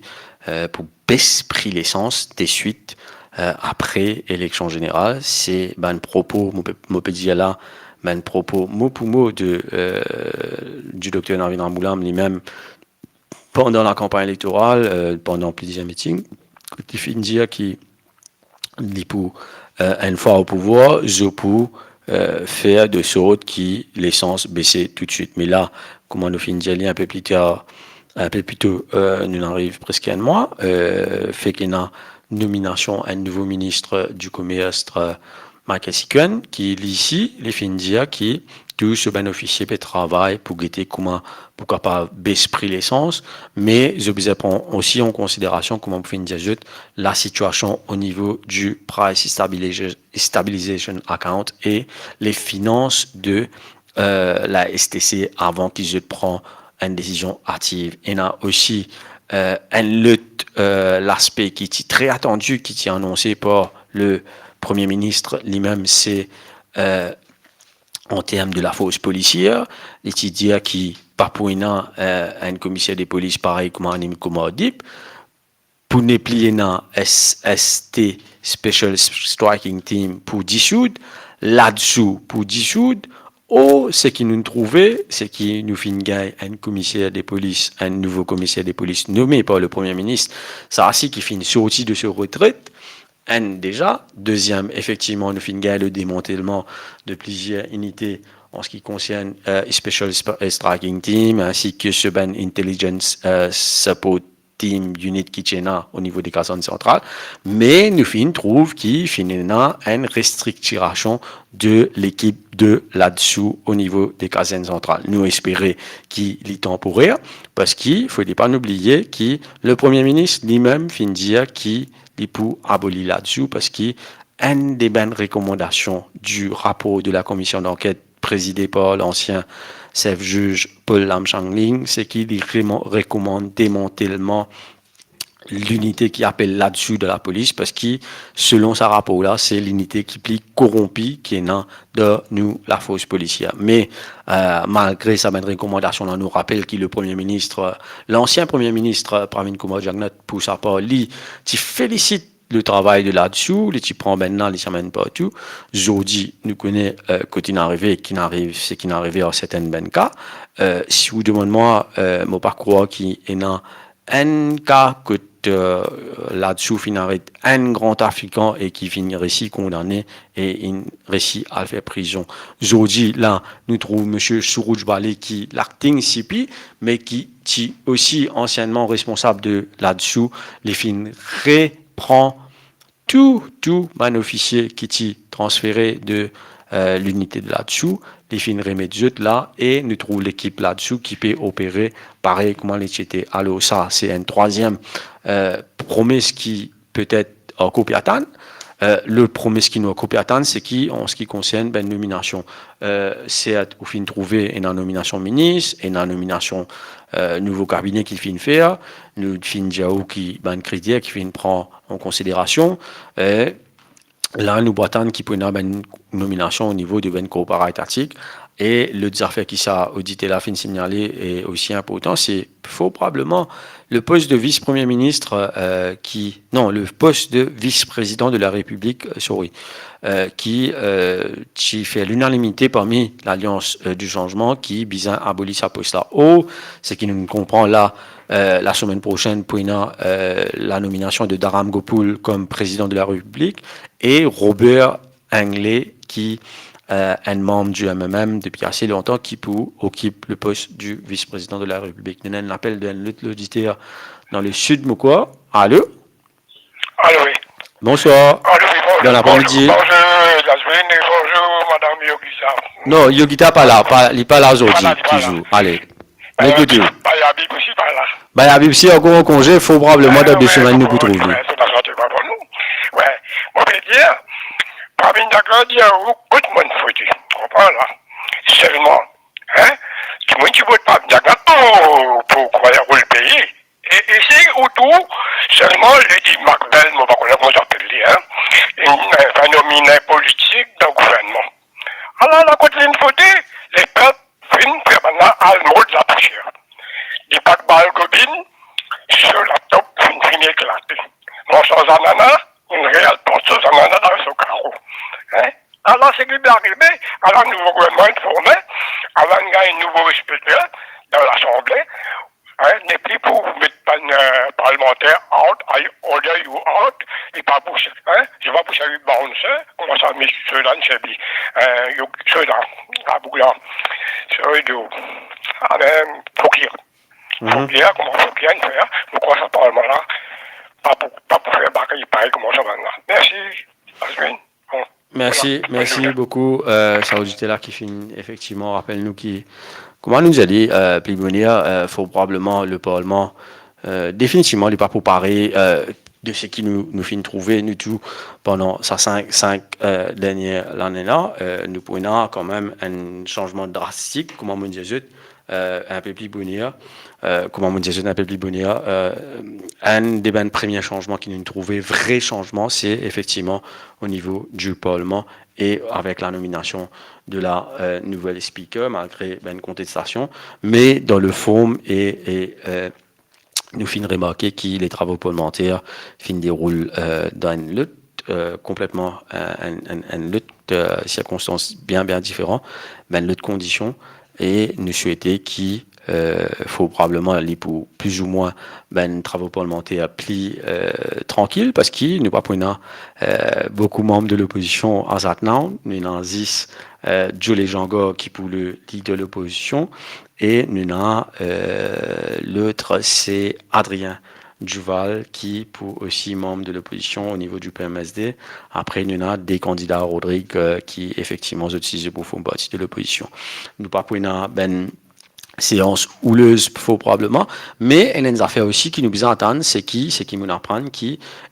euh, pou bes pri lesans deswit, euh, apre eleksion zeneral. Se bann propo, mo pe, mo pe dir la, bann propo mo pou mo de, euh, di dokter Navin Ramgoolam limem pandan lakanpagn elektoral, euh, pandan plizier miting, kot li finn dir ki li pou, euh, enn fwa o pouvwar, zot pou, euh, fer de sort ki lesans bese toutswit. Me la, kouma nou finn dir li inpe pli tar, inpe pli to, euh, nou ariv preske enn mwa, euh, fek ena nominasion enn nouvo minis di komers, euh, Michaël Sequin, ki li osi, li finn dir ki tou so bann ofisie pe travay pou gete kouma pou kapav bes pri lesans, me zot bizin pran osi an konsiderasion, kouma mo finn dir zot, lasitiasion o nivo di Price Stabiliza-, Stabilization Account e le finans de, euh, la S T C avan ki zot pran enn desizion aktiv. Ena osi, euh, enn lot, euh, laspe ki ti tre atandi, ki ti anonse par le Premie Minis limem, se, euh, an term de lafors polisier. Li ti dir ki pa pou ena, euh, enn komiser de polis parey kouma Annie Micou Mardip, pou nepli ena S S T, Special Striking Team, pou disoud, LADSU pou disoud, o seki nou trouve, seki nou finn gagn enn komiser de polis, enn nouvo komiser de polis nome par le Premie Minis, sa seki finn sorti de so retret, enn deza. Deziem, efektivman, nou finn gagn le demantelman de plizier inite an seki konsern, euh, Special Sp-, Striking Team, ainsi que so bann Intelligence, euh, Support Team Unit ki ti ena o nivo de kazern santral, me nou finn trouv ki finn ena enn restriktirasion de lekip de LADSU o nivo de kazern santral. Nou espere ki li tanporer, parski fode pa nou bliye ki le Premie Minis limem finn dir ki li pou aboli LADSU, parski enn de bann rekomandasion di rapor de la komision danket prezide par lansien sef ziz Paul Lam Chang Ling, seki li remo-, rekomann demantelman linite ki apel LADSU dan lapolis, parski selon sa rapor la, se linite ki pli koronpi ki ena dan nou lafors polisier. Me, euh, malgre sa bann rekomandasion la, nou rapel ki le Premie Minis, lansien Premie Minis Pravind Kumar Jugnauth, pou sa par, li ti felisit le travay de LADSU, li ti pran bann la, li ti amenn partou. Zordi, nou kone, euh, kot inn arive, ki inn arive, seki inn arive ar sertenn bann ka. Euh, si ou demann mwa, euh, mo pa krwar ki ena enn ka kot, euh, LADSU finn aret enn gran trafikan e ki finn resi kondane e inn resi al fer prizon. Zordi la, nou trouv misie Suraj Bali ki l'acting C P, me ki ti osi ansiennman responsab de LADSU, li finn repran tou, tou bann ofisie ki ti transfere de, euh, linite de LADSU, li finn remet zot la, e nou trouv lekip LADSU ki pe opere parey kouma li ti ete. Alor sa, se enn trwaziem, euh, promes ki petet ankor pe atann. Euh, lot promes ki nou ankor pe atann, seki an seki konsern bann nominasion. Euh, sert, ou finn trouve ena nominasion minis, ena nominasion, euh, nouvo kabine ki finn fer, nou finn dir ou ki bann kriter ki finn pran an konsiderasion. E la, nou pou atann ki pou ena bann nominasion o nivo de bann korpora etatik. E lot zafer ki sa oditer la finn signale e osi inportan, se fort probableman le pos de vis-premie minis, euh, ki, non, le pos de vis-prezidan de la Repiblik, euh, sorry, euh, ki, euh, ti fer linanimite parmi Lalians, euh, di Sanzman ki bizin aboli sa pos la. Or, seki nou konpran la, euh, la semaine prochaine, pou ena, euh, la nominasion de Dharam Gopal comme président de la République et Robert Inglé, ki, euh, enn manm du M M M depi ase lontan, ki pou okip le post du vice-président de la République. Nou ena enn apel de enn lot oditer dan le sud, mo krwar. Alo? Alo, wi. Bonswar. Alo, wi, bonzour. Bon apremidi. Bonzour, bonzour, Jasmine, e bonzour, madam Yogita. Non, Yogita pa la, pa, li pa la zordi, li pa la. Touzour. Ale. Euh, nou ekout ou. Bayabi osi pa la. Bayabi osi ankor an konze, fort probableman dan de semenn nou pou trouv li. Wi, wi, wi, wi, wi, wi. Mo pe dir, Pravind Gandhi, ou kot mo'nn fouti, konpran la? Selman, hein, dimoun ti vot Pravind Gandhi pou, pou krwar roul pei. E isi, ou trouv selman Lady Macbeth, mo pa kone kouma zot apel li, hein, enn, enn fenominn politik dan gouvernman. Ala, ala kot linn fouti, lepep finn fer bann la al mord lapousier. Deepak Balgobin, so laptop finn fini eklate. Morso zanana, enn real morso zanana dan so karo. Hein? Ala seki pe arive, ala nouvo gouvernman inn forme, ala inn gagn nouvo speaker dan Lasanble, hein, nepli pou met bann, euh, parlemanter out, I order you out, li pa pou, hein, li pa pou servi bouncer, kouma sa, met sela, servi, euh, yo, sela, la boug la, servi de, ah, ben, Fouquier. Mhm. Fouquier, kouma Fouquier inn fer, mo krwar sa parlman la, pa pou, pa pou fer bagay parey kouma sa bann la. Mersi, Jasmine. Bon. Mersi, mersi boukou, euh, sa oditer la ki finn efektivman rapel nou ki, kouma nou dir li, euh, pli boner, euh, fort probableman le parlman, euh, definitivman, li pa pou pare, euh, de seki nou, nou finn trouve, nou tou, pandan sa sink, sink, euh, dernie lane la, euh, nou pou ena kanmem enn sanzman drastik, kouma mo dir zot, euh, enn pe pli boner, euh, kouma mo dir zot enn pe pli boner, euh, enn de bann premie sanzman ki nou trouve, vre sanzman, se efektivman o nivo di parlman e avek la nominasion de la, euh, nouvel speaker, malgre bann kontestasion, me dan le form e, e, euh, nou finn remarke ki le travo parlemanter finn deroul, euh, dan enn lot, euh, konpletman, euh, enn, enn, enn lot, euh, sirkonstans bien, bien diferan, bann lot kondision, e nou swete ki, euh, fort probableman li pou plizoumwin bann travo parlemanter pli, euh, trankil, parski nou pa pou ena, euh, boukou manm de lopozision as at now, nou ena zis, euh, Joe Lejean Gard ki pou le lider lopozision, e nou ena, euh, lot, se Adrien Duval, ki pou osi manm de lopozision o nivo di P M S D. Apre, nou ena de kandida Rodrig, euh, ki efektivman, zot osi, zot pou form parti de lopozision. Nou pa pou ena bann seans oulez, fort probableman, me ena enn zafer osi ki nou bizin atann, se ki, seki mo'nn aprann ki,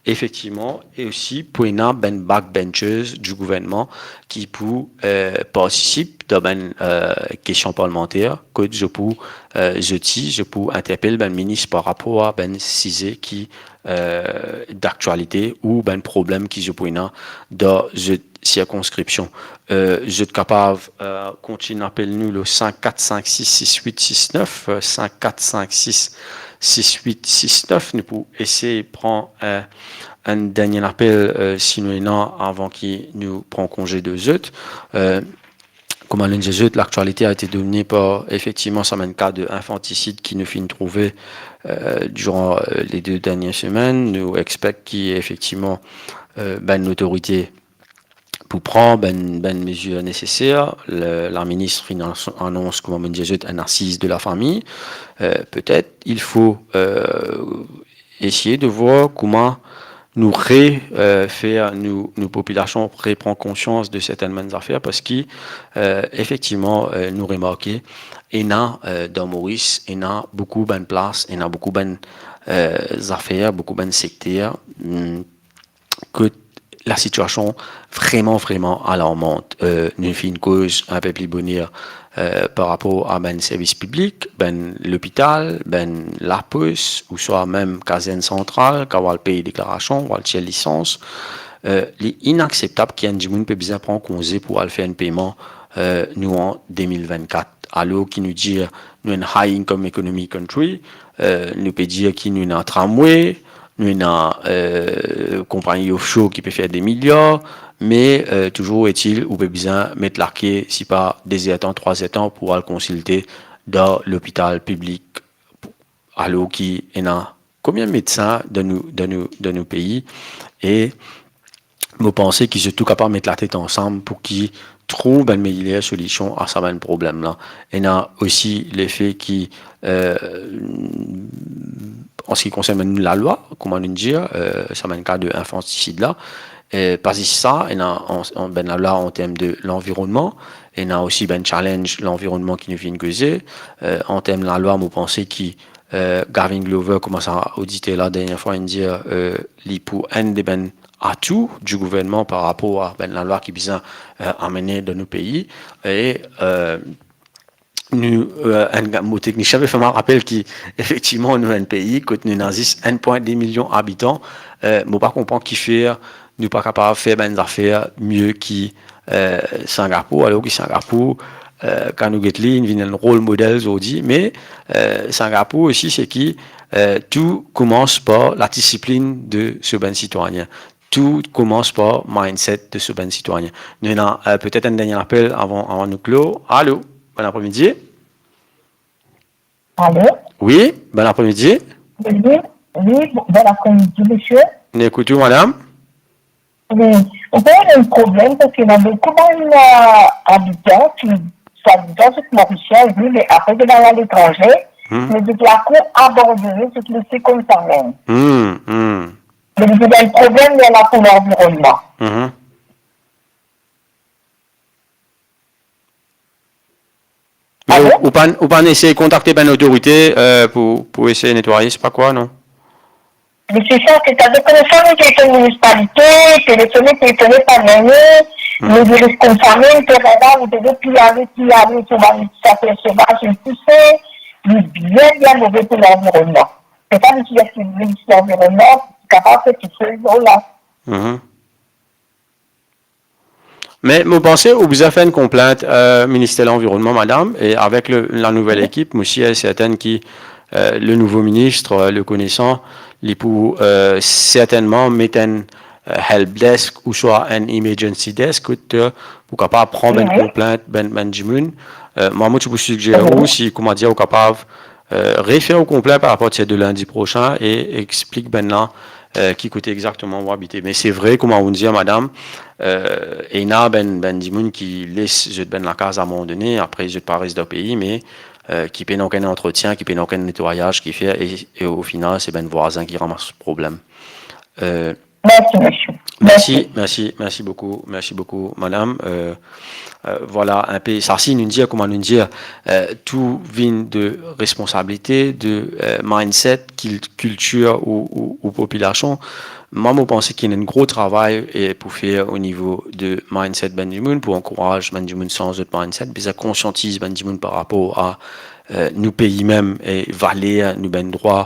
efektivman, e osi pou ena bann backbenchers di gouvernman ki pou, euh, partisip dan bann, euh, kestion parlemanter, kot zot pou, euh, zot osi, zot pou interpel bann minis par rapor a bann size ki, euh, daktialite ou bann problem ki zot pou ena dan zot sirkonskripsion. Euh, zot kapav, euh, kontign apel nou le sink kat sink sis sis wit sis nef, euh, sink kat sink sis sis wit sis nef. Nou pou esey pran, euh, enn dernie apel, euh, si nou ena, avan ki nou pran konze de zot. Euh, kouma nou dir zot, laktialite a ete domine par, efektivman, sa bann ka de infantisid ki nou finn trouve, euh, diran, euh, le de dernie semenn. Nou expek ki, efektivman, euh, bann lotorite pou pran bann, bann mezir neseser. Le, laminis finn anons, anons, kouma mo dir zot, enn asiz de lafami. Euh, petet, il fo, euh, eseye de vwar kouma nou re, euh, fer nou, nou popilasion repran konsians de sertenn bann zafer, parski, euh, efektivman, euh, nou remarke, ena, euh, dan Moris, ena boukou bann plas, ena boukou bann, euh, zafer, boukou bann sekter, hmm, kot lasitiasion vreman, vreman alarmant. Euh, nou finn koz enn pe pli boner, euh, par rapor a bann servis piblik, bann lopital, bann lapos, ouswa mem kazern santral, kan ou al pey deklarasion, ou al tir lisans. Euh, li inakseptab ki enn dimoun pe bizin pran konze pou al fer enn peyman, euh, nou an de mil vennkat. Alor ki nou dir nou enn high income economy country, euh, nou pe dir ki nou ena tramway, nou ena, euh, konpagni offshore ki pe fer de miliar, me, euh, touzour etil, ou pe bizin met lake, sipa de zertan, trwa zertan pou al konsilte dan lopital piblik. alor ki ena konbien medsin dan nou, dan nou, dan nou pei, e mo panse ki zot tou kapav met latet ansam pou ki trouv bann meyer solision a sa bann problem la. Ena osi lefe ki, euh, an se ki konsern bann lalwa, kouma nou dir, euh, sa bann ka de infantisid la, euh, pa zis sa, ena an, an, bann lalwa an term de lanvironnman, ena osi bann challenge lanvironnman ki nou vinn koze. Euh, an term lalwa, mo panse ki, euh, Gavin Glover, kouma sa oditer la dernie fwa, inn dir, euh, li pou enn de bann atou di gouvernman par rapor a bann lalwa ki bizin, euh, amene dan nou pei. E, euh, nou, euh, enn, mo teknisien pe fer mwa rapel ki, efektivman, nou enn pei kot nou ena zis enn pwin de milion abitan. Euh, mo pa konpran kifer nou pa kapav fer bann zafer mie ki, euh, Singapour, alor ki Singapour, euh, kan nou get li, inn vinn enn rol model zordi, me, euh, Singapour osi, se ki, euh, tou koumans par ladisiplinn de so bann sitwayin. Tou koumans par mindset de so bann sitwayin. Nou ena, euh, petet enn dernie apel avan, avan nou klor. Alo, bon apremidi. Alo? Wi, bon apremidi. Wi, wi, bon apremidi, misie. Nou ekout ou, madam. Wi, nou ena enn problem parski ena boukou bann, euh, abitan ki, swadizan, zot Morisien, wi, me apre zot al aletranze, Hmm. me zot lakour abandone, zot lese koumsa mem. Hmm, hmm. Donk, ena enn problem la pou lanvironnman. Mhm. Me Alo? Ou, ou pa, ou pa esey kontakte bann otorite, euh, pou, pou esey netwaye, se pa kwa, non? Me se sa, setadir, kouma sa, nou telefone minisipalite, telefone, telefone, pa gagne, Hmm. nou dir koumsa mem, etsetera, nou dir pli ale, pli ale, so bann zafer sovaz, nou pouse, li bien, bien move pou lanvironnman. Se pa nou ki dir ki minis lanvironnman, ki kapav fer kiksoz la. Mhm. Me mo panse ou bizin fer enn konplint, euh, Minister Lanvironnman, madam, e avek le, la nouvel ekip, mo sir e serten ki, euh, le nouvo minis, euh, le konesan, li pou, euh, sertennman met enn, euh, help desk ouswa enn emergency desk kot, euh, pou kapav pran bann Wi. konplint, bann, bann dimoun. Euh, mwa, mo ti pou siger Wi. ou, si, koumadir, ou kapav, euh, refer ou konplint par rapor a de lindi prosin e explik bann la, euh, ki kote exakteman ou abite. Me se vre, kouma ou dir, madam, euh, ena bann, bann dimoun ki les zot bann lakaz abandone, apre zot pa res dan pei, me, euh, ki pena okenn antretien, ki pena okenn netwayaz ki fer, e, e o final, se bann vwazin ki ramas problem. Euh, Mersi, misie. Mersi, Mersi. mersi, mersi boukou, mersi boukou, madam. Euh, euh, vwala, enpe, sa si nou dir, kouma nou dir, euh, tou vinn de responsabilite, de, euh, mindset, kil-, kiltir ou, ou, ou popilasion. Mwa, mo panse ki ena enn gro travay, e, pou fer o nivo de mindset bann dimoun, pou ankouraz bann dimoun sanz zot mindset, bizin konsiantiz bann dimoun par rapor a, euh, nou pei mem e valer nou bann drwa,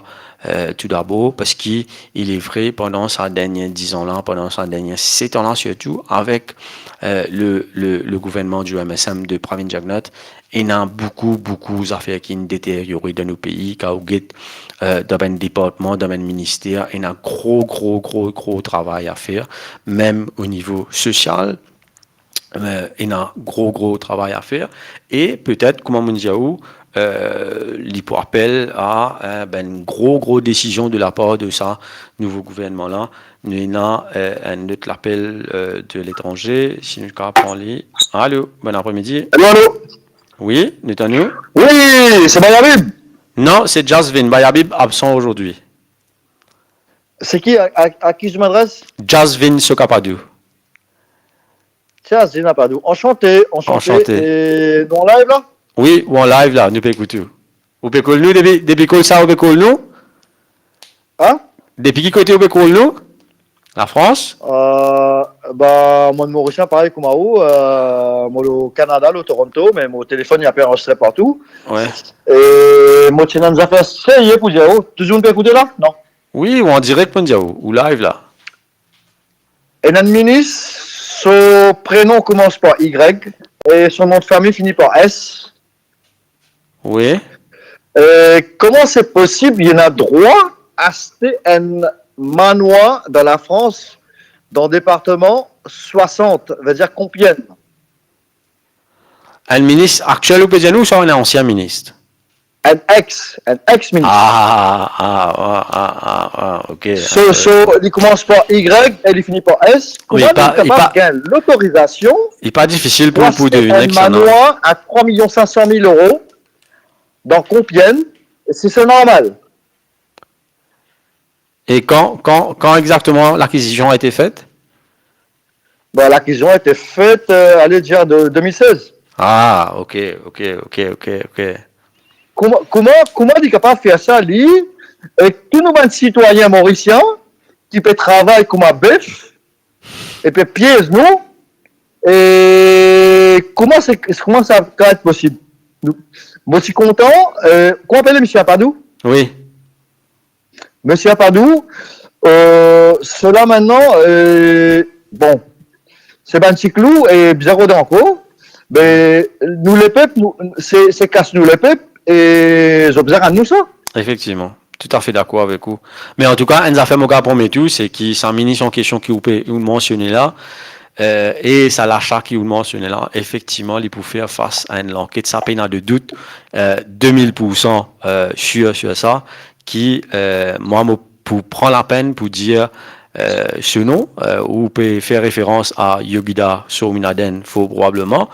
euh, toudabor, parski il est vrai, pandan sa dernie diz an la, pandan sa dernie set an la sirtou, avek, euh, le, le, le gouvernman di M S M de Pravind Jugnauth, ena boukou, boukou zafer ki'nn deteryore dan nou pei, kan ou get, euh, dan bann departman, dan bann minister, ena gro, gro, gro, gro travay a fer, mem o nivo sosial, euh, ena gro, gro travay a fer. E petet, kouma mo dir ou, euh, li pou apel a, euh, bann gro, gro desizion de lapar de sa nouvo gouvernman la. Nou ena, euh, enn lot lapel, euh, de letranze, si nou kapav pran li. Alo, bon apremidi. Alo, alo. Wi, nou tann ou? Wi, se Bayabib. Non, se Jasvin. Bayabib absan ozordi. Se ki, a, a, a ki je m'adresse? Jasvin Sokapadou. Jasvin Sokapadou. Anshante, anshante. Anshante. E nou an live la? Wi, ou an live la, nou pe ekout ou. Ou pe call nou depi, depi kosa ou pe call nou? Hein? Depi ki kote ou pe call nou? Lafrans? Euh, ba, mwa, Morisien, parey kouma ou, euh, mo lor Kanada, lor Toronto, me mo telefonn li pe anrezistre partou. Wi. E mo ti ena enn zafer serye pou dir ou. Touzour pe ekoute la? Non. Wi, ou an direk, pou dir ou, ou live la. Ena enn minis, so prenon koumans par Y e so nom de famille fini par S. Wi. Euh, kouma se posib, li ena drwa aste enn manwar dan Lafrans, dan departman swasant, vedir Compiègne? Enn minis aktiel, ou pe dir nou, ouswa enn ansien minis? Enn ex, enn ex minis. Ah, ah, ah, ah, ah, ah, ok. So, ok. So, li koumans par Y e li fini par S. Wi, kouma li pa, li kapav pa, gagn lotorizasion li pa difisil pou, pou pou aste devine enn manoir a trwa milion sink san mil euro dan Compiègne, si se normal? E kan, kan, kan exakteman lakizision a ete fet? Bon, lakizision a ete fet, euh, ale dir de, de mil sez. Ah, ok, ok, ok, ok, ok. Kouma, kouma, kouma li kapav fer sa, li, ek tou nou bann sitwayin morisien ki pe travay kouma bef, e pe piez nou, e kouma se, kouma sa kapav et posib? Nou, mo ti kontan, euh, kouma apele misie Apadou? Wi. Misie Apadou, euh, sela mintnan, euh, bon, se bann tiklou e bizin rod ankor, me nou lepep, nou, se, se kas nou lepep e zot bizin rann nou sa. Efektivman, toutafe dakor avek ou. Me antouka, enn zafer mo kapav promet ou, se ki sa minis an kestion ki ou pe, ou mansione la, euh, e sa lasa ki ou mansione la, efektivman, li pou fer fas a enn lanket, sa pena de dout, euh, de mil poursan, euh, sir, sir sa, ki, euh, mwa, mo pou pran lapenn pou dir, euh, so nom, euh, ou pe fer referans a Yogida Swaminathan, for probableman,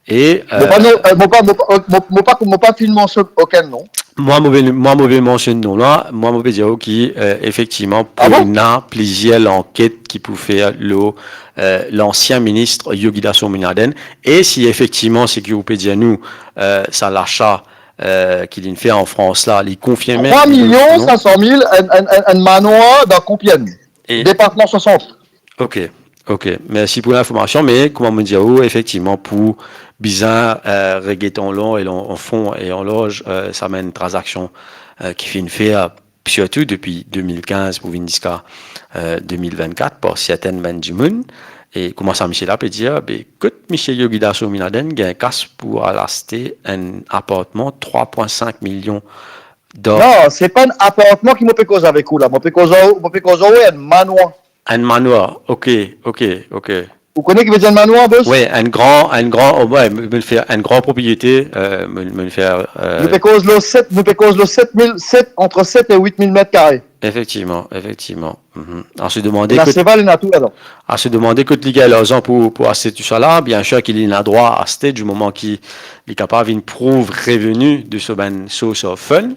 e, mo pa, euh, non, euh, mo pa, mo pa, mo, mo pa, mo pa finn mansionn okenn nom. Mwa, mo pe, mwa, mo pe mansionn nom la, mwa, mo pe dir ou ki, euh, efektivman, pou, ah bon? Ena plizier lanket ki pou fer lor, euh, lansien minis Yogida Swaminathan, e si efektivman, seki ou pe dir nou, euh, sa lasa, euh, ki linn fer an Frans la, li konfirme, trwa milion sink san mil, enn, enn, enn, enn manoir dan Compiègne, e departman swasant. Ok, ok. Mersi pou linformasion, me kouma mo dir ou, efektivman, pou bizin, euh, reget an lon e an, an fon e an larz, euh, sa bann tranzaksion, euh, ki finn fer, sirtou depi de mil kinz pou vinn ziska, euh, de mil vennkat par sertenn bann dimoun. E kouma sa misie la pe dir, be, kot misie Yogida Swaminathan gagn kas pou al aste enn apartman trwa pwin sink milion dolar? Non, se pa enn apartman ki mo pe koz avek ou la. Mo pe koz ar-, mo pe koz ar-, enn manoir. Enn manoir, ok, ok, ok. Ou kone ki vedir enn manoir, bos? Wi, enn gran, enn gran, oh, wi, mo, mo fer enn gran propriete, euh, mo, mo fer, euh, nou pe koz lor set, nou pe koz lor set mil, set, ant set e wit mil met kare. Efektivman, efektivman. Mhm. A se demande, ena kot, seval, ena tou ladan. A se demande kot li gagn larzan pou, pou aste tou sa la. Biensir ki li ena drwa aste di moman ki li kapav vinn prouv reveni de so bann source of fund.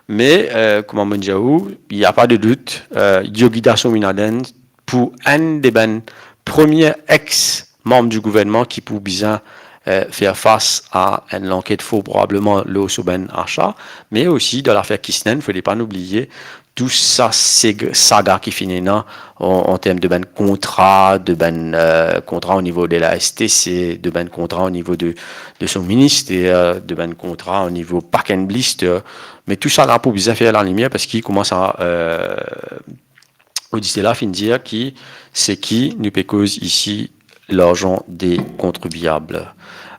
Me, euh, kouma mo dir ou, il y a pas de doute, euh, Yogida Swaminathan pou enn de bann premie ex manm di gouvernman ki pou bizin, euh, fer fas a enn lanket for probableman lor so bann asa, me osi dan lafer Kisnen, fode pa nou bliye tou sa seg-, saga ki finn ena an, an term de bann kontra, de bann, euh, kontra o nivo de la S T C, de bann kontra o nivo de, de so minister, de bann kontra o nivo pack and blister. Me tou sa la pou bizin fer lalimier, parski kouma sa, euh, oditer la finn dir ki seki nou pe koz isi larzan de kontribiab.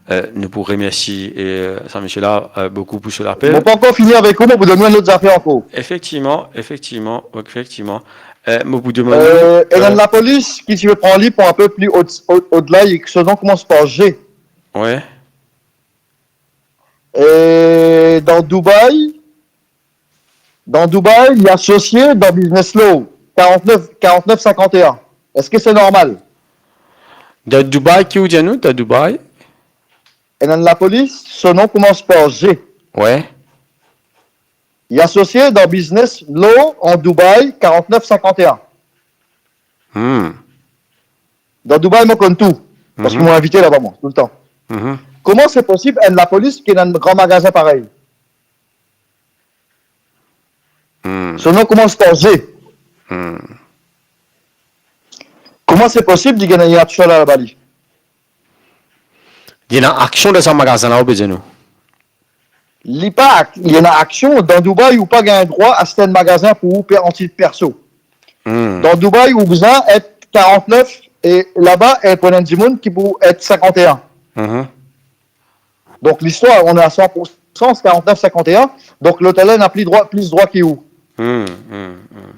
Euh, nou pou remersi, euh, sa misie la, euh, boukou pou so lapel. Mo pa ankor fini avek ou, mo pou donn ou enn lot zafer ankor. Efektivman, efektivman, efektivman. Euh, mo pou demann ou, euh, ena enn lapolis ki ti pe pran li pou inpe pli o, o, odla, e so nom koumans par G. Wi. E dan Dubai, dan Dubai, li asosie dan biznes law, karantnef, karantnef sinkant e enn. Eski se normal? Dan Dubai, ki ou dir nou, dan Dubai? Ena enn lapolis, so nom koumans par G. Wi. Li asosie dan biznes law an Dubai, karantnef sinkant e enn. Hmm. Dan Dubai, mo konn tou. Parski, mhm, mo invite laba, mwa, toultan. Mhm. Kouma se posib, enn lapolis ki ena enn gran magazin parey? Hmm. So nom koumans par G. Hmm. Kouma se posib, li gagn ena tou sa la laba li? Li ena aksion dan sa magazin la, ou pe dir nou? Li pa ak-, li ena aksion. Dan Dubai, ou pa gagn drwa aste enn magazin pou ou pe an tit perso. Hmm. Dan Dubai, ou bizin et karantnef, e laba, e pou enn dimoun ki pou et sinkant e enn. Mhm. Donk, listwar, on est à cent pour cent, karantnef sinkant e enn. Donk, lot la ena pli drwa, plis drwa ki ou. Hmm, hmm, hmm.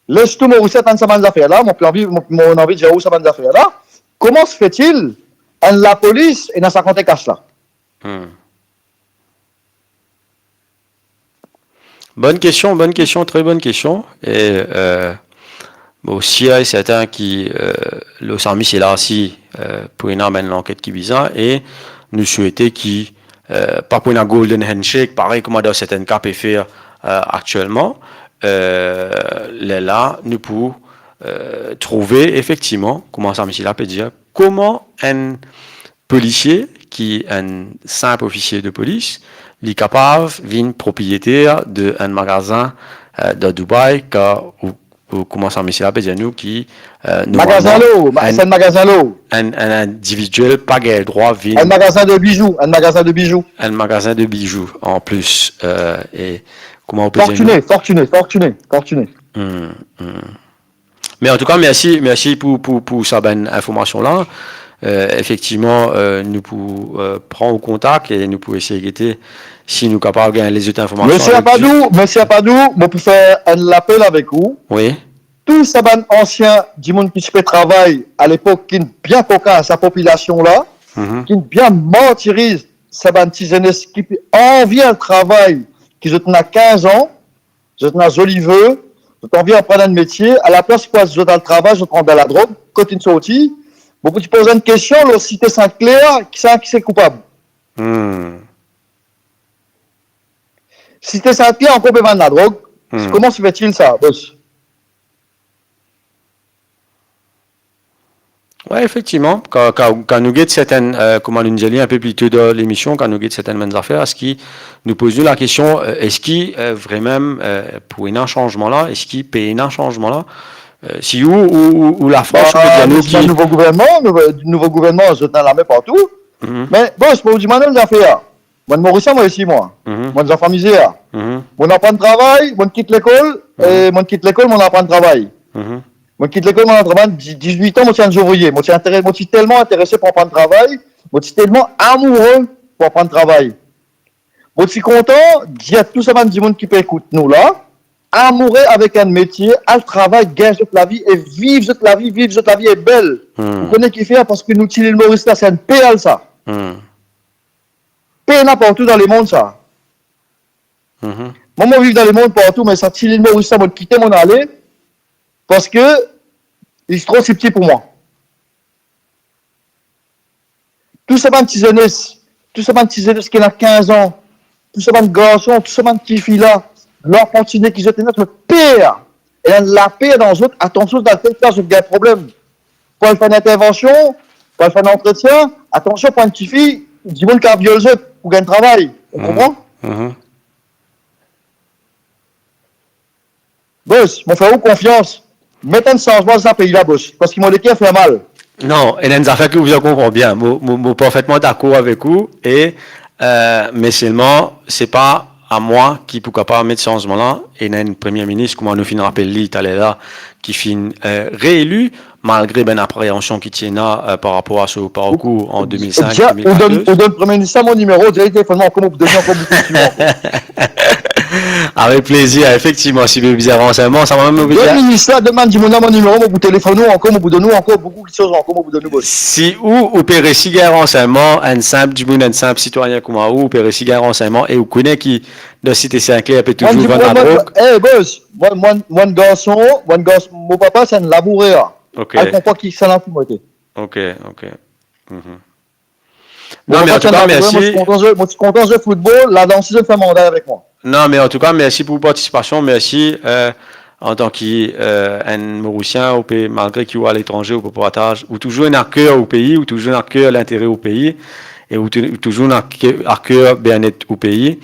Les tou Morisien tann sa bann zafer la, mo pe anvi, mo, mo anvi dir ou sa bann zafer la. Comment se fait-il, enn lapolis ena sa kantite kas la? Hmm. Bonn kestion, bonn kestion, tre bonn kestion. E, euh, bon, sir e serten ki, euh, lor sa misie la osi, euh, pou ena bann lanket ki bizin, e nou swete ki, euh, pa pou ena golden handshake, parey kouma dan sertenn ka pe fer, euh, aktielman. Euh, lerla, nou pou, euh, trouve efektivman, kouma sa misie la pe dir, kouma enn polisie, ki enn sinp ofisie de polis, li kapav vinn propriyeter de enn magazin, euh, dan Dubai, kan ou, ou kouma sa misie la pe dir nou ki, euh, normalman, enn, se enn magazin lor. Enn, enn individiel pa gagn drwa vinn enn magazin de bijou, enn magazin de bijou. Enn magazin de bijou, an plis, euh, e kouma ou pe dir nou? Fortune, fortune, fortune, fortune. Hmm, hmm. Me antouka, mersi, mersi pou, pou, pou sa bann informasion la. Euh, efektivman, euh, nou pou, euh, pran ou kontak e nou pou esey gete si nou kapav gagn lezot informasion avek li. Mesi Apadou, mesi Apadou, mo pou fer enn lapel avek ou. Wi. Tou sa bann ansien dimoun ki ti pe travay alepok, ki bien kokin sa popilasion la, ki bien martiriz sa bann ti zenes ki pe anvi al travay, ki zot ena kinz an, zot ena zoli ve, zot anvi aprann enn metie, alaplas pou zot al travay, zot rant dan ladrog, kot inn sorti? Bon, pou ti poz enn kestion lor Site Sint Kler, kisannla ki se koupab? Hmm. Site Sint Kler ankor pe vann ladrog. Hmm. Kouma se fer sa, bos? Wi, efektivman, kan, kan, kan nou get sertenn, euh, kouma nou dir li inpe pli to dan lemision, kan nou get sertenn bann zafer, eski nou poz nou lakestion, euh, eski, euh, vremem, euh, pou ena sanzman la, eski pe ena sanzman la? Euh, si ou, ou, ou, ou Lafrans, ou pe dir nou ki nouvo gouvernman, nouvo, nouvo gouvernman, zot ena lame partou. Mhm. Me, bos, mo pou dir bann zafer. Mo enn Morisien, mo isi, mwa. Mhm. Mo enn zanfan mizer. Mhm. Mo aprann travay, mo kit lekol, mhm, e mo kit lekol, mo aprann travay. Mhm. Mo kit lekol, mo aprann travay, di-, diz-wit an, mo ti enn zouvrie. Mo ti intere-, mo ti telman interese pou aprann travay, mo ti telman amoure pou aprann travay. Mo ti kontan dir tou sa bann dimoun ki pe ekout nou la, amoure avek enn metie, al travay, gagn zot lavi e viv zot lavi, viv zot lavi e bel. Hmm. Ou kone kifer? Parski nou ti lil Moris la, se enn perl sa. Hmm. Pena partou dan lemond sa. Mhm. Mwa, mo viv dan lemond partou, me sa ti lil Moris sa, mo kite, mo ale, parski li tro sipti pou mwa. Tou sa bann ti zenes, tou sa bann ti zenes ki ena kinz an, tou sa bann garson, tou sa bann tifi la, lanportinite ki zot ena, zot per. Ena laper dan zot, atansion, dan tel ka zot gagn problem. Pou al fer enn intervansion, pou al fer enn antretien, atansion, pou enn tifi, dimoun kav viol zot pou gagn travay. Ou konpran? Mhm. Bos, mo fer ou konfians. Met enn sanzman dan sa pei la, bos, parski mo leker fer mal. Non, ena enn zafer ki ou bizin konpran bien. Mo, mo, mo parfetman dakor avek ou e, euh, me selman, se pa a mwa ki pou kapav met sanzman la. Ena enn premie minis, kouma nou finn rapel li taler la, ki finn, euh, reeli, malgre bann apreansion ki ti ena, euh, par rapor a so parkour an de mil sink, de mil kattorz. Ou donn, ou donn Premie Minis la mo nimero, dir li telefonn mwa ankor, mo pou donn li ankor boukou sime ankor. Avek plezir, efektivman, si ou bizin ransegnman, sa mwa mem mo bizin. Donn minis la, donn bann dimoun la mo nimero, mo pou telefonn ou ankor, mo pou donn ou ankor boukou kiksoz ankor, mo pou donn ou, bos. Si ou, ou pe resi gagn ransegnman, enn sinp dimoun, enn sinp sitwayin kouma ou, ou pe resi gagn ransegnman e ou kone ki dan Site Sint Kler pe touzour vann ladrog. Eh, bos, mwa, mwa, mwa, garson, mwa, garson, mo papa se enn labourer. Ok. Al konpran kisannla ki mo ete. Ok, ok. Mhm. Non, me antouka, mersi. Mo ti kontan zwe, mo ti kontan zwe foutbol, la dan sizonn fer manda avek mwa. Non, me antouka, mersi pou partisipasion, mersi, euh, antan ki, euh, enn Morisien, ou pe, malgre ki ou aletranze, ou pe partaz, ou touzour ena ker ou pei, ou touzour ena ker lintere ou pei, e ou tou-, ou touzour ena ke-, a ker bienet ou pei.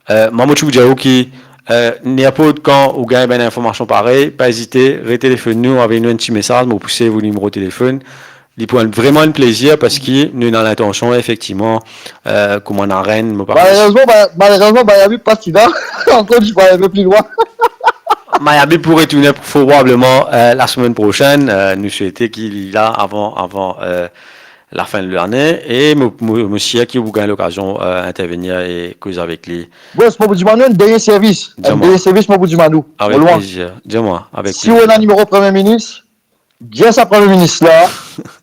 Euh, mwa, mo ti pou dir ou ki, euh, ninport kan ou gagn bann informasion parey, pa ezite, retelefonn nou, avoy nou enn ti mesaz, mo pou sev ou nimero telefonn. Li pou enn, vreman enn plezir parski nou ena lintansion, efektivman, euh, kouma enn larenn, mo pa... Malerezman, ba, malerezman, Miami pa ti la. Ankor, li pou al enn pe pli lwin. Miami pou retourne probableman, euh, lasemenn prosenn. Euh, nou swete ki li la avan, avan, euh, lafin de lane. E mo, mo, mo sir ki ou pou gagn lokazion, euh, intervenir e koz avek li. Bos, mo pou dimann ou enn dernie servis. Enn dernie servis, mo pou dimann ou. Avek plezir. Dir mwa, avek plezir. Si ou ena nimero Premie Minis, dir sa Premie Minis la,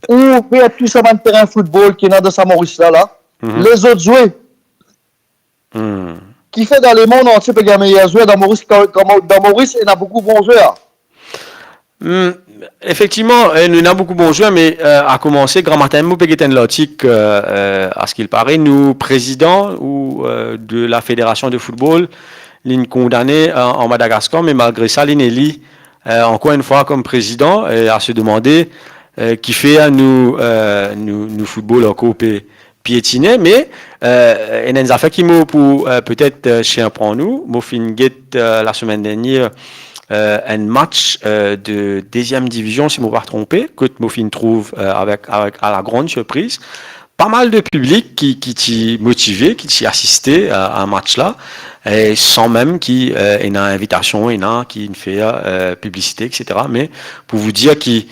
ouver tou sa bann terin foutbol ki ena dan sa Moris la, la, les zot zwe. Hmm. Kifer dan lemond antie pe gagn meyer zwer, dan Moris, kan, kan, dan Moris, ena boukou bon zwer. Hmm, efektivman, eh, nou ena boukou bon zwer, me, eh, a koumanse, gramatin mo pe get enn lartik, eh, eh, askil pare, nou prezidan ou, eh, de la Fédération de Football, li'nn kondane, eh, an Madagaskar, me malgre sa, li'nn eli, eh, ankor enn fwa kom prezidan, e a se demande, eh, kifer nou, eh, nou, nou football ankor pe pietine, me, eh, ena enn zafer ki mo pou, eh, petet, eh, sirprann nou. Mo finn get, eh, lasemenn dernier, eh, enn match, eh, de deziem divizion, si mo pa tronpe, kot mo finn trouv, eh, avek, avek, a la grann sirpriz, pa mal de piblik ki, ki ti motive, ki ti asiste a, a match la, e san mem ki, eh, ena invitasion, ena ki finn fer, eh, piblisite, et cetera. Me pou vous dire ki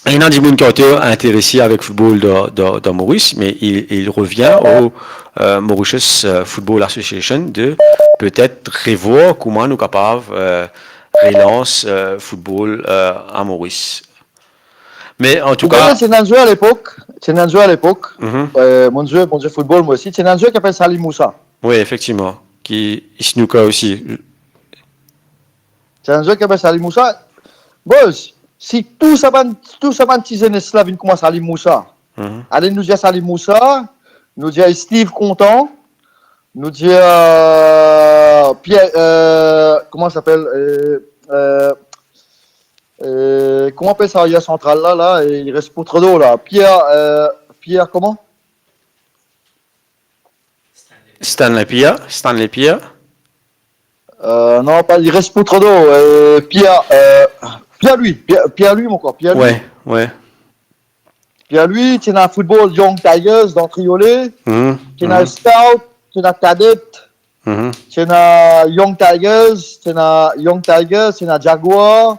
ena dimoun ki ete interese avek football dan, dan, dan Moris, me il, il revient au, eh, Mauritius, eh, Football Association de petet revwar kouma nou kapav, eh, relans, eh, football, eh, a Moris. Me an tou ka, ti ena enn zwer lepok, ti ena enn zwer lepok, mhm, eh, mo zwe, mo zwe football mwa osi, ti ena enn zwer ki apel Salim Moussa. Wi, efektivman, ki snooker osi. Ti ena enn zwer ki apel Salim Moussa. Boss, si tou sa bann, tou sa bann ti zenes la vinn kouma Salim Moussa, mhm, ale nou dir Salim Moussa, nou dir Steve Content, nou dir, eh, Pierre, eh, kouma li apel, eh, eh, eh, kouma apel sa ayer santral la, la, e li res pou Trudeau la, Pierre, eh, Pierre kouma? Stanley Pierre, Stanley Pierre. Eh, non, pa, li res pou Trudeau, eh, Pierre, eh, Pierre-Louis, Pierre, Pierre-Louis, mo krwar, Pierre-Louis. Wi, wi. Pierre-Louis, ti ena football Young Tigers dan Triolet, mhm, ti ena, mhm, Scout, ti ena Cadet, mhm, ti ena Young Tigers, ti ena Young Tigers, ti ena Jaguar,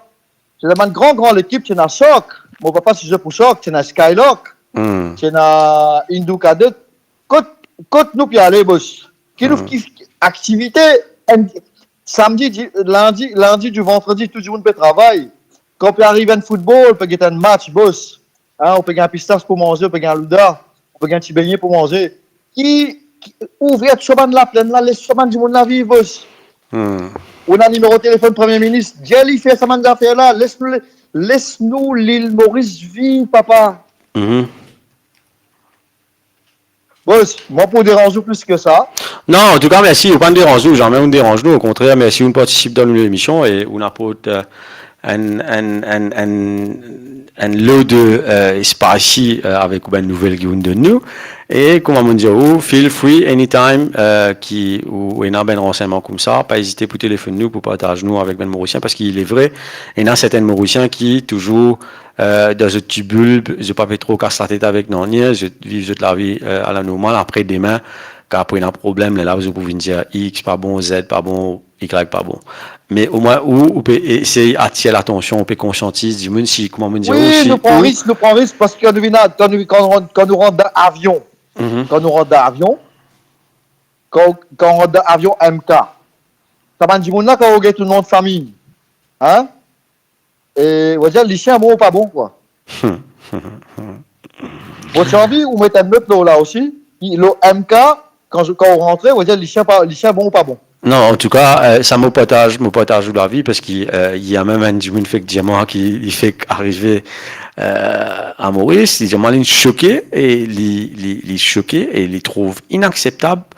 ti ena bann gran, gran lekip, ti ena Shark. Mo pa pe size pou Shark, ti ena Skylark, hmm, ti ena Indu Cadet. Kot, kot nou pe ale, boss? Ki nou, hmm, ki, ki aktivite, enn, samdi, di-, lindi, lindi, di vandredi, tou dimoun pe travay. Kan pe ariv enn football, pe get enn match, boss. Hein, ou pe gagn pistas pou manze, ou pe gagn louda, ou pe gagn ti benyen pou manze. Ki, ki, ouver tou sa bann laplenn la, les sa bann dimoun la viv, boss. Hmm. Ou ena nimero telefonn Premie Minis, dir li fer sa bann zafer la, les nou, les nou Lil Moris viv, papa. Mhm. Boss, mwa pou deranz ou plis ki sa. Non, an tou ka, mersi. Ou pa'nn deranz nou, zame ou'nn deranz nou. Okontrer, mersi ou'nn partisip dan nou lemision e ou'nn aport, eh, enn, enn, enn, enn, enn lo de, eh, spicy, eh, avek ou bann nouvel ki ou'nn donn nou. E kouma mo'nn dir ou, feel free anytime, eh, ki ou ena bann ransegnman koumsa, pa ezite pou telefonn nou, pou partaz nou avek bann Morisien, parski il est vrai, ena sertin Morisien ki touzour eh, dan zot ti bil, zot pa pe tro kas latet avek nanye, zot viv zot lavi, eh, a la normal. Apre demin, kan pou ena problem, lerla zot pou vinn dir X pa bon, Z pa bon, Y pa bon. Me omwin ou, ou pe esey atir latansion, ou pe konsiantiz dimoun, si, kouma mo'nn dir, wi, ou, si nou pran ou risk, nou pran risk, parski kan nou vinn a, kan nou, kan nou rant, kan nou rant dan avion, mhm, kan nou rant dan avion, kan, kan nou rant dan avion M K, sa bann dimoun la, kan ou get ou nom de fami, hein? E, ou dir, Lisien bon ou pa bon, kwa. Bon, ti anvi, ou met enn not lor la osi, lor M K, kan, kan ou rantre, ou dir, Lisien pa, Lisien bon ou pa bon. Non, an tou ka, eh, sa mo partaz, mo partaz ou lavi, parski, eh, ena mem enn dimoun fek dir mwa ki li fek arive, eh, a Moris, li dir mwa li soke, e li, li, li soke, e li trouv inakseptab,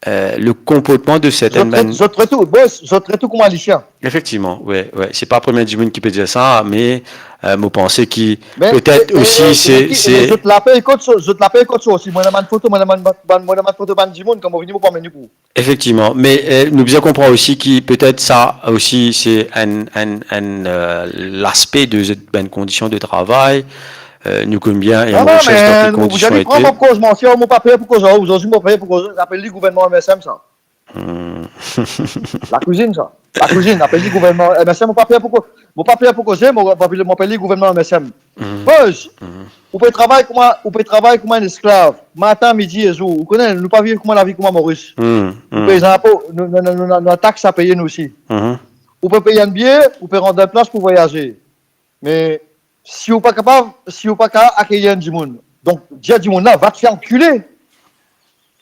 eh, le konportman de sertin bann. Zot tret, zot tret ou, boss, zot tret ou kouma Lisien. Efektivman, wi, wi. Se pa premie dimoun ki pe dir sa, me, eh, mo panse ki petet osi, se, se zot lapey kot so, zot lapey kot so osi. Mwa ena bann foto, mwa ena bann, bann, mwa ena bann foto bann dimoun, kan mo vini, mo pou amenn li pou ou. Efektivman, me, eh, nou bizin konpran osi ki petet sa osi se enn, enn, enn, eh, laspe de zot bann kondision de travay. Eh, nou konn bien, e Moris dan ki kondision ete. Non, non, me, ou dir li pran mo koz, mwa, si mo pa per pou koz ar ou, zordi mo per pou koz, apel li gouvernman M S M sa. Hmm. Lakwizinn sa. Lakwizinn, apel li gouvernman M S M, mo pa per pou ko-, mo pa per pou koze, mo, mo apel, mo apel li gouvernman M S M. Hmm. Boss, hmm, ou pe travay kouma, ou pe travay kouma enn esklav. Matin, midi e zour. Ou kone, nou pa viv kouma lavi kouma Moris. Hmm, hmm. Nou pey zinpo, nou, nou, nou, nou, nou ena tax a peye nou osi. Hmm. Ou pe pey enn biye, ou pe rant dan enn plas pou vwayaze. Me si ou pa kapav, si ou pa kapav akeyir enn dimoun, donk, dir dimoun la, va te fer ankile.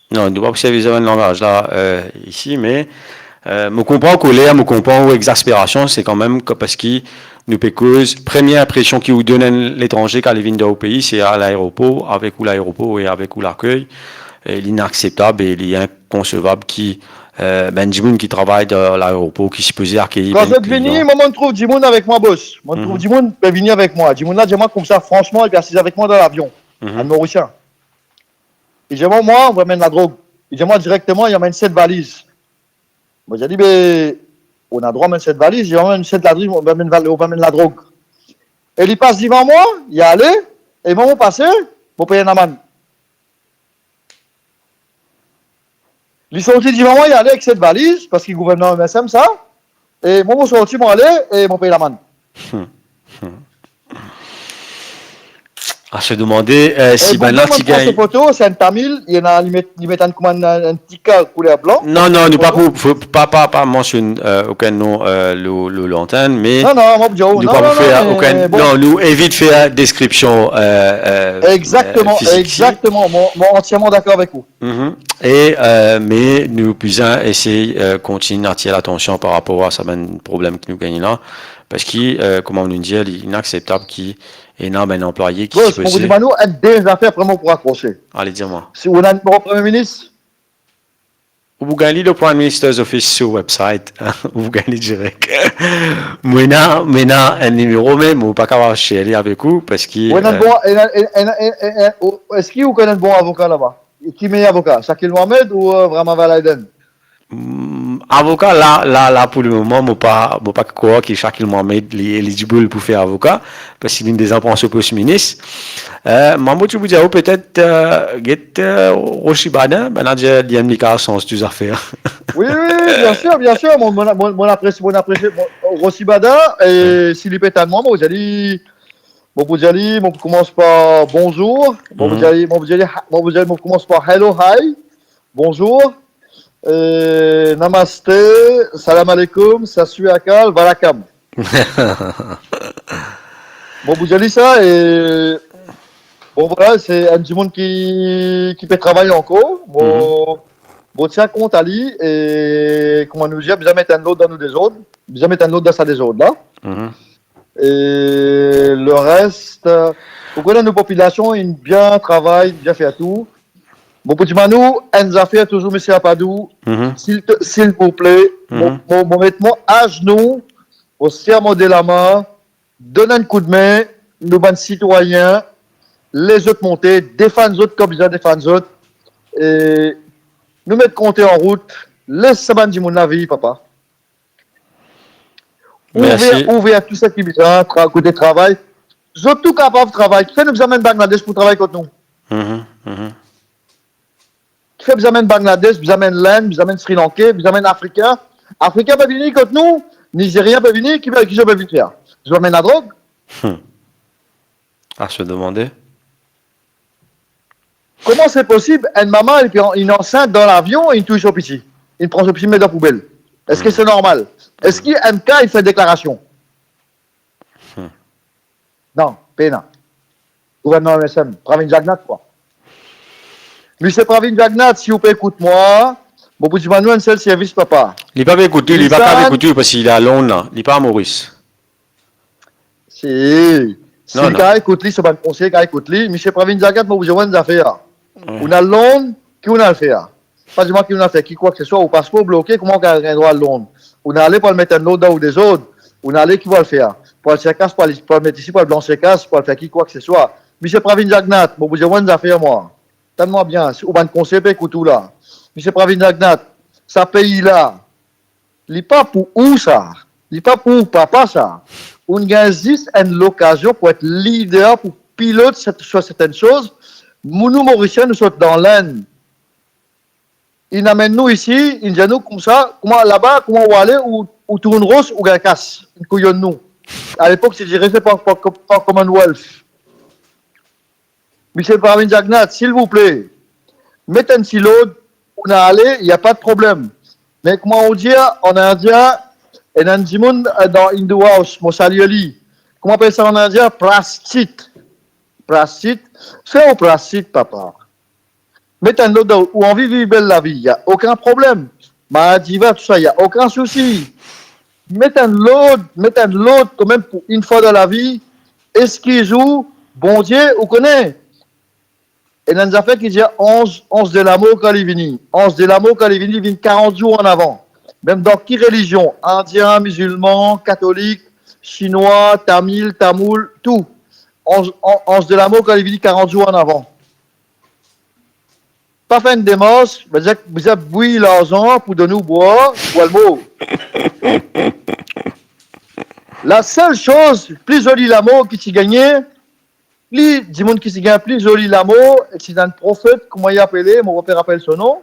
Non, nou pa pou servi sa bann langaz la, euh, isi, me, euh, mo konpran ou koler, mo konpran ou exasperasion, se kanmem ke, parski nou pe koz, premie inpresion ki ou donn enn letranze kan li vinn dan ou pei, se a laeropor, avek ou laeropor e avek ou lakey, e li inakseptab e li inkonsevab ki, euh, bann dimoun ki travay dan laeropor, ki sipoze akeyir bann klian. Kan zot vini, mwa, mo'nn trouv dimoun avek mwa, bos. Mo'nn trouv dimoun pe vini avek mwa. Dimoun la dir mwa koumsa, fransman, li pe asiz avek mwa dan lavion. Enn Morisien. Li dir mwa, mwa, ou pe amenn ladrog. Li dir mwa direkteman, li amenn set valiz. Mo dir li, be, ou ena drwa amenn set valiz, li dir mwa, amenn set valiz, ou pe amenn val-, ou pe amenn ladrog. E li pas divan mwa, li ale, e mwa, mo pase, mo pey enn amann. Li sorti divan mwa, li ale ek set valiz, parski gouvernman M S M sa, e mwa, mo sorti, mo ale, e mo pey lamann. A se demande, euh, si bann la ti gagn. Foto, se enn Tamil, li ena, li met, li met enn, kouma enn, enn tika kouler blan. Non, non, nou pa pou, fo, pa, pa, pa mansionn, euh, okenn non, euh, lor, lor lantenn, me non, non, mo pa pou dir, nou pa pou fer okenn, non, nou evit fer deskripsion, euh, euh, euh, fizik. Exactement, exactement. Mo, mo antierman dakor avek ou. Mhm. E, euh, me nou bizin esey, euh, kontign atir latansion par rapor a sa bann problem ki nou gagn la, parski, euh, kouma nou dir, li inakseptab ki ena bann anplwaye ki sipoze. Bos, mo pou dir bann nou enn dernie zafer, apre mo pou rakrose. Ale, dir mwa. Si ou ena nimero Premie Minis? Ou pou gagn li lor Prime Minister's Office lor website. Ou pou gagn li direk. Mo ena, mo ena enn nimero, me mo pa kapav share li avek ou, parski, ou ena, euh, bon, ena, ena, ena, ena, ena, ou, eski ou konn enn bon avoka laba? Ki meyer avoka, Shakil Mohamed ou, euh, Rama Valaiden? Hmm, avoka la, la, la, pou lemoman, mo pa, mo pa krwar ki Shakil Mohamed li elizib pou fer avoka, parski li deza pran so pos minis. Euh, mwa, mo ti pou dir ou petet, euh, get, euh, Rosi Baudin, bann la dir li enn, li kapav sanz tou zafer. Wi, wi, wi, bien sir, bien sir. Mo, mo, mo, mo apresie, mo apresie, mo, Rosi Baudin, e si li pe tann mwa, mo pou dir li, mo pou dir li, mo pou koumans par bonzour. Mo pou dir li, mo pou dir li, mo pou dir li, mo pou koumans par hello, hi, bonzour, euh, namaste, salam alaikum, sat sri akal, vanakkam. Mo pou dir li sa, e, bon, vwala, se enn dimoun ki, ki pe travay ankor. Mo, mo tir kont a li, e, kouma nou dir, bizin met enn lord dan nou dezord, bizin met enn lord dan sa dezord la. E leres, ou kone nou popilasion, inn bien travay, bien fer tou. Mo pou dir bann nou enn zafer touzour, misie Rapadou, sil te, silvouple, mo, mo, mo met mwa aznou, mo sir mo de lama, donn enn koudme, nou bann sitwayin, les zot monte, defann zot kouma bizin defann zot, e nou met konte an rout, les sa bann dimoun la viv, papa. Mersi. Ouver, ouver tou seki bizin, tra-, kote travay. Zot tou kapav travay. Kifer nou bizin amenn Bangladesh pou travay kot nou? Mhm, mhm. Kifer bizin amenn Bangladesh, bizin amenn Lenn, bizin amenn Sri Lanke, bizin amenn Afrikin? Afrikin pa vini kot nou, Nizerien pa vini, ki, ki zot pe vinn fer? Zot amenn ladrog? Hmm. A se demande. Kouma se posib, enn mama, li, li ansint dan lavion, li touy so piti, li pran so piti, met dan poubel? Eski se normal? Eski enn ka, li fer deklarasion? Hmm. Non, pena. Gouvernman M S M, Pravind Jugnauth, kwa. Misie Pravind Jugnauth, si ou pe ekout mwa, mo pou dimann ou enn sel servis, papa. Li pa pe ekout ou, li pa kapav ekout ou, parski li a Lond la, li pa Moris. Si, si li kapav ekout li, so bann konsey kapav ekout li. Misie Pravind Jugnauth, mo pou dir ou enn zafer. Wi. Ou al Lond, ki ou al fer? Pa dir mwa ki ou al fer ki kwa ki se swa, ou paspor bloke, kouma ou gagn drwa al Lond? Ou ale pou al met enn lord dan ou dezord, ou ale ki pou al fer? Pou al sirkas, pou al, pou al met isi, pou al blansi sirkas, pou al fer ki kwa ki se swa? Misie Pravind Jugnauth, mo pou dir ou enn zafer mwa. Tann mwa bien, si ou bann konsey pe ekout ou la. Misie Pravind Jugnauth, sa pei la, li pa pou ou sa, li pa pou ou papa sa. Ou gagn zis enn lokazion pou et lider, pou pilot set, swa sertenn soz. Nou, nou Morisien, nou sot dan Lenn. Inn amenn nou isi, inn dir nou koumsa, kouma laba, kouma ou ale, ou, ou tourn ros, ou gagn kas, inn kouyonn nou. Alepok, ti direze par, par, par Commonwealth. Misie Pravind Jugnauth, silvouple, met enn ti lord, ou ale, y a pas de problème. Me kouma ou dir an indien, ena enn dimoun, euh, dan Hindu House, mo salie li. Kouma apel sa an indien? Praschit. Praschit. Fer ou praschit, papa. Met enn lord dan, ou anvi viv bel lavi, y a okenn problem. Maladi va, tou sa, y a okenn sousi. Met enn lord, met enn lord kanmem pou enn fwa dan lavi. Eskiz ou, Bondie, ou kone. Ena enn zafer ki dir anz, anz de lamor kan li vini. Anz de lamor kan li vini, li vinn karant zour an avan. Mem dan ki relizion, indien, mizilman, katolik, sinwa, tamil, tamoul, tou. Anz, an-, anz de lamor kan li vini karant zour an avan. Pa fer enn demars, bizin, bizin bwi larzan pou donn ou bwar, pou al mor. Lasel soz, pli zoli lamor ki ti gagne, pli dimoun ki ti gagn pli zoli lamor, e ti enn profet, kouma li apele, mo pa pe rapel so nom,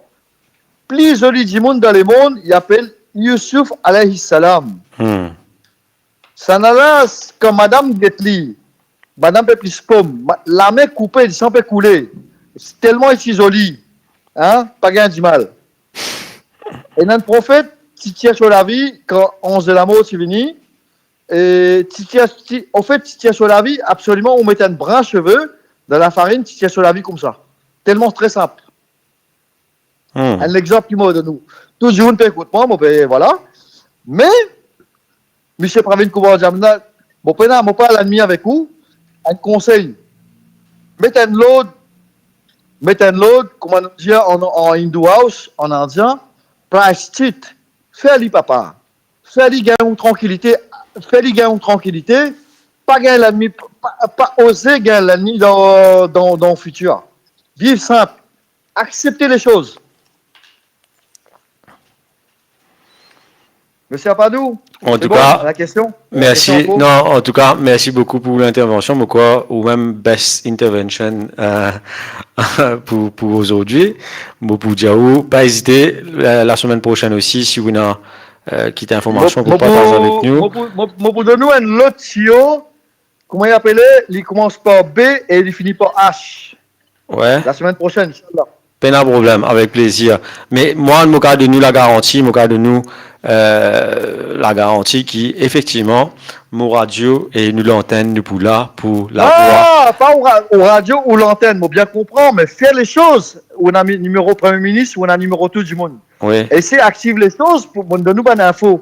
pli zoli dimoun dan lemond, li apel Youssouf alayhi salam. Hmm. Sannla, kan madam get li, madam pe plis pom, ma-, lame koupe, li san pe koule. Telman li ti zoli, hein, pa gagn dimal. Ena enn profet, ti tir so lavi, kan anz de lamor ti vini, e ti tir, ti, anfet, ti tir so lavi, absoliman, ou met enn brin seve dan lafarinn, ti tir so lavi koumsa. Telman tre sinp. Hmm. Enn lexanp ki mo donn ou. Tou dimoun pe ekout mwa, mo pe, vwala. Me, misie Pravin Kumar Jamnath, mo pena, mo pa lannmi avek ou, enn konsey. Met enn lord, met enn lord, kouma nou dir an, an Hindu House, an indien, prayashchit. Fer li, papa. Fer li gagn ou trankilite, fer li gagn ou trankilite, pa gagn lannmi, pa, pa oze gagn lannmi dan, dan, dan fitir. Viv sinp, aksepte lesoz. Misie Apadou, c'est bon, la question? La question en cours. Non, antouka, mersi boukou pou lintervansion. Mo krwar ou mem best intervention, euh, pou, pou ozordi. Mo pou dir ou, pa ezite, la, lasemenn prosenn osi, si ou ena, euh, kit informasion pou partaz avek nou. Mo pou, mo, mo pou donn ou enn lot tiyo, kouma li apele, li koumans par B e li fini par H. Wi. Lasemenn prosenn, inshallah. Pena problem, avek plezir. Me mwa, mo kav donn ou lagaranti, mo kav donn ou, euh, lagaranti ki, efektivman, mo radio e nou lantenn, nou pou la pou lavwa. Ah, pa ou ra-, ou radio ou lantenn, mo bien konpran, me fer lesoz. Ou ena mi-, nimero Premie Minis, ou ena nimero tou dimoun. Wi. Esey aktiv lesoz pou, pou donn ou bann info.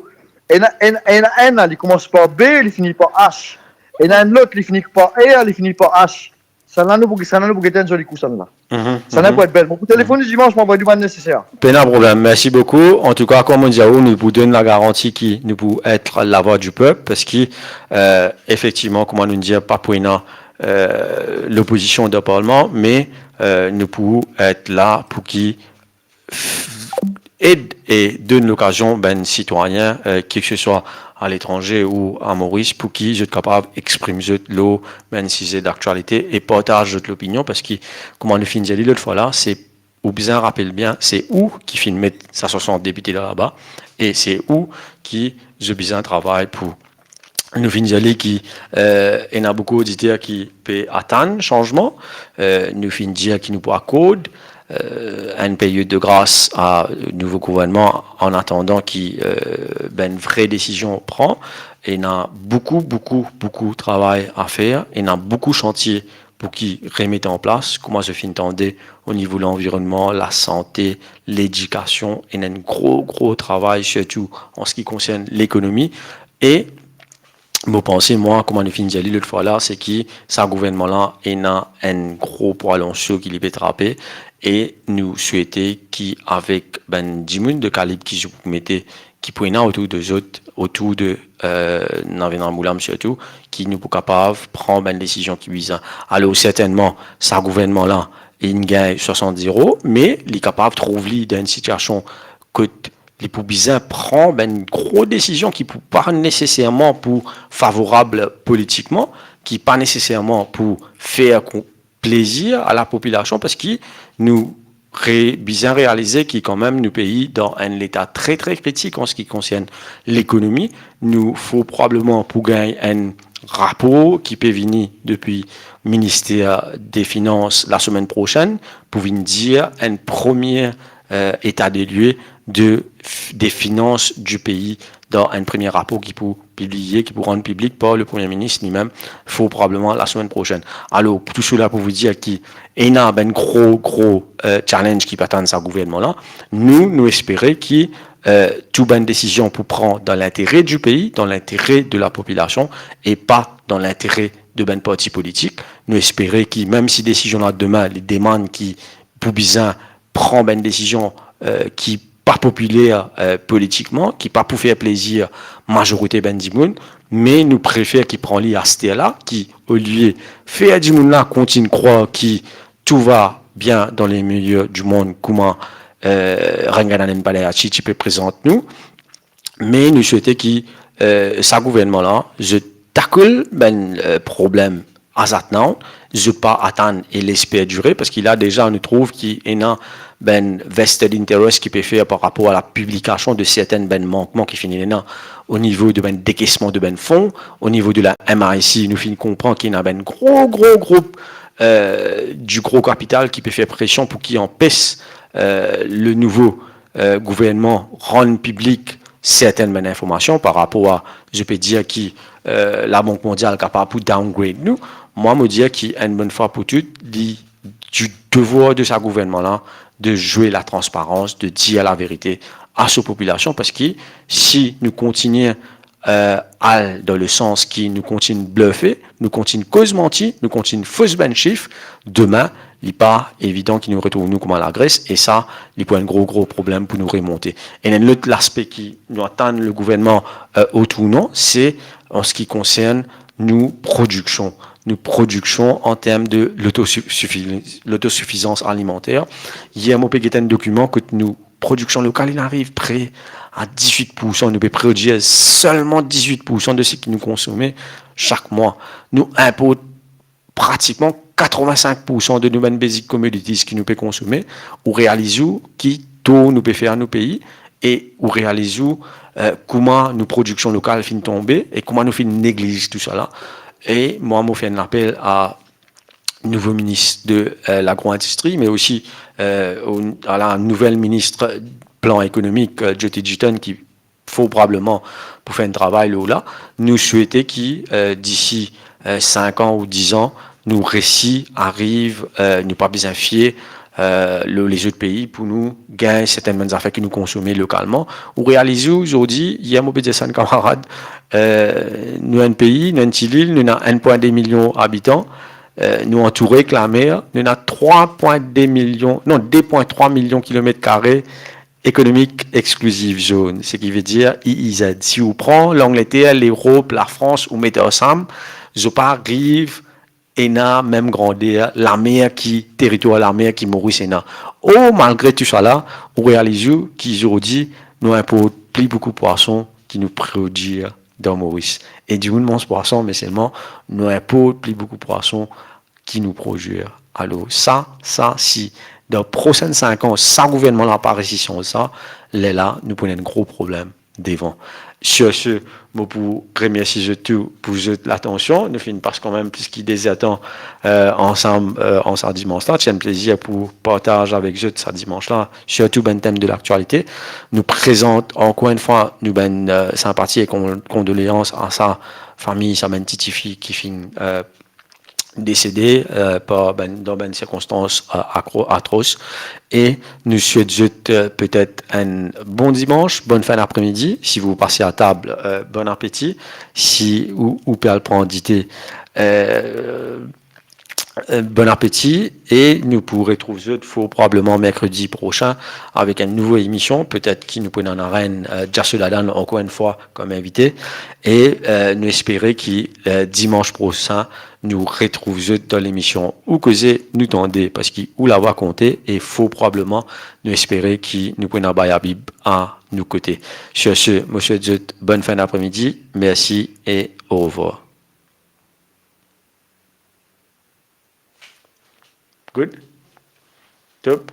Ena, ena, ena enn la, li koumans par B, li fini par H. Ena enn lot, li fini par R, li fini par H. Sannla nou pou, sannla nou pou get enn zoli kou, sannla. Mhm, sannla pou et bel. Mo pou telefonn ou dimans, mo avoy ou bann neseser. Pena problem, mersi boukou. Antouka, kouma mo dir ou, nou pou donn lagaranti ki nou pou et lavwa di pep, parski, euh, efektivman, kouma nou dir, pa pou ena, euh, lopozision dan parlman, me, euh, nou pou et la pou ki ed e donn lokazion bann sitwayin, euh, ki ke se swa aletranze ou a Moris, pou ki zot kapav exprim zot lor bann size daktialite e partaz zot lopinion, parski, kouma nou finn dir li lot fwa la, se, ou bizin rapel bien, se ou ki finn met sa swasant depite la laba, e se ou ki zot bizin travay pou. Nou finn dir li ki, euh, ena boukou oditer ki pe atann sanzman. Euh, nou finn dir ki nou pou akord, euh, enn period de gras a nouvo gouvernman, an atandan ki, euh, bann vre desizion pran. Ena boukou, boukou, boukou travay a fer. Ena boukou santie pou ki remet an plas, kouma zot finn tande, o nivo lanvironnman, lasante, ledikasion, ena enn gro, gro travay, sirtou an seki konsern lekonomi. E mo panse, mwa, kouma nou finn dir li lot fwa la, se ki sa gouvernman la ena enn gro pwa lor so ki li pe trape, e nou swete ki avek bann dimoun de kalib ki zot pou mete, ki pou ena otour de zot, otour de, euh, Narendra Modi sirtou, ki nou pou kapav pran bann desizion ki bizin. Alor, sertennman, sa gouvernman la, li gagn swasant zero, me li kapav trouv li dan enn sitiasion kot li pou bizin pran bann gro desizion ki pou pa neseserman pou favorab politikman, ki pa neseserman pou fer kon-, plezir a lapopilasion, parski nou re-, bizin realize ki kanmem nou pei dan enn leta tre, tre kritik an seki konsern lekonomi. Nou fort probableman pou gagn enn rapor ki pe vini depi Minister de Finans lasemenn prosenn pou vinn dir enn premie, euh, eta de lie de, de finans di pei dan enn premie rapor ki pou pibliye, ki pou rann piblik par le Premie Minis limem, fort probableman lasemenn prosenn. Alor, tou sela pou dir ki ena bann gro, gro, eh, challenge ki pe atann sa gouvernman la. Nou, nou espere ki, eh, tou bann desizion pou pran dan lintere di pei, dan lintere de lapopilasion e pa dan lintere de bann parti politik. Nou espere ki, mem si desizion la demin, li demann ki pou bizin pran bann desizion, eh, ki pa popiler, eh, politikman, ki pa pou fer plezir mazorite bann dimoun, me nou prefer ki pran li aster la, ki olie fer dimoun la kontign krwar ki tou va bien dan le meyer di mond, kouma, eh, Ranganathan Panayachee ti pe prezant nou, me nou swete ki, eh, sa gouvernman la, zot tackle bann, eh, problem as at now, zot pa atann e les perdire, parski la deza nou trouv ki ena bann vested interest ki pe fer par rapor a lapiblikasion de sertin bann mankman ki finn ena o nivo de bann dekesman de bann fon, o nivo de la M I C, nou finn konpran ki ena bann gro, gro group, eh, di gro kapital ki pe fer presion pou ki anpes, eh, le nouvo, eh, gouvernman rann piblik sertin bann informasion par rapor a, zot pe dir ki, eh, Labank Mondial kapav pou downgrade nou. Mwa, mo dir ki enn bonn fwa pou tou, li di devwar de sa gouvernman la de zwe latransparans, de dir laverite a so popilasion, parski si nou kontign, eh, al dan le sans ki nou kontign blefe, nou kontign koz manti, nou kontign fos bann sif, demin, li pa evidan ki nou retrouv nou kouma Lagres, e sa, li pou enn gro, gro problem pou nou remonte. E enn lot laspe ki nou atann le gouvernman, eh, otournan, se an se ki konsern nou prodiksion. Nou prodiksion an term de lotosufi-, lotosifizans alimanter. Yer, mo pe get enn dokiman kot nou prodiksion lokal, inn ariv pre a dizwit poursan. Nou pe prodir selman dizwit poursan de seki nou konsome sak mwa. Nou inport pratikman katrovin-sink poursan de nou bann basic commodities ki nou pe konsome. Ou realiz ou ki tor nou pe fer a nou pei, e ou realiz ou, eh, kouma nou prodiksion lokal finn tonbe e kouma nou finn negliz tousala. E mwa, mo fer enn lapel a nouvo minis de, eh, lagro-indistri, me osi, eh, o, a la nouvel minis plan ekonomik, eh, Jyoti Jitan, ki fort probableman pou fer enn travay lor la. Nou swete ki, eh, disi, eh, sink an ou diz an, nou resi ariv, eh, nou pa bizin fie, eh, lor lezot pei pou nou gagn sertin bann zafer ki nou konsome lokalman. Ou realiz ou zordi, yer mo pe dir sa enn kamarad, eh, nou enn pei, nou enn ti lil, nou ena enn pwin de milion abitan, eh, nou antoure ek lamer, nou ena trwa pwin de milion, non, de pwin trwa milion kilomet kare ekonomik exkliziv zone, seki ve dir E E Z. Si ou pran Langleter, Lerop, Lafrans, ou met ansam, zot pa ariv ena mem grander lamer ki, teritwar lamer ki Moris ena. Or, malgre tousala, ou realiz ou ki zordi nou inport pli boukou pwason ki nou prodir dan Moris. E dimoun manz pwason, me selman nou inport pli boukou pwason ki nou prodir. Alor, sa, sa, si dan prosin sink an, sa gouvernman la pa resi sanz sa, lerla, nou pou ena enn gro problem devan. Sir se, mo pou remersie zot tou pou zot latansion. Nou finn pas kanmem plis ki de zertan, eh, ansam, eh, an sa dimans la. Ti enn plezir pou partaz avek zot sa dimans la, sirtou bann tem de laktialite. Nou prezant ankor enn fwa nou bann, eh, sinpati e kon-, kondoleans a sa fami, sa bann ti tifi ki finn, eh, desede, eh, par bann, dan bann sirkonstans, eh, akro-, atros. E nou swet zot, eh, petet enn bon dimans, bonn fin dapremidi. Si vous passez à table, eh, bon appétit. Si ou, ou pe al pran dite, eh, eh, bon apeti. E nou pou retrouv zot fort probableman merkredi prosin avek enn nouvo emision. Petet ki nou pou ena enn, eh, Jasso Dadan ankor enn fwa kom invite. E, eh, nou espere ki, eh, dimans prosin, nou retrouv zot dan lemision Ou Koze Nou Tande, parski ou lavwa konte, e fort probableman, nou espere ki nou pou ena Bay Abib a nou kote. Sir se, mo swet zot bonn fin dapremidi. Mersi e orevwar. Good? Top.